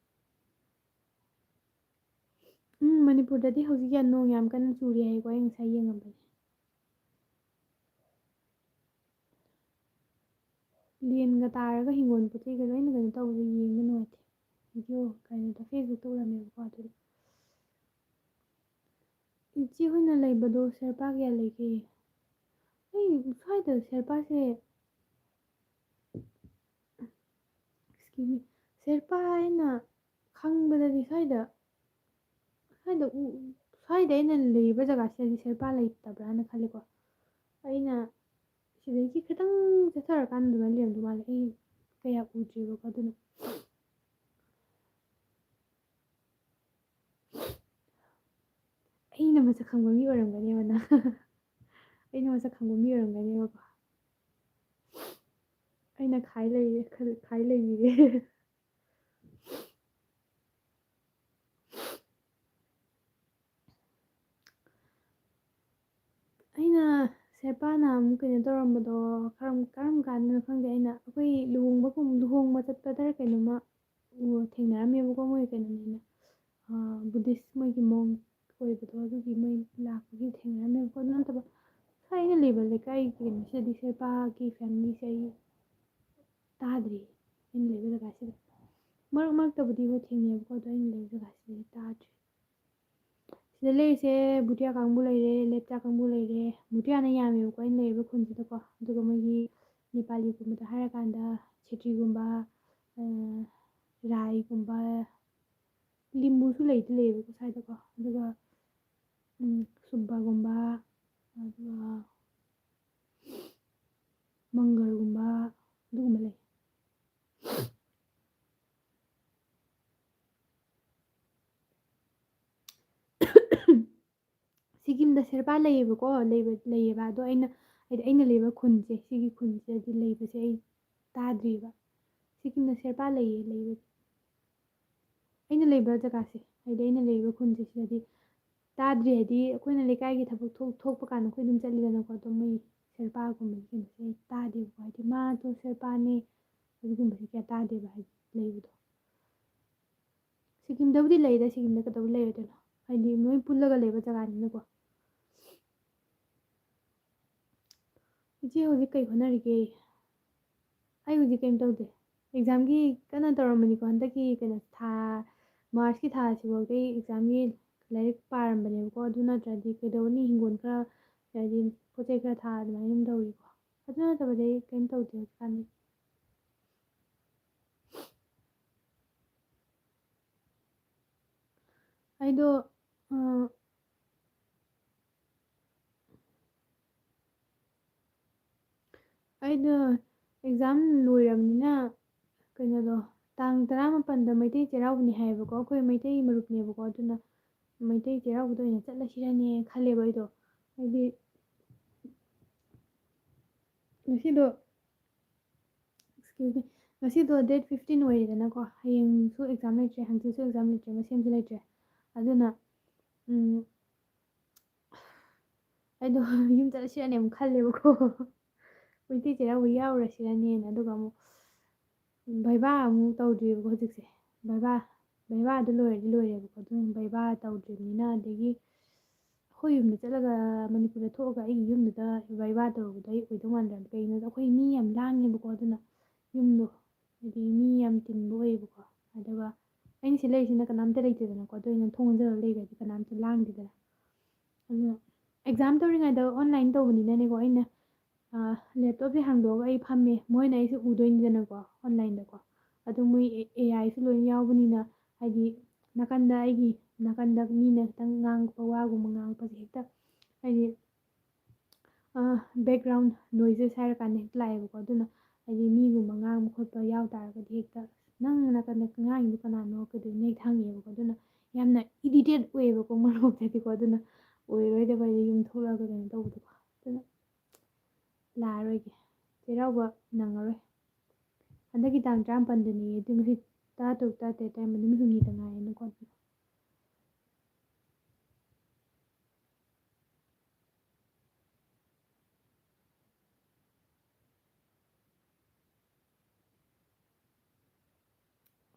ꯎꯝ, ꯃꯅꯤꯄꯨꯔꯗꯗꯤ ꯍꯧꯖꯤꯛ ꯌꯥꯝ, ꯅꯣꯡ ꯌꯥꯝ ꯀꯟꯅ ꯆꯨꯔꯤ ꯍꯥꯏꯀꯣ, ꯑꯩ ꯉꯁꯥꯏ ꯌꯦꯡꯉꯝꯕꯅꯦ꯫ ꯂꯦꯟꯒ ꯇꯥꯔꯒ ꯍꯤꯡꯒꯣꯜ ꯄꯣꯠ ꯆꯩꯒ ꯂꯣꯏꯅ ꯀꯩꯅꯣ ꯇꯧꯕꯗꯣ ꯌꯦꯡꯕ ꯅꯨꯡꯉꯥꯏꯇꯦ꯫ ꯚꯤꯗꯤꯑꯣ ꯀꯩꯅꯣꯗ, ꯐꯦꯁꯕꯨꯛꯇ ꯎꯔꯝꯃꯦꯕꯀꯣ, ꯑꯗꯨꯗ꯫ ꯏꯆꯦ ꯍꯣꯏꯅ ꯂꯩꯕꯗꯣ ꯁꯦꯔꯄꯥ ꯀꯌꯥ ꯂꯩꯒꯦ? ꯑꯩ ꯁ꯭ꯋꯥꯏꯗ ꯁꯦꯔꯄꯥꯁꯦ, excuse me, ꯁꯦꯔꯄꯥ ꯑꯩꯅ ꯈꯪꯕꯗꯗꯤ ꯁ꯭ꯋꯥꯏꯗ, ꯁ꯭ꯋꯥꯏꯗ ꯎ-, ꯁ꯭ꯋꯥꯏꯗ ꯑꯩꯅ ꯂꯩꯔꯤꯕ ꯖꯒꯥꯁꯤꯗꯗꯤ ꯁꯦꯔꯄꯥ ꯂꯩꯇꯕ꯭ꯔꯥꯅ ꯈꯜꯂꯤꯀꯣ꯫ ꯑꯩꯅ ꯁꯤꯗꯒꯤ ꯈꯤꯇꯪ ꯆꯠꯊꯔꯀꯥꯟꯗ ꯑꯗꯨꯃꯥꯏꯅ ꯂꯩꯔꯝꯗꯧ ꯃꯥꯜꯂꯦ꯫ ꯑꯩ ꯀꯌꯥ ꯎꯗ꯭ꯔꯤꯕꯀꯣ, ꯑꯗꯨꯅ꯫ ꯑꯩꯅ ꯃꯁꯛ ꯈꯪꯕ ꯃꯤ ꯑꯣꯏꯔꯝꯒꯅꯦꯕ ꯅꯪ꯫ ꯑꯩꯅ ꯃꯁꯛ ꯈꯪꯕ ꯃꯤ ꯑꯣꯏꯔꯝꯒꯅꯦꯕꯀꯣ꯫ ꯑꯩꯅ ꯈꯥꯏ ꯂꯩꯔꯦ, ꯈꯜ-, ꯈꯥꯏ ꯂꯩꯕꯤꯔꯦ꯫ ꯑꯩꯅ ꯁꯦꯔꯄꯥꯅ ꯑꯃꯨꯛ ꯀꯩꯅꯣ ꯇꯧꯔꯝꯕꯗꯣ, ꯀꯔꯝ, ꯀꯔꯝ ꯀꯥꯟꯗꯅꯣ ꯈꯪꯗꯦ, ꯑꯩꯅ ꯑꯩꯈꯣꯏ ꯂꯨꯍꯣꯡꯕꯒꯨꯝ-, ꯂꯨꯍꯣꯡꯕ ꯆꯠꯄꯗꯔ ꯀꯩꯅꯣꯝꯃ ꯎ-, ꯊꯦꯡꯅꯔꯝꯃꯦꯕꯀꯣ, ꯃꯣꯏ ꯀꯩꯅꯣꯅꯦꯅ, ꯑ, Buddhist ꯃꯣꯏꯒꯤ monk ꯑꯣꯏꯕꯗꯣ, ꯑꯗꯨꯒꯤ ꯃꯣꯏ ꯂꯥꯛꯄꯒꯤ ꯊꯦꯡꯅꯔꯝꯃꯦꯕꯀꯣ꯫ ꯑꯗꯨ ꯅꯠꯇꯕ ꯁ꯭ꯋꯥꯏ ꯑꯩꯅ ꯂꯩꯕ ꯂꯩꯀꯥꯏꯒꯤ ꯀꯩꯅꯣꯁꯤꯗꯗꯤ ꯁꯦꯔꯄꯥꯒꯤ familyꯁꯦ ꯑꯩ ꯇꯥꯗ꯭ꯔꯤ, ꯑꯩꯅ ꯂꯩꯕ ꯖꯒꯥꯁꯤꯗ꯫ ꯃꯔꯛ ꯃꯔꯛꯇꯕꯨꯗꯤ ꯍꯣꯏ ꯊꯦꯡꯅꯩꯕꯀꯣ, ꯑꯗꯣ ꯑꯩꯅ ꯂꯩꯕ ꯖꯒꯥꯁꯤꯗꯗꯤ ꯇꯥꯗ꯭ꯔꯤ꯫ ꯁꯤꯗ ꯂꯩꯔꯤꯁꯦ ꯚꯨꯇꯤꯌꯥ ꯀꯥꯡꯕꯨ ꯂꯩꯔꯦ, ꯂꯦꯞꯆꯥ ꯀꯥꯡꯕꯨ ꯂꯩꯔꯦ꯫ ꯚꯨꯇꯤꯌꯥꯅ ꯌꯥꯝꯃꯦꯕꯀꯣ ꯑꯩꯅ ꯂꯩꯔꯤꯕ ꯈꯨꯟꯁꯤꯗꯀꯣ꯫ ꯑꯗꯨꯒ ꯃꯣꯏꯒꯤ ꯅꯦꯄꯥꯂꯤꯒꯨꯝꯕꯗ ꯍꯥꯏꯔꯀꯥꯟꯗ ꯈꯦꯇ꯭ꯔꯤꯒꯨꯝꯕ, ꯔꯥꯏꯒꯨꯝꯕ, ꯂꯤꯝꯕꯨꯁꯨ ꯂꯩꯗꯤ ꯂꯩꯌꯦꯕꯀꯣ ꯁ꯭ꯋꯥꯏꯗꯀꯣ꯫ ꯑꯗꯨꯒ ꯁꯨꯝꯕꯒꯨꯝꯕ, ꯑꯗꯨꯒ ꯃꯪꯒꯜꯒꯨꯝꯕ, ꯑꯗꯨꯒꯨꯝꯕ ꯂꯩ꯫ ꯁꯤꯀꯤꯝꯗ ꯁꯦꯔꯄꯥ ꯂꯩꯌꯦꯕꯀꯣ, ꯂꯩꯕ ꯂꯩꯌꯦꯕ꯫ ꯑꯗꯣ ꯑꯩꯅ, ꯍꯥꯏꯗꯤ, ꯑꯩꯅ ꯂꯩꯕ ꯈꯨꯟꯁꯦ, ꯁꯤꯒꯤ ꯈꯨꯟꯁꯤꯗꯗꯤ ꯂꯩꯕꯁꯦ ꯑꯩ ꯇꯥꯗ꯭ꯔꯤꯕ꯫ ꯁꯤꯀꯤꯝꯗ ꯁꯦꯔꯄꯥ ꯂꯩꯌꯦ, ꯂꯩꯕꯗꯤ꯫ ꯑꯩꯅ ꯂꯩꯕ ꯖꯒꯥꯁꯦ, ꯍꯥꯏꯗꯤ, ꯑꯩꯅ ꯂꯩꯕ ꯈꯨꯟꯁꯦ, ꯁꯤꯗꯗꯤ ꯇꯥꯗ꯭ꯔꯤ꯫ ꯍꯥꯏꯗꯤ, ꯑꯩꯈꯣꯏꯅ ꯂꯩꯀꯥꯏꯒꯤ ꯊꯕꯛ ꯊꯣꯛ-, ꯊꯣꯛꯄ ꯀꯥꯟꯗ ꯑꯩꯈꯣꯏ ꯑꯗꯨꯝ ꯆꯠꯂꯤꯗꯅꯀꯣ꯫ ꯑꯗꯣ ꯃꯣꯏ ꯁꯦꯔꯄꯥꯒꯨꯝꯕꯒꯤ ꯀꯩꯅꯣꯁꯦ ꯑꯩ ꯇꯥꯗꯦꯕꯀꯣ꯫ ꯍꯥꯏꯗꯤ, ꯃꯥꯗꯣ ꯁꯦꯔꯄꯥꯅꯦ, ꯑꯗꯨꯒꯨꯝꯕꯁꯦ ꯀꯌꯥ ꯇꯥꯗꯦꯕ, ꯍꯥꯏꯗꯤ, ꯂꯩꯕꯗꯣ꯫ ꯁꯤꯀꯤꯝꯗꯕꯨꯗꯤ ꯂꯩꯗ, ꯁꯤꯀꯤꯝꯗ ꯀꯩꯗꯧꯕ ꯂꯩꯔꯣꯏꯗꯣꯏꯅꯣ? ꯍꯥꯏꯗꯤ, ꯂꯣꯏ ꯄꯨꯜꯂꯒ ꯂꯩꯕ ꯖꯒꯥꯅꯤꯅꯀꯣ꯫ ꯏꯆꯦ ꯍꯧꯖꯤꯛ ꯀꯩ ꯍꯣꯠꯅꯔꯤꯒꯦ? ꯑꯩ ꯍꯧꯖꯤꯛ ꯀꯩꯝ ꯇꯧꯗꯦ꯫ ꯑꯦꯛꯖꯥꯝꯒꯤ ꯀꯟꯅ ꯇꯧꯔꯝꯕꯅꯤꯀꯣ꯫ ꯍꯟꯗꯛꯀꯤ ꯀꯩꯅꯣ ꯊꯥ, ꯃꯥꯔꯆꯀꯤ ꯊꯥꯁꯤꯐꯥꯎꯗꯤ ꯑꯦꯛꯖꯥꯝꯒꯤ ꯂꯥꯏꯔꯤꯛ ꯄꯥꯔꯝꯕꯅꯦꯕꯀꯣ꯫ ꯑꯗꯨ ꯅꯠꯇ꯭ꯔꯗꯤ ꯀꯩꯗꯧꯅꯤ? ꯍꯤꯡꯒꯣꯜ ꯈꯔ, ꯍꯥꯏꯗꯤ, ꯄꯣꯠ ꯆꯩ ꯈꯔ ꯊꯥ, ꯑꯗꯨꯃꯥꯏꯅ ꯑꯗꯨꯝ ꯇꯧꯔꯤꯀꯣ꯫ ꯑꯗꯨ ꯅꯠꯇꯕꯗꯤ ꯑꯩ ꯀꯩꯝ ꯇꯧꯗꯦ ꯍꯧꯖꯤꯛꯀꯥꯟꯗꯤ꯫ ꯑꯩꯗꯣ, ꯑ, ꯑꯩꯗꯣ ꯑꯦꯛꯖꯥꯝ ꯂꯣꯏꯔꯕꯅꯤꯅ, ꯀꯩꯅꯣꯗꯣ, ꯇꯥꯡ ꯇꯔꯥꯃꯥꯄꯟꯗ ꯃꯩꯇꯩ ꯆꯩꯔꯥꯎꯕꯅꯤ ꯍꯥꯏꯌꯦꯕꯀꯣ꯫ ꯑꯩꯈꯣꯏ ꯃꯩꯇꯩ ꯃꯔꯨꯞꯅꯦꯕꯀꯣ꯫ ꯑꯗꯨꯅ ꯃꯩꯇꯩ ꯆꯩꯔꯥꯎꯕꯗ ꯑꯣꯏꯅ ꯆꯠꯂꯁꯤꯔꯅꯦ ꯈꯜꯂꯦꯕ ꯑꯩꯗꯣ꯫ ꯍꯥꯏꯗꯤ, ꯉꯁꯤꯗꯣ, excuse me, ꯉꯁꯤꯗꯣ date fifteen ꯑꯣꯏꯔꯦꯗꯅꯀꯣ꯫ ꯍꯌꯦꯡꯁꯨ ꯑꯦꯛꯖꯥꯝ ꯂꯩꯇ꯭ꯔꯦ, ꯍꯪꯆꯤꯠꯁꯨ ꯑꯦꯛꯖꯥꯝ ꯂꯩꯇ꯭ꯔꯦ, ꯃꯁꯦꯝꯁꯨ ꯂꯩꯇ꯭ꯔꯦ꯫ ꯑꯗꯨꯅ, ꯎꯝ, ꯑꯩꯗꯣ ꯌꯨꯝ ꯆꯠꯂꯁꯤꯔꯅꯦ ꯑꯃꯨꯛ ꯈꯜꯂꯦꯕꯀꯣ꯫ ꯃꯩꯇꯩ ꯆꯩꯔꯥꯎꯕ ꯌꯥꯎꯔꯁꯤꯔꯅꯦꯅ꯫ ꯑꯗꯨꯒ ꯑꯃꯨꯛ ꯚꯩꯕꯥ ꯑꯃꯨꯛ ꯇꯧꯗ꯭ꯔꯤꯕꯀꯣ ꯍꯧꯖꯤꯛꯁꯦ꯫ ꯚꯩꯕꯥ, ꯚꯩꯕꯥꯗꯣ ꯂꯣꯏꯔꯗꯤ ꯂꯣꯏꯔꯦꯕꯀꯣ꯫ ꯑꯗꯨꯅ ꯚꯩꯕꯥ ꯇꯧꯗ꯭ꯔꯤꯕꯅꯤꯅ, ꯑꯗꯒꯤ ꯑꯩꯈꯣꯏ ꯌꯨꯝꯗ ꯆꯠꯂꯒ, ꯃꯅꯤꯄꯨꯔꯗ ꯊꯣꯛꯑꯒ ꯑꯩꯒꯤ ꯌꯨꯝꯗꯨꯗ ꯚꯩꯕꯥ ꯇꯧꯔꯨꯕꯗꯣ ꯑꯩ ꯑꯣꯏꯗꯧ ꯃꯥꯟꯗ꯭ꯔꯦ꯫ ꯀꯩꯒꯤꯅꯣꯗ ꯑꯩꯈꯣꯏ ꯃꯤ ꯌꯥꯝ ꯂꯥꯡꯉꯦꯕꯀꯣ꯫ ꯑꯗꯨꯅ ꯌꯨꯝꯗꯣ, ꯍꯥꯏꯗꯤ, ꯃꯤ ꯌꯥꯝ ꯇꯤꯟꯕ ꯑꯣꯏꯌꯦꯕꯀꯣ꯫ ꯑꯗꯨꯒ ꯑꯩꯅ ꯁꯤ ꯂꯩꯔꯤꯁꯤꯅ ꯀꯅꯥꯝꯇ ꯂꯩꯇꯦꯗꯅꯀꯣ꯫ ꯑꯗꯨ ꯑꯩꯅ ꯊꯣꯡ ꯂꯣꯟꯖꯜꯂꯒ ꯂꯩꯈ꯭ꯔꯗꯤ ꯀꯅꯥꯝꯇ ꯂꯥꯡꯗꯦꯗꯅ꯫ ꯑꯗꯨꯅ ꯑꯦꯛꯖꯥꯝ ꯇꯧꯔꯤꯉꯩꯗ online ꯇꯧꯕꯅꯤꯅꯅꯦꯀꯣ, ꯑꯩꯅ ꯂꯦꯞꯇꯣꯞꯁꯦ ꯍꯥꯡꯗꯣꯛꯑꯒ ꯑꯩ ꯐꯝꯃꯦ, ꯃꯣꯏꯅ ꯑꯩꯁꯦ ꯎꯗꯣꯏꯅꯤꯗꯅꯀꯣ ꯑꯣꯟꯂꯥꯏꯟꯗꯀꯣ꯫ ꯑꯗꯣ ꯃꯣꯏ ꯑꯦ ꯑꯥꯏꯁꯨ ꯂꯣꯏꯅ ꯌꯥꯎꯕꯅꯤꯅ, ꯍꯥꯏꯗꯤ ꯅꯥꯀꯟꯗ ꯑꯩꯒꯤ ꯅꯥꯀꯟꯗ ꯃꯤꯅ ꯈꯤꯇꯪ ꯉꯥꯡꯉꯛꯄ ꯋꯥꯒꯨꯝꯕ ꯉꯥꯡꯉꯛꯄꯁꯦ ꯍꯦꯛꯇ, ꯍꯥꯏꯗꯤ ꯕꯦꯛꯒ꯭ꯔꯥꯎꯟ ꯅꯣꯏꯖꯦꯁ ꯍꯥꯏꯔꯀꯥꯟꯗ ꯍꯦꯛꯇ ꯂꯥꯛꯑꯦꯕꯀꯣ꯫ ꯑꯗꯨꯅ ꯍꯥꯏꯗꯤ ꯃꯤꯒꯨꯝꯕ ꯉꯥꯡꯕ ꯈꯣꯠꯄ ꯌꯥꯎ ꯇꯥꯔꯒꯗꯤ ꯍꯦꯛꯇ "ꯅꯪ ꯅꯥꯀꯟꯗ ꯉꯥꯡꯉꯤꯗꯣ ꯀꯅꯥꯅꯣ?" ꯀꯩꯗꯧꯅꯣ ꯍꯦꯛꯇ ꯍꯪꯉꯦꯕꯀꯣ꯫ ꯑꯗꯨꯅ ꯌꯥꯝꯅ ꯏꯔꯤꯇꯦꯠ ꯑꯣꯏꯌꯦꯕꯀꯣ ꯃꯔꯛ ꯃꯔꯛꯇꯗꯤꯀꯣ꯫ ꯑꯗꯨꯅ ꯑꯣꯏꯔꯣꯏꯗꯕ ꯍꯥꯏꯗꯤ ꯌꯨꯝ ꯊꯣꯛꯂꯛꯑꯒ ꯀꯩꯅꯣ ꯇꯧꯕꯗꯣꯀꯣ꯫ ꯑꯗꯨꯅ ꯂꯥꯛꯑꯔꯣꯏꯒꯦ꯫ ꯆꯩꯔꯥꯎꯕ ꯅꯪꯉꯔꯣꯏ꯫ ꯍꯟꯗꯛꯀꯤ ꯇꯥꯡ ꯇꯔꯥꯃꯥꯄꯟꯗꯅꯦꯌꯦ꯫ ꯑꯗꯨ ꯉꯁꯤ ꯇꯔꯥꯇꯔꯨꯛ, ꯇꯔꯥꯇꯔꯦꯠ, ꯇꯔꯥꯅꯤꯄꯥꯟ, ꯅꯨꯃꯤꯠ ꯍꯨꯝꯅꯤꯗ ꯉꯥꯏꯔꯦꯅꯦꯀꯣ꯫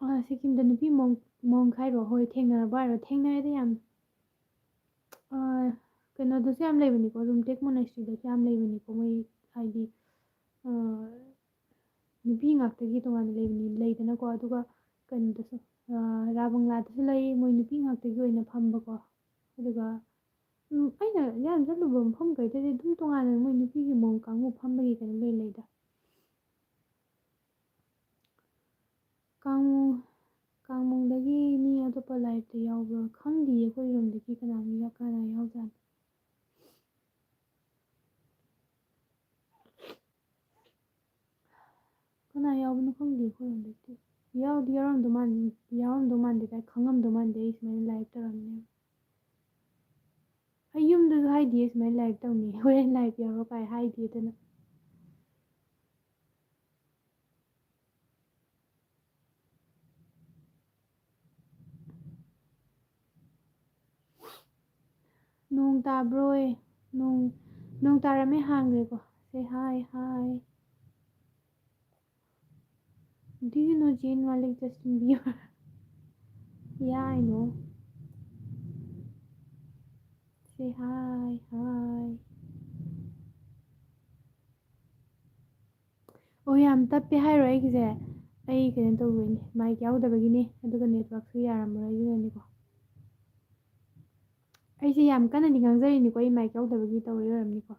ꯑ, ꯁꯤꯀꯤꯝꯗ ꯅꯨꯄꯤ ꯃꯣꯡ-, ꯃꯣꯡ ꯍꯥꯏꯔꯣ? ꯍꯣꯏ, ꯊꯦꯡꯅꯔꯕ ꯍꯥꯏꯔꯣ? ꯊꯦꯡꯅꯔꯦꯗ ꯌꯥꯝ꯫ ꯑ, ꯀꯩꯅꯣꯗꯁꯨ ꯌꯥꯝ ꯂꯩꯕꯅꯤꯀꯣ, ꯔꯨꯝꯇꯦꯛ ꯃꯣꯅꯦꯁꯇ꯭ꯔꯤꯗꯁꯨ ꯌꯥꯝ ꯂꯩꯕꯅꯤꯀꯣ, ꯃꯣꯏ ꯍꯥꯏꯗꯤ, ꯑ, ꯅꯨꯄꯤ ꯉꯥꯛꯇꯒꯤ ꯇꯣꯉꯥꯟꯅ ꯂꯩꯕꯅꯤ, ꯂꯩꯗꯅꯀꯣ꯫ ꯑꯗꯨꯒ ꯀꯩꯅꯣꯗꯁꯨ, ꯑ, ꯔꯥ ꯕꯪꯒ꯭ꯂꯥꯗꯁꯨ ꯂꯩ, ꯃꯣꯏ ꯅꯨꯄꯤ ꯉꯥꯛꯇꯒꯤ ꯑꯣꯏꯅ ꯐꯝꯕꯀꯣ꯫ ꯑꯗꯨꯒ, ꯎꯝ, ꯑꯩꯅ ꯌꯥꯝ ꯆꯠꯂꯨꯕ ꯃꯐꯝ ꯀꯩꯗꯗꯤ ꯑꯗꯨꯝ ꯇꯣꯉꯥꯟꯅ ꯃꯣꯏ ꯅꯨꯄꯤꯒꯤ ꯃꯣꯡ ꯀꯥꯡꯕꯨ ꯐꯝꯕꯒꯤ ꯀꯩꯅꯣ ꯂꯣꯏ ꯂꯩꯗ꯫ ꯀꯥꯡꯃꯣꯡ-, ꯀꯥꯡꯃꯣꯡꯗꯒꯤ ꯃꯤ ꯑꯇꯣꯞꯄ ꯂꯥꯏꯞꯇ ꯌꯥꯎꯕ꯭ꯔꯣ? ꯈꯪꯗꯤꯌꯦ, ꯑꯩꯈꯣꯏ ꯔꯨꯝꯗꯒꯤ ꯀꯅꯥ ꯃꯤ ꯌꯥꯎ-, ꯀꯅꯥ ꯌꯥꯎꯖꯥꯠꯅꯣ? ꯀꯅꯥ ꯌꯥꯎꯕꯅꯣ ꯈꯪꯗꯦ ꯑꯩꯈꯣꯏ ꯔꯨꯝꯗꯒꯤ꯫ ꯌꯥꯎꯗꯤ ꯌꯥꯎꯔꯝꯗꯧ ꯃꯥꯟ-, ꯌꯥꯎꯔꯝꯗꯧ ꯃꯥꯟꯗꯦꯗ, ꯈꯪꯉꯝꯗꯧ ꯃꯥꯟꯗꯦ ꯑꯩ ꯁꯨꯃꯥꯏꯅ ꯂꯥꯏꯞ ꯇꯧꯔꯝꯅꯦꯕ꯫ ꯑꯩ ꯌꯨꯝꯗꯁꯨ ꯍꯥꯏꯗꯤꯌꯦ ꯁꯨꯃꯥꯏꯅ ꯂꯥꯏꯞ ꯇꯧꯅꯤ, ꯍꯣꯔꯦꯟ ꯂꯥꯏꯞ ꯌꯥꯎꯔꯣ ꯀꯥꯏ ꯍꯥꯏꯗꯦ ꯑꯗꯨꯅ꯫ ꯅꯣꯡ ꯇꯥꯕ꯭ꯔꯣꯏ? ꯅꯣꯡ, ꯅꯣꯡ ꯇꯥꯔꯝꯃꯦ, ꯍꯥꯡꯈ꯭ꯔꯦꯀꯣ꯫ Say hi, hi. Do you know Zayn Malik, Justin Bieber? Yeah, I know. Say hi, hi. ꯑꯣ, ꯌꯥꯝ ꯇꯞꯄꯦ ꯍꯥꯏꯔꯣ ꯑꯩꯒꯤꯁꯦ? ꯑꯩ ꯀꯩꯅꯣ ꯇꯧꯕꯩꯅꯦ, ꯃꯥꯏꯛ ꯌꯥꯎꯗꯕꯒꯤꯅꯦ, ꯑꯗꯨꯒ ꯅꯦꯠꯋꯥꯛꯁꯨ ꯌꯥꯔꯝꯃꯔꯣꯏ, ꯑꯗꯨꯅꯅꯤꯀꯣ꯫ ꯑꯩꯁꯦ ꯌꯥꯝ ꯀꯟꯅꯗꯤ ꯉꯥꯡꯖꯔꯤꯅꯤꯀꯣ, ꯑꯩ ꯃꯥꯏꯛ ꯌꯥꯎꯗꯕꯒꯤ ꯇꯧꯔꯤ ꯑꯣꯏꯔꯝꯅꯤꯀꯣ꯫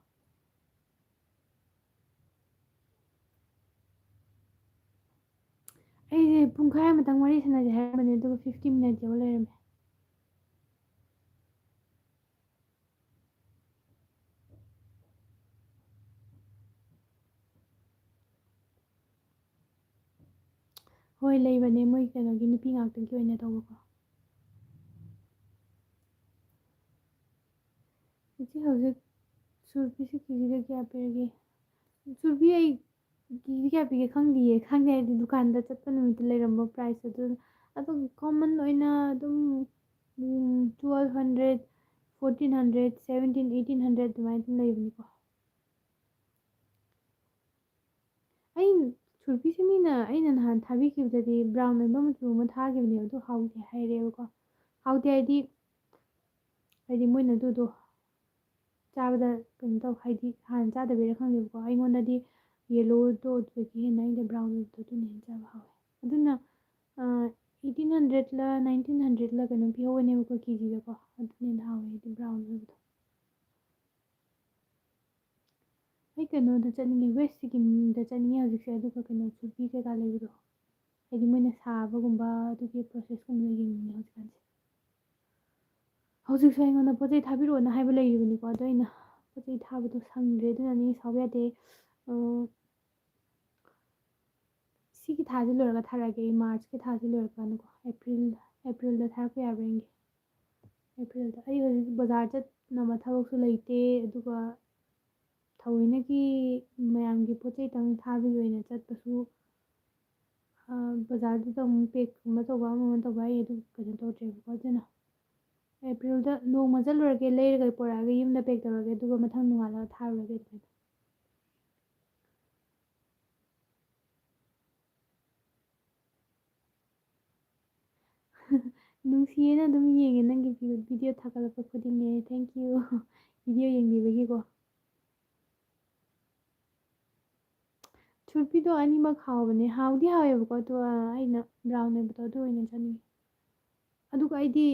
ꯑꯩ ꯄꯨꯡꯈꯥꯏ ꯑꯃꯇꯪ ꯋꯥꯔꯤ ꯁꯥꯟꯅꯁꯦ ꯍꯥꯏꯔꯝꯕꯅꯦ, ꯑꯗꯨꯒ fifty minutes ꯌꯧ ꯂꯩꯔꯝꯃꯦ꯫ ꯍꯣꯏ, ꯂꯩꯕꯅꯦ, ꯃꯣꯏ ꯀꯩꯅꯣꯒꯤ, ꯅꯨꯄꯤ ꯉꯥꯛꯇꯒꯤ ꯑꯣꯏꯅ ꯇꯧꯕꯀꯣ꯫ ꯏꯆꯦ, ꯍꯧꯖꯤꯛ ꯆꯨꯔꯄꯤꯁꯦ ꯀꯦꯖꯤꯗ ꯀꯌꯥ ꯄꯤꯔꯒꯦ? ꯆꯨꯔꯄꯤ ꯑꯩ ꯀꯦꯖꯤꯗ ꯀꯌꯥ ꯄꯤꯒꯦ ꯈꯪꯗꯤꯌꯦ꯫ ꯈꯪꯗꯦ ꯍꯥꯏꯗꯤ, ꯗꯨꯀꯥꯟꯗ ꯆꯠꯄ ꯅꯨꯃꯤꯠꯇ ꯂꯩꯔꯝꯕ price ꯑꯗꯨ꯫ ꯑꯗꯨꯝ common ꯑꯣꯏꯅ ꯑꯗꯨꯝ, ꯎꯝ, twelve hundred, fourteen hundred, seventeen, eighteen hundred ꯑꯗꯨꯃꯥꯏꯅ ꯑꯗꯨꯝ ꯂꯩꯕꯅꯤꯀꯣ꯫ ꯑꯩ ꯆꯨꯔꯄꯤꯁꯦ ꯃꯤꯅ, ꯑꯩꯅ ꯅꯍꯥꯟ ꯊꯥꯕꯤꯈꯤꯕꯗꯗꯤ brown ꯑꯣꯏꯕ ꯃꯆꯨ ꯑꯃ ꯊꯥꯈꯤꯕꯅꯦ, ꯑꯗꯨ ꯍꯥꯎꯇꯦ ꯍꯥꯏꯔꯦꯕꯀꯣ꯫ ꯍꯥꯎꯇꯦ ꯍꯥꯏꯗꯤ, ꯍꯥꯏꯗꯤ ꯃꯣꯏꯅ ꯑꯗꯨꯗꯣ ꯆꯥꯕꯗ ꯀꯩꯅꯣ ꯇꯧ, ꯍꯥꯏꯗꯤ ꯍꯥꯟꯅ ꯆꯥꯗꯕꯩꯔꯥ ꯈꯪꯗꯦꯕꯀꯣ, ꯑꯩꯉꯣꯟꯗꯗꯤ yellowꯗꯣ ꯑꯗꯨꯗꯒꯤ ꯍꯦꯟꯅ ꯑꯩꯅ brown ꯑꯣꯏꯕꯗꯣ ꯑꯗꯨꯅ ꯍꯦꯟꯅ ꯆꯥꯕ ꯍꯥꯎꯋꯦ꯫ ꯑꯗꯨꯅ, ꯑ, eighteen hundredꯂ nineteen hundredꯂ ꯀꯩꯅꯣꯝ ꯄꯤꯍꯧꯕꯅꯦꯕꯀꯣ, ꯀꯦꯖꯤꯗꯀꯣ, ꯑꯗꯨꯅ ꯍꯦꯟꯅ ꯍꯥꯎꯋꯦ ꯑꯩꯗꯤ brown ꯑꯣꯏꯕꯗꯣ꯫ ꯑꯩ ꯀꯩꯅꯣꯗ ꯆꯠꯅꯤꯡꯉꯦ, West Sikkimꯗ ꯆꯠꯅꯤꯡꯉꯦ ꯍꯧꯖꯤꯛꯁꯦ, ꯑꯗꯨꯒ ꯀꯩꯅꯣ, ꯆꯨꯔꯄꯤ ꯀꯩꯀꯥ ꯂꯩꯕꯗꯣ, ꯍꯥꯏꯗꯤ ꯃꯣꯏꯅ ꯁꯥꯕꯒꯨꯝꯕ ꯑꯗꯨꯒꯤ processꯀꯨꯝꯕꯗꯣ ꯌꯦꯡꯅꯤꯡꯉꯦ ꯍꯧꯖꯤꯛꯀꯥꯟꯁꯦ꯫ ꯍꯧꯖꯤꯛꯁꯨ ꯑꯩꯉꯣꯟꯗ ꯄꯣꯠ ꯆꯩ ꯊꯥꯕꯤꯔꯛꯑꯣꯅ ꯍꯥꯏꯕ ꯂꯩꯔꯤꯕꯅꯤꯀꯣ, ꯑꯗꯣ ꯑꯩꯅ ꯄꯣꯠ ꯆꯩ ꯊꯥꯕꯗꯣ ꯁꯪꯗ꯭ꯔꯦ, ꯑꯗꯨꯅꯅꯦ, ꯁꯥꯎꯕ ꯌꯥꯗꯦ꯫ ꯑ, ꯁꯤꯒꯤ ꯊꯥꯁꯦ ꯂꯣꯏꯔꯒ ꯊꯥꯔꯛꯑꯒꯦ, ꯑꯩ Marchꯀꯤ ꯊꯥꯁꯦ ꯂꯣꯏꯔꯀꯥꯟꯗꯀꯣ, April, Aprilꯗ ꯊꯥꯔꯛꯄ ꯌꯥꯕ꯭ꯔꯥ ꯌꯦꯡꯒꯦ꯫ Aprilꯗ꯫ ꯑꯩ ꯍꯧꯖꯤꯛ ꯕꯖꯥꯔ ꯆꯠꯅꯕ ꯊꯕꯛꯁꯨ ꯂꯩꯇꯦ, ꯑꯗꯨꯒ ꯊꯑꯣꯏꯅꯒꯤ ꯃꯌꯥꯝꯒꯤ ꯄꯣꯠ ꯆꯩꯇꯪ ꯊꯥꯕꯒꯤ ꯑꯣꯏꯅ ꯆꯠꯄꯁꯨ, ꯑ, ꯕꯖꯥꯔꯗꯨꯗ ꯑꯃꯨꯛ packꯀꯨꯝꯕ ꯇꯧꯕ, ꯑꯃ ꯑꯃ ꯇꯧꯕ, ꯑꯩ ꯑꯗꯨ ꯀꯩꯅꯣ ꯇꯧꯗ꯭ꯔꯦꯕꯀꯣ꯫ ꯑꯗꯨꯅ Aprilꯗ ꯅꯣꯡꯃ ꯆꯠꯂꯨꯔꯒꯦ, ꯂꯩꯔꯒ ꯄꯨꯔꯛꯑꯒ ꯌꯨꯝꯗ pack ꯇꯧꯔꯒꯦ, ꯑꯗꯨꯒ ꯃꯊꯪ ꯅꯣꯡꯉꯥꯜꯂꯒ ꯊꯥꯔꯨꯔꯒꯦ ꯑꯗꯨꯃꯥꯏꯅ꯫ ꯅꯨꯡꯁꯤꯌꯦꯅ ꯑꯗꯨꯝ ꯌꯦꯡꯉꯦ ꯅꯪꯒꯤ vi-, video ꯊꯥꯒꯠꯂꯛꯄ ꯈꯨꯗꯤꯡꯒꯤ꯫ Thank you꯫ Video ꯌꯦꯡꯕꯤꯕꯒꯤꯀꯣ꯫ ꯆꯨꯔꯄꯤꯗꯣ ꯑꯅꯤꯃꯛ ꯍꯥꯎꯕꯅꯦ꯫ ꯍꯥꯎꯗꯤ ꯍꯥꯎꯋꯦꯕꯀꯣ, ꯑꯗꯣ, ꯑ, ꯑꯩꯅ brown ꯑꯣꯏꯕꯗꯣ ꯑꯗꯨ ꯑꯣꯏꯅ ꯆꯥꯅꯤꯡꯉꯤ꯫ ꯑꯗꯨꯒ ꯑꯩꯗꯤ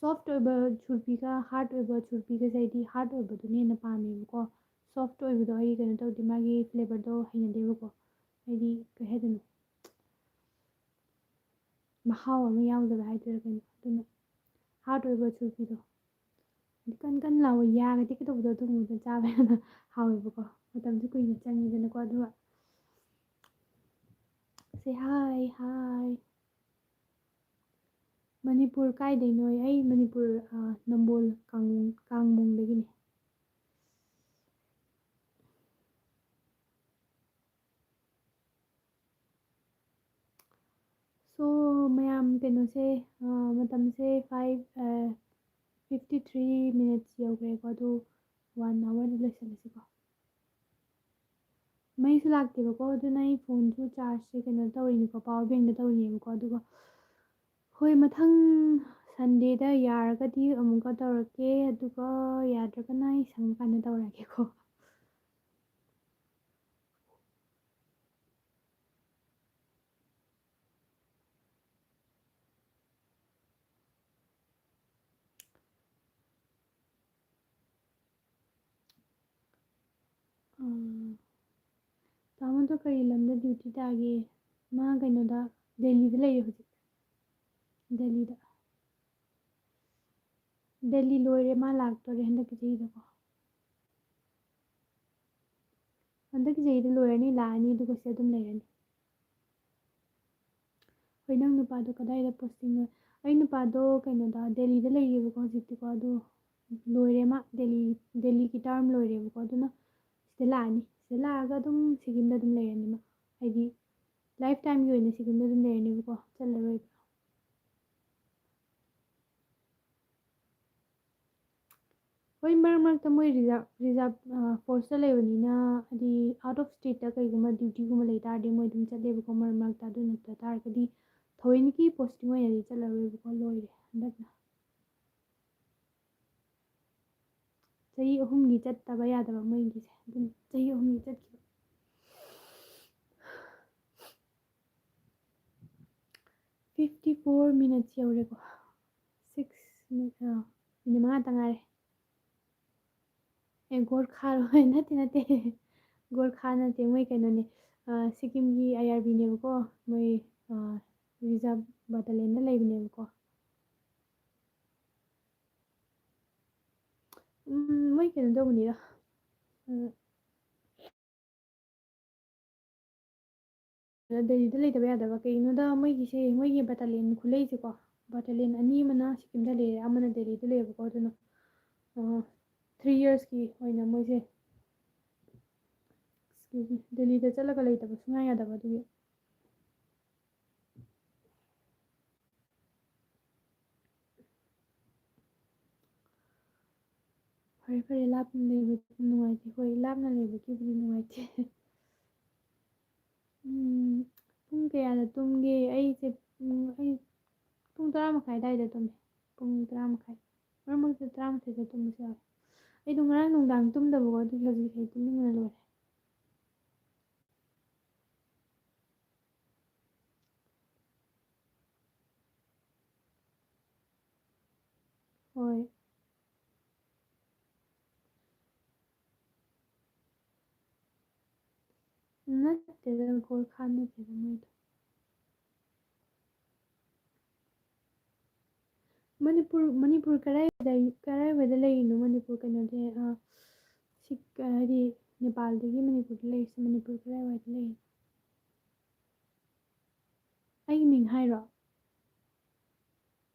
soft ꯑꯣꯏꯕ ꯆꯨꯔꯄꯤꯒ hard ꯑꯣꯏꯕ ꯆꯨꯔꯄꯤꯒꯁꯦ ꯑꯩꯗꯤ hard ꯑꯣꯏꯕꯗꯨꯅ ꯍꯦꯟꯅ ꯄꯥꯝꯃꯦꯕꯀꯣ꯫ Soft ꯑꯣꯏꯕꯗꯣ ꯑꯩ ꯀꯩꯅꯣ ꯇꯧꯗꯦ, ꯃꯥꯒꯤ flavorꯗꯣ ꯍꯩꯅꯗꯦꯕꯀꯣ꯫ ꯍꯥꯏꯗꯤ ꯀꯩ ꯍꯥꯏꯗꯣꯏꯅꯣ? ꯃꯍꯥꯎ ꯑꯃ ꯌꯥꯎꯗꯕ ꯍꯥꯏꯗꯣꯏꯔꯥ ꯀꯩꯅꯣ, ꯑꯗꯨꯅ hard ꯑꯣꯏꯕ ꯆꯨꯔꯐꯤꯗꯣ, ꯍꯥꯏꯗꯤ ꯀꯟ ꯀꯟ ꯂꯥꯎꯕ ꯌꯥꯒ ꯇꯦꯛꯀꯦ ꯇꯧꯕꯗꯣ, ꯑꯗꯨꯒꯨꯝꯕꯗꯣ ꯆꯥꯕ ꯌꯥꯝꯅ ꯍꯥꯎꯋꯦꯕꯀꯣ꯫ ꯃꯇꯝꯁꯨ ꯀꯨꯏꯅ ꯆꯪꯉꯤꯗꯅꯀꯣ꯫ ꯑꯗꯨꯒ say hi, hi꯫ ꯃꯅꯤꯄꯨꯔ ꯀꯥꯏꯗꯩꯅꯣ? ꯑꯩ ꯃꯅꯤꯄꯨꯔ, ꯑ, ꯅꯝꯕꯣꯜ ꯀꯥꯡ-, ꯀꯥꯡꯃꯣꯡꯗꯒꯤꯅꯦ꯫ So, ꯃꯌꯥꯝ ꯀꯩꯅꯣꯁꯦ, ꯑ, ꯃꯇꯝꯁꯦ five, ꯑ, fifty three minutes ꯌꯧꯈ꯭ꯔꯦꯀꯣ꯫ ꯑꯗꯨ one hour ꯗ ꯂꯣꯏꯁꯤꯜꯂꯁꯤꯀꯣ꯫ ꯃꯩꯁꯨ ꯂꯥꯛꯇꯦꯕꯀꯣ, ꯑꯗꯨꯅ ꯑꯩ ꯐꯣꯟꯁꯨ ꯆꯥꯔꯖꯁꯦ ꯀꯩꯅꯣ ꯇꯧꯔꯤꯅꯤꯀꯣ, power bank ꯇꯧꯔꯤꯅꯦꯕꯀꯣ꯫ ꯑꯗꯨꯒ ꯍꯣꯏ, ꯃꯊꯪ Sunday ꯗ ꯌꯥꯔꯒꯗꯤ ꯑꯃꯨꯛꯀ ꯇꯧꯔꯛꯀꯦ, ꯑꯗꯨꯒ ꯌꯥꯗ꯭ꯔꯒꯅ ꯑꯩ ꯁꯪꯕ ꯀꯥꯟꯗ ꯇꯧꯔꯛꯑꯒꯦꯀꯣ꯫ ꯎꯝ, ꯇꯥꯃꯣꯗꯣ ꯀꯔꯤ ꯂꯝꯗ duty ꯇꯥꯒꯦ? ꯃꯥ ꯀꯩꯅꯣꯗ, ꯗꯦꯜꯂꯤꯗ ꯂꯩꯌꯦ ꯍꯧꯖꯤꯛ꯫ ꯗꯦꯜꯂꯤꯗ꯫ ꯗꯦꯜꯂꯤ ꯂꯣꯏꯔꯦ, ꯃꯥ ꯂꯥꯛꯇꯣꯔꯦ ꯍꯟꯗꯛꯀꯤ ꯆꯍꯤꯗꯀꯣ꯫ ꯍꯟꯗꯛꯀꯤ ꯆꯍꯤꯗ ꯂꯣꯏꯔꯅꯤ, ꯂꯥꯛꯑꯅꯤ, ꯑꯗꯨꯒ ꯁꯤꯗ ꯑꯗꯨꯝ ꯂꯩꯔꯅꯤ꯫ ꯍꯣꯏ, ꯅꯪ ꯅꯨꯄꯥꯗꯣ ꯀꯗꯥꯏꯗ posting ꯑꯣꯏ? ꯑꯩ ꯅꯨꯄꯥꯗꯣ ꯀꯩꯅꯣꯗ, ꯗꯦꯜꯂꯤꯗ ꯂꯩꯔꯤꯕꯀꯣ ꯍꯧꯖꯤꯛꯇꯤꯀꯣ, ꯑꯗꯣ ꯂꯣꯏꯔꯦ ꯃꯥ, ꯗꯦꯜꯂꯤ, ꯗꯦꯜꯂꯤꯒꯤ term ꯂꯣꯏꯔꯦꯕꯀꯣ, ꯑꯗꯨꯅ ꯁꯤꯗ ꯂꯥꯛꯑꯅꯤ꯫ ꯁꯤꯗ ꯂꯥꯛꯑꯒ ꯑꯗꯨꯝ ꯁꯤꯀꯤꯝꯗ ꯑꯗꯨꯝ ꯂꯩꯔꯅꯤ ꯃꯥ, ꯍꯥꯏꯗꯤ life time ꯒꯤ ꯑꯣꯏꯅ ꯁꯤꯀꯤꯝꯗ ꯑꯗꯨꯝ ꯂꯩꯔꯅꯦꯕꯀꯣ, ꯆꯠꯂꯔꯣꯏꯕ꯫ ꯍꯣꯏ, ꯃꯔꯛ ꯃꯔꯛꯇ ꯃꯣꯏ reserve, reserve, ꯑ, force ꯇ ꯂꯩꯕꯅꯤꯅ, ꯍꯥꯏꯗꯤ out of state ꯇ ꯀꯩꯒꯨꯝꯕ duty ꯒꯨꯝꯕ ꯂꯩ ꯇꯥꯔꯗꯤ ꯃꯣꯏ ꯑꯗꯨꯝ ꯆꯠꯂꯦꯕꯀꯣ꯫ ꯃꯔꯛ ꯃꯔꯛꯇ ꯑꯗꯨ ꯅꯠꯇ ꯇꯥꯔꯒꯗꯤ ꯊꯑꯣꯏꯅꯀꯤ posting ꯑꯣꯏꯅꯗꯤ ꯆꯠꯂꯔꯣꯏꯕꯀꯣ, ꯂꯣꯏꯔꯦ ꯍꯟꯗꯛꯅ꯫ ꯆꯍꯤ ꯑꯍꯨꯝꯒꯤ ꯆꯠꯇꯕ ꯌꯥꯗꯕ ꯃꯣꯏꯒꯤꯁꯦ, ꯑꯗꯨꯝ ꯆꯍꯤ ꯑꯍꯨꯝꯒꯤ ꯆꯠꯈꯤꯕ꯫ Fifty four minutes ꯌꯧꯔꯦꯀꯣ꯫ Six minute, ꯑ, minute ꯃꯉꯥꯇ ꯉꯥꯏꯔꯦ꯫ ꯑꯦ, ꯒꯣꯔꯈꯥꯔꯣ? ꯅꯠꯇꯦ, ꯅꯠꯇꯦ꯫ ꯒꯣꯔꯈꯥ ꯅꯠꯇꯦ, ꯃꯣꯏ ꯀꯩꯅꯣꯅꯦ꯫ ꯑ, ꯁꯤꯀꯤꯝꯒꯤ I R B ꯅꯦꯕꯀꯣ꯫ ꯃꯣꯏ, ꯑ, ꯔꯤꯖꯥꯔꯚ ꯕꯇꯥꯂꯤꯌꯟꯗ ꯂꯩꯕꯅꯦꯕꯀꯣ꯫ ꯎꯝ, ꯃꯣꯏ ꯀꯩꯅꯣ ꯇꯧꯕꯅꯤꯗ꯫ ꯎꯝ, ꯗꯦꯜꯂꯤꯗ ꯂꯩꯇꯕ ꯌꯥꯗꯕ ꯀꯩꯒꯤꯅꯣꯗ, ꯃꯣꯏꯒꯤꯁꯦ, ꯃꯣꯏꯒꯤ ꯕꯇꯥꯂꯤꯌꯟ ꯈꯨꯂꯩꯁꯦꯀꯣ, ꯕꯇꯥꯂꯤꯌꯟ ꯑꯅꯤ ꯑꯃꯅ ꯁꯤꯛꯀꯤꯝꯗ ꯂꯩꯔꯦ, ꯑꯃꯅ ꯗꯦꯜꯂꯤꯗ ꯂꯩꯌꯦꯕꯀꯣ꯫ ꯑꯗꯨꯅ, ꯑ, ꯊ꯭ꯔꯤ ꯌꯔꯁꯀꯤ ꯑꯣꯏꯅ ꯃꯣꯏꯁꯦ, excuse me, ꯗꯦꯜꯂꯤꯗ ꯆꯠꯂꯒ ꯂꯩꯇꯕ ꯁꯨꯡꯌꯥ ꯌꯥꯗꯕ꯫ ꯑꯗꯨꯒꯤ ꯐꯔꯦ, ꯐꯔꯦ, ꯂꯥꯞꯅ ꯂꯩꯕꯗꯤ ꯅꯨꯡꯉꯥꯏꯇꯦ꯫ ꯍꯣꯏ, ꯂꯥꯞꯅ ꯂꯩꯕꯒꯤꯕꯨꯗꯤ ꯅꯨꯡꯉꯥꯏꯇꯦ꯫ ꯎꯝ, ꯄꯨꯡ ꯀꯌꯥꯗ ꯇꯨꯝꯒꯦ? ꯑꯩꯁꯦ, ꯎꯝ, ꯑꯩ ꯄꯨꯡ ꯇꯔꯥ ꯃꯈꯥꯏ ꯑꯗꯥꯏꯗ ꯇꯨꯝꯃꯦ꯫ ꯄꯨꯡ ꯇꯔꯥ ꯃꯈꯥꯏ꯫ ꯃꯔꯛ ꯃꯔꯛꯇ ꯇꯔꯥꯃꯥꯊꯣꯏꯗ ꯇꯨꯝꯕꯁꯨ ꯌꯥꯎꯋꯦ꯫ ꯑꯩꯗꯣ ꯉꯔꯥꯡ ꯅꯨꯡꯗꯥꯡ ꯇꯨꯝꯗꯕꯀꯣ, ꯑꯗꯨꯒꯤ ꯍꯧꯖꯤꯛ ꯑꯩ ꯇꯨꯝꯅꯤꯡꯕꯅ ꯂꯣꯏꯔꯦ꯫ ꯍꯣꯏ꯫ ꯅꯠꯇꯦꯗ, ꯒꯣꯔꯈꯥ ꯅꯠꯇꯦꯗ ꯃꯣꯏꯗꯣ꯫ ꯃꯅꯤꯄꯨꯔ, ꯃꯅꯤꯄꯨꯔ ꯀꯔꯥꯏꯗ, ꯀꯔꯥꯏꯋꯥꯏꯗ ꯂꯩꯔꯤꯅꯣ? ꯃꯅꯤꯄꯨꯔ ꯀꯩꯅꯣꯗꯤ, ꯑ, ꯁꯤ, ꯀ-, ꯍꯥꯏꯗꯤ ꯅꯦꯄꯥꯜꯗꯒꯤ ꯃꯅꯤꯄꯨꯔꯗ ꯂꯩꯔꯤꯁꯦ, ꯃꯅꯤꯄꯨꯔ ꯀꯔꯥꯏꯋꯥꯏꯗ ꯂꯩꯔꯤꯅꯣ? ꯑꯩꯒꯤ ꯃꯤꯡ ꯍꯥꯏꯔꯣ?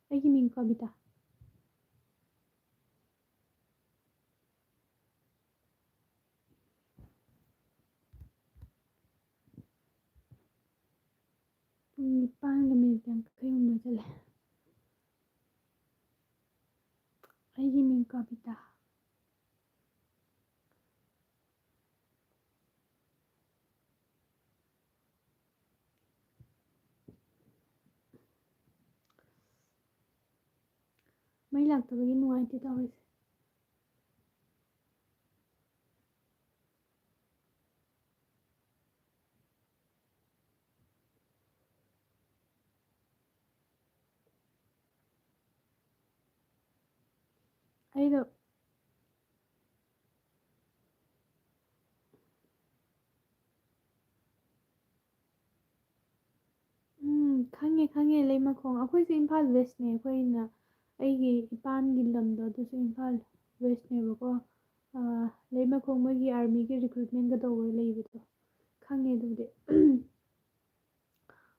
ꯑꯩꯒꯤ ꯃꯤꯡ ꯀꯕꯤꯇꯥ꯫ ꯄꯨꯡ ꯅꯤꯄꯥꯟꯒ ꯃꯤꯅꯤꯠ ꯌꯥꯡꯈꯩ ꯍꯨꯝꯗꯣꯏ ꯆꯠꯂꯦ꯫ ꯑꯩꯒꯤ ꯃꯤꯡ ꯀꯕꯤꯇꯥ꯫ ꯃꯩ ꯂꯥꯛꯇꯕꯒꯤ ꯅꯨꯡꯉꯥꯏꯇꯦ ꯇꯧꯔꯤꯁꯦ꯫ ꯑꯩꯗꯣ, ꯎꯝ, ꯈꯪꯉꯦ꯫ ꯈꯪꯉꯦ, ꯈꯪꯉꯦ, ꯂꯩꯃꯈꯣꯡ꯫ ꯑꯩꯈꯣꯏꯁꯨ ꯏꯝꯐꯥꯜ ꯋꯦꯁꯅꯦ꯫ ꯑꯩꯈꯣꯏꯅ, ꯑꯩꯒꯤ ꯏꯄꯥꯝꯒꯤ ꯂꯝꯗꯣ ꯑꯗꯨꯁꯨ ꯏꯝꯐꯥꯜ ꯋꯦꯁꯅꯦꯕꯀꯣ꯫ ꯑꯥ, ꯂꯩꯃꯈꯣꯡ ꯃꯣꯏꯒꯤ ꯑꯥꯔꯃꯤꯒꯤ ꯔꯤꯀ꯭ꯔꯨꯠꯃꯦꯟꯒ ꯇꯧꯕ ꯂꯩꯕꯗꯣ꯫ ꯈꯪꯉꯦ ꯑꯗꯨꯕꯨꯗꯤ꯫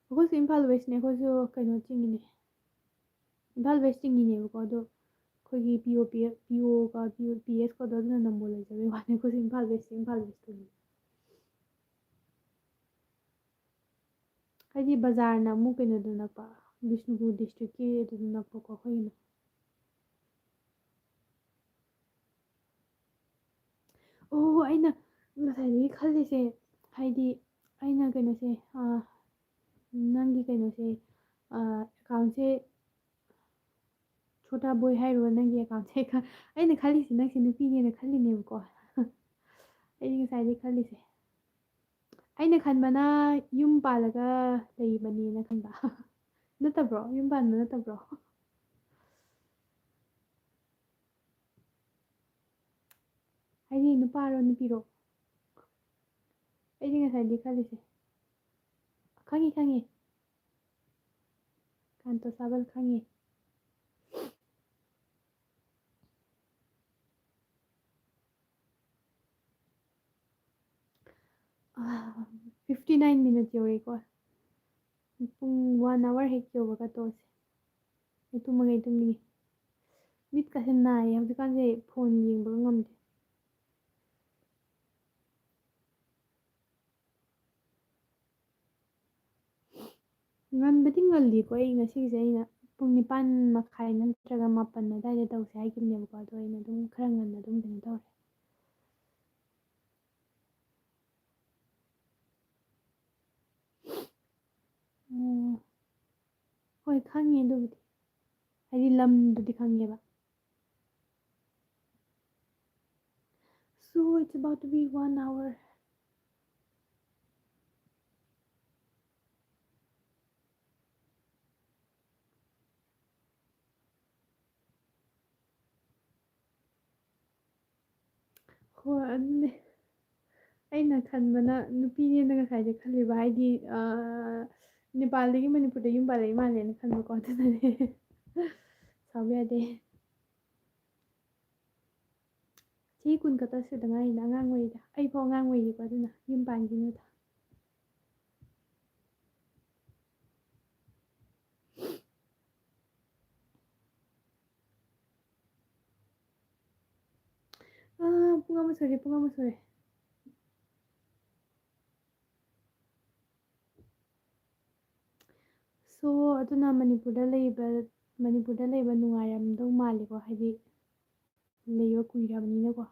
ꯑꯩꯈꯣꯏꯁꯨ ꯏꯝꯐꯥꯜ ꯋꯦꯁꯅꯦ꯫ ꯑꯩꯈꯣꯏꯁꯨ ꯀꯩꯅꯣ ꯆꯤꯡꯉꯤꯅꯦ꯫ ꯏꯝꯐꯥꯜ ꯋꯦꯁ ꯆꯤꯡꯉꯤꯅꯦꯕꯀꯣ꯫ ꯑꯗꯣ ꯑꯩꯈꯣꯏꯒꯤ ꯄꯤ ꯑꯣ ꯄꯤ, ꯄꯤ ꯑꯣꯒ ꯄꯤ ꯑꯦꯁꯀꯗꯣ ꯑꯗꯨꯅ ꯅꯝꯕꯣꯜ ꯂꯩꯖꯕꯩ ꯋꯥꯅꯤ꯫ ꯑꯩꯈꯣꯏꯁꯨ ꯏꯝꯐꯥꯜ ꯋꯦꯁ, ꯏꯝꯐꯥꯜ ꯋꯦꯁꯇꯒꯤ꯫ ꯍꯥꯏꯗꯤ ꯕꯖꯥꯔꯅ ꯑꯃꯨꯛ ꯀꯩꯅꯣꯗ ꯅꯛꯄ, ꯕꯤꯁꯅꯨꯄꯨꯔ ꯗꯤꯁꯇ꯭ꯔꯤꯛꯀꯤ ꯑꯗꯨꯗ ꯅꯛꯄꯀꯣ ꯑꯩꯈꯣꯏꯒꯤꯅ꯫ ꯑꯣ, ꯑꯩꯅ ꯉꯁꯥꯏꯗꯒꯤ ꯈꯜꯂꯤꯁꯦ, ꯍꯥꯏꯗꯤ ꯑꯩꯅ ꯀꯩꯅꯣꯁꯦ, ꯑꯥ, ꯅꯪꯒꯤ ꯀꯩꯅꯣꯁꯦ, ꯑꯥ, ꯑꯦꯀꯥꯎꯟꯁꯦ ꯁꯣꯇꯥ ꯕꯣꯏ ꯍꯥꯏꯔꯣ, ꯅꯪꯒꯤ ꯑꯦꯀꯥꯎꯟꯁꯦ ꯈ-, ꯑꯩꯅ ꯈꯜꯂꯤꯁꯦ ꯅꯪꯁꯦ ꯅꯨꯄꯤꯅꯦꯅ ꯈꯜꯂꯤꯅꯦꯕꯀꯣ꯫ ꯑꯩꯗꯤ ꯉꯁꯥꯏꯗꯒꯤ ꯈꯜꯂꯤꯁꯦ꯫ ꯑꯩꯅ ꯈꯟꯕꯅ ꯌꯨꯝ ꯄꯥꯜꯂꯒ ꯂꯩꯕꯅꯦꯅ ꯈꯟꯕ꯫ ꯅꯠꯇꯕ꯭ꯔꯣ? ꯌꯨꯝ ꯄꯥꯟꯕ ꯅꯠꯇꯕ꯭ꯔꯣ? ꯍꯥꯏꯗꯤ ꯅꯨꯄꯥꯔꯣ ꯅꯨꯄꯤꯔꯣ? ꯑꯩꯗꯤ ꯉꯁꯥꯏꯗꯤ ꯈꯜꯂꯤꯁꯦ꯫ ꯈꯪꯉꯤ, ꯈꯪꯉꯤ꯫ ꯀꯥꯟꯇꯣ ꯁꯥꯕꯜ ꯈꯪꯉꯤ꯫ ꯐꯤꯐꯇꯤ ꯅꯥꯏꯟ ꯃꯤꯅꯠ ꯌꯧꯔꯦꯀꯣ꯫ ꯄꯨꯡ ꯋꯥꯟ ꯑꯋꯥꯔ ꯍꯦꯛ ꯌꯧꯕꯒ ꯇꯣꯛꯑꯁꯦ꯫ ꯑꯩ ꯇꯨꯝꯃꯒꯦ, ꯑꯩ ꯇꯨꯝꯅꯤꯡꯉꯦ꯫ ꯃꯤꯠꯀꯁꯦ ꯅꯥꯏꯌꯦ ꯍꯧꯖꯤꯛꯀꯥꯟꯁꯦ, ꯐꯣꯟ ꯌꯦꯡꯕꯒ ꯉꯝꯗꯦ꯫ ꯉꯟꯕꯗꯤ ꯉꯜꯂꯤꯀꯣ꯫ ꯑꯩ ꯉꯁꯤꯒꯤꯁꯦ ꯑꯩꯅ ꯄꯨꯡ ꯅꯤꯄꯥꯟ ꯃꯈꯥꯏ ꯅꯠꯇ꯭ꯔꯒ ꯃꯥꯄꯟ ꯑꯗꯨꯋꯥꯏꯗ ꯇꯧꯁꯦ ꯍꯥꯏꯈꯤꯕꯅꯦꯕꯀꯣ꯫ ꯑꯗꯣ ꯑꯩꯅ ꯑꯗꯨꯝ ꯈꯔ ꯉꯟꯅ ꯑꯗꯨꯝ ꯀꯩꯅꯣ ꯇꯧꯔꯦ꯫ ꯑꯣ꯫ ꯍꯣꯏ, ꯈꯪꯉꯦ ꯑꯗꯨꯕꯨꯗꯤ꯫ ꯍꯥꯏꯗꯤ ꯂꯝꯗꯨꯗꯤ ꯈꯪꯉꯦꯕ꯫ So it's about to be one hour. ꯍꯣꯏ, ꯑꯗꯨꯅꯦ꯫ ꯑꯩꯅ ꯈꯟꯕꯅ ꯅꯨꯄꯤꯅꯦꯅ ꯉꯁꯥꯏꯗꯤ ꯈꯜꯂꯤꯕ, ꯍꯥꯏꯗꯤ, ꯑꯥ, ꯅꯦꯄꯥꯜꯗꯒꯤ ꯃꯅꯤꯄꯨꯔꯗ ꯌꯨꯝ ꯄꯥꯜꯂꯛꯏ ꯃꯥꯜꯂꯦꯅ ꯈꯟꯕꯀꯣ, ꯑꯗꯨꯅꯅꯦ꯫ ꯁꯥꯎꯕ ꯌꯥꯗꯦ꯫ ꯆꯍꯤ ꯀꯨꯟ ꯈꯛꯇ ꯁꯨꯗ ꯉꯥꯏꯔꯤꯗ, ꯑꯉꯥꯡ ꯑꯣꯏꯔꯤꯗ꯫ ꯑꯩꯐꯥꯎ ꯑꯉꯥꯡ ꯑꯣꯏꯔꯤꯀꯣ, ꯑꯗꯨꯅ ꯌꯨꯝ ꯄꯥꯟꯈꯤꯅꯨꯗ꯫ ꯑꯥ, ꯄꯨꯡ ꯑꯃ ꯁꯨꯔꯦ, ꯄꯨꯡ ꯑꯃ ꯁꯨꯔꯦ꯫ So, ꯑꯗꯨꯅ ꯃꯅꯤꯄꯨꯔꯗ ꯂꯩꯕ, ꯃꯅꯤꯄꯨꯔꯗ ꯂꯩꯕ ꯅꯨꯡꯉꯥꯏꯔꯝꯗꯧ ꯃꯥꯜꯂꯦꯀꯣ, ꯍꯥꯏꯗꯤ ꯂꯩꯕ ꯀꯨꯏꯔꯕꯅꯤꯅꯀꯣ꯫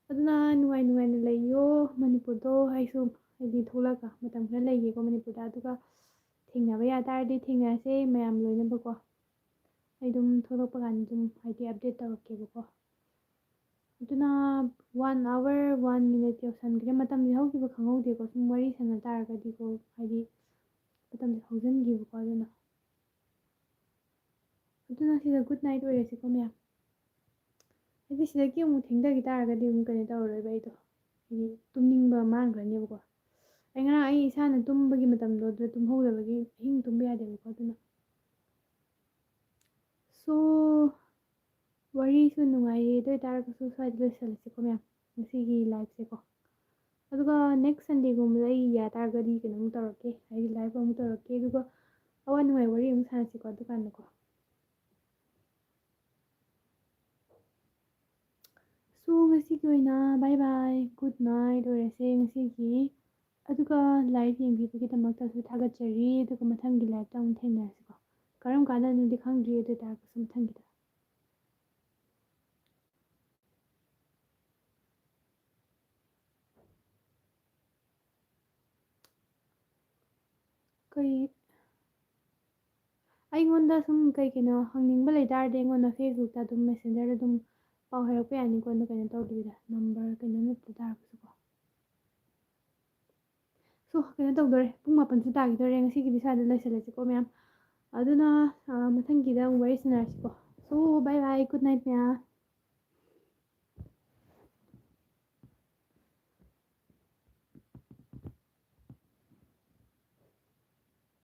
ꯑꯗꯨꯅ ꯅꯨꯡꯉꯥꯏ ꯅꯨꯡꯉꯥꯏꯅ ꯂꯩꯌꯣ ꯃꯅꯤꯄꯨꯔꯗꯣ꯫ ꯑꯩꯁꯨ ꯍꯥꯏꯗꯤ ꯊꯣꯛꯂꯛꯑꯒ ꯃꯇꯝ ꯈꯔ ꯂꯩꯒꯦꯀꯣ ꯃꯅꯤꯄꯨꯔꯗ, ꯑꯗꯨꯒ ꯊꯦꯡꯅꯕ ꯌꯥ ꯇꯥꯔꯗꯤ ꯊꯦꯡꯅꯔꯁꯦ ꯃꯌꯥꯝ ꯂꯣꯏꯅꯕꯀꯣ꯫ ꯑꯩ ꯑꯗꯨꯝ ꯊꯣꯛꯂꯛꯄ ꯀꯥꯟꯗ ꯑꯗꯨꯝ ꯍꯥꯏꯗꯤ update ꯇꯧꯔꯛꯀꯦꯕꯀꯣ꯫ ꯑꯗꯨꯅ one hour one minute ꯌꯧꯁꯟꯈ꯭ꯔꯦ꯫ ꯃꯇꯝꯁꯦ ꯍꯧꯈꯤꯕ ꯈꯪꯍꯧꯗꯦꯀꯣ, ꯁꯨꯝ ꯋꯥꯔꯤ ꯁꯥꯟꯅ ꯇꯥꯔꯒꯗꯤꯀꯣ, ꯍꯥꯏꯗꯤ ꯃꯇꯝꯁꯦ ꯍꯧꯖꯤꯟꯈꯤꯕꯀꯣ꯫ ꯑꯗꯨꯅ, ꯑꯗꯨꯅ ꯁꯤꯗ good night ꯑꯣꯏꯔꯁꯤꯀꯣ ꯃꯌꯥꯝ꯫ ꯍꯥꯏꯗꯤ ꯁꯤꯗꯒꯤ ꯑꯃꯨꯛ ꯊꯦꯡꯊꯈꯤ ꯇꯥꯔꯒꯗꯤ ꯑꯃꯨꯛ ꯀꯩꯅꯣ ꯇꯧꯔꯔꯣꯏꯕ ꯑꯩꯗꯣ, ꯍꯥꯏꯗꯤ ꯇꯨꯝꯅꯤꯡꯕ ꯃꯥꯡꯈ꯭ꯔꯅꯦꯕꯀꯣ꯫ ꯑꯩ ꯉꯔꯥꯡ ꯑꯩ ꯏꯁꯥꯅ ꯇꯨꯝꯕꯒꯤ ꯃꯇꯝꯗꯣ ꯑꯗꯨꯗ ꯇꯨꯝꯍꯧꯗꯕꯒꯤ ꯑꯍꯤꯡ ꯇꯨꯝꯕ ꯌꯥꯗꯦꯕꯀꯣ꯫ ꯑꯗꯨꯅ so, ꯋꯥꯔꯤꯁꯨ ꯅꯨꯡꯉꯥꯏꯔꯤ, ꯑꯗꯨ ꯑꯣꯏ ꯇꯥꯔꯒꯁꯨ ꯁ꯭ꯋꯥꯏꯗ ꯂꯣꯏꯁꯤꯜꯂꯁꯤꯀꯣ ꯃꯌꯥꯝ, ꯉꯁꯤꯒꯤ liveꯁꯦꯀꯣ꯫ ꯑꯗꯨꯒ next Sundayꯒꯨꯝꯕꯗ ꯑꯩ ꯌꯥ ꯇꯥꯔꯒꯗꯤ ꯀꯩꯅꯣꯝ ꯇꯧꯔꯛꯀꯦ, ꯍꯥꯏꯗꯤ live ꯑꯃꯨꯛ ꯇꯧꯔꯛꯀꯦ, ꯑꯗꯨꯒ ꯑꯋꯥ ꯅꯨꯡꯉꯥꯏ ꯋꯥꯔꯤ ꯑꯃꯨꯛ ꯁꯥꯟꯅꯁꯤꯀꯣ ꯑꯗꯨꯀꯥꯟꯗꯀꯣ꯫ So, ꯉꯁꯤꯒꯤ ꯑꯣꯏꯅ bye bye, good night ꯑꯣꯏꯔꯁꯦ ꯉꯁꯤꯒꯤ꯫ ꯑꯗꯨꯒ live ꯌꯦꯡꯕꯤꯕꯒꯤꯗꯃꯛꯇꯁꯨ ꯊꯥꯒꯠꯆꯔꯤ꯫ ꯑꯗꯨꯒ ꯃꯊꯪꯒꯤ liveꯇ ꯑꯃꯨꯛ ꯊꯦꯡꯅꯔꯁꯤꯀꯣ꯫ ꯀꯔꯝ ꯀꯥꯟꯗꯅꯣꯗꯤ ꯈꯪꯗ꯭ꯔꯤ, ꯑꯗꯨ ꯑꯣꯏ ꯇꯥꯔꯒꯁꯨ ꯃꯊꯪꯒꯤꯗ꯫ ꯀꯩ, ꯑꯩꯉꯣꯟꯗ ꯁꯨꯝ ꯀꯩ ꯀꯩꯅꯣ ꯍꯪꯅꯤꯡꯕ ꯂꯩ ꯇꯥꯔꯗꯤ ꯑꯩꯉꯣꯟꯗ Facebookꯇ ꯑꯗꯨꯝ, Messengerꯗ ꯑꯗꯨꯝ ꯄꯥꯎ ꯍꯥꯏꯔꯛꯄ ꯌꯥꯅꯤꯀꯣ꯫ ꯑꯗꯣ ꯀꯩꯅꯣ ꯇꯧꯗꯕꯤꯗ, number ꯀꯩꯅꯣ ꯅꯠꯇ ꯇꯥꯔꯒꯁꯨꯀꯣ꯫ So, ꯀꯩꯅꯣ ꯇꯧꯗꯣꯔꯦ, ꯄꯨꯡ ꯃꯥꯄꯟꯁꯨ ꯇꯥꯈꯤꯗꯣꯔꯦ꯫ ꯉꯁꯤꯒꯤꯗꯤ ꯁ꯭ꯋꯥꯏꯗ ꯂꯣꯏꯁꯤꯜꯂꯁꯤꯀꯣ ꯃꯌꯥꯝ꯫ ꯑꯗꯨꯅ, ꯑ, ꯃꯊꯪꯒꯤꯗ ꯑꯃꯨꯛ ꯋꯥꯔꯤ ꯁꯥꯟꯅꯔꯁꯤꯀꯣ꯫ So, bye bye, good night ꯃꯌꯥꯝ꯫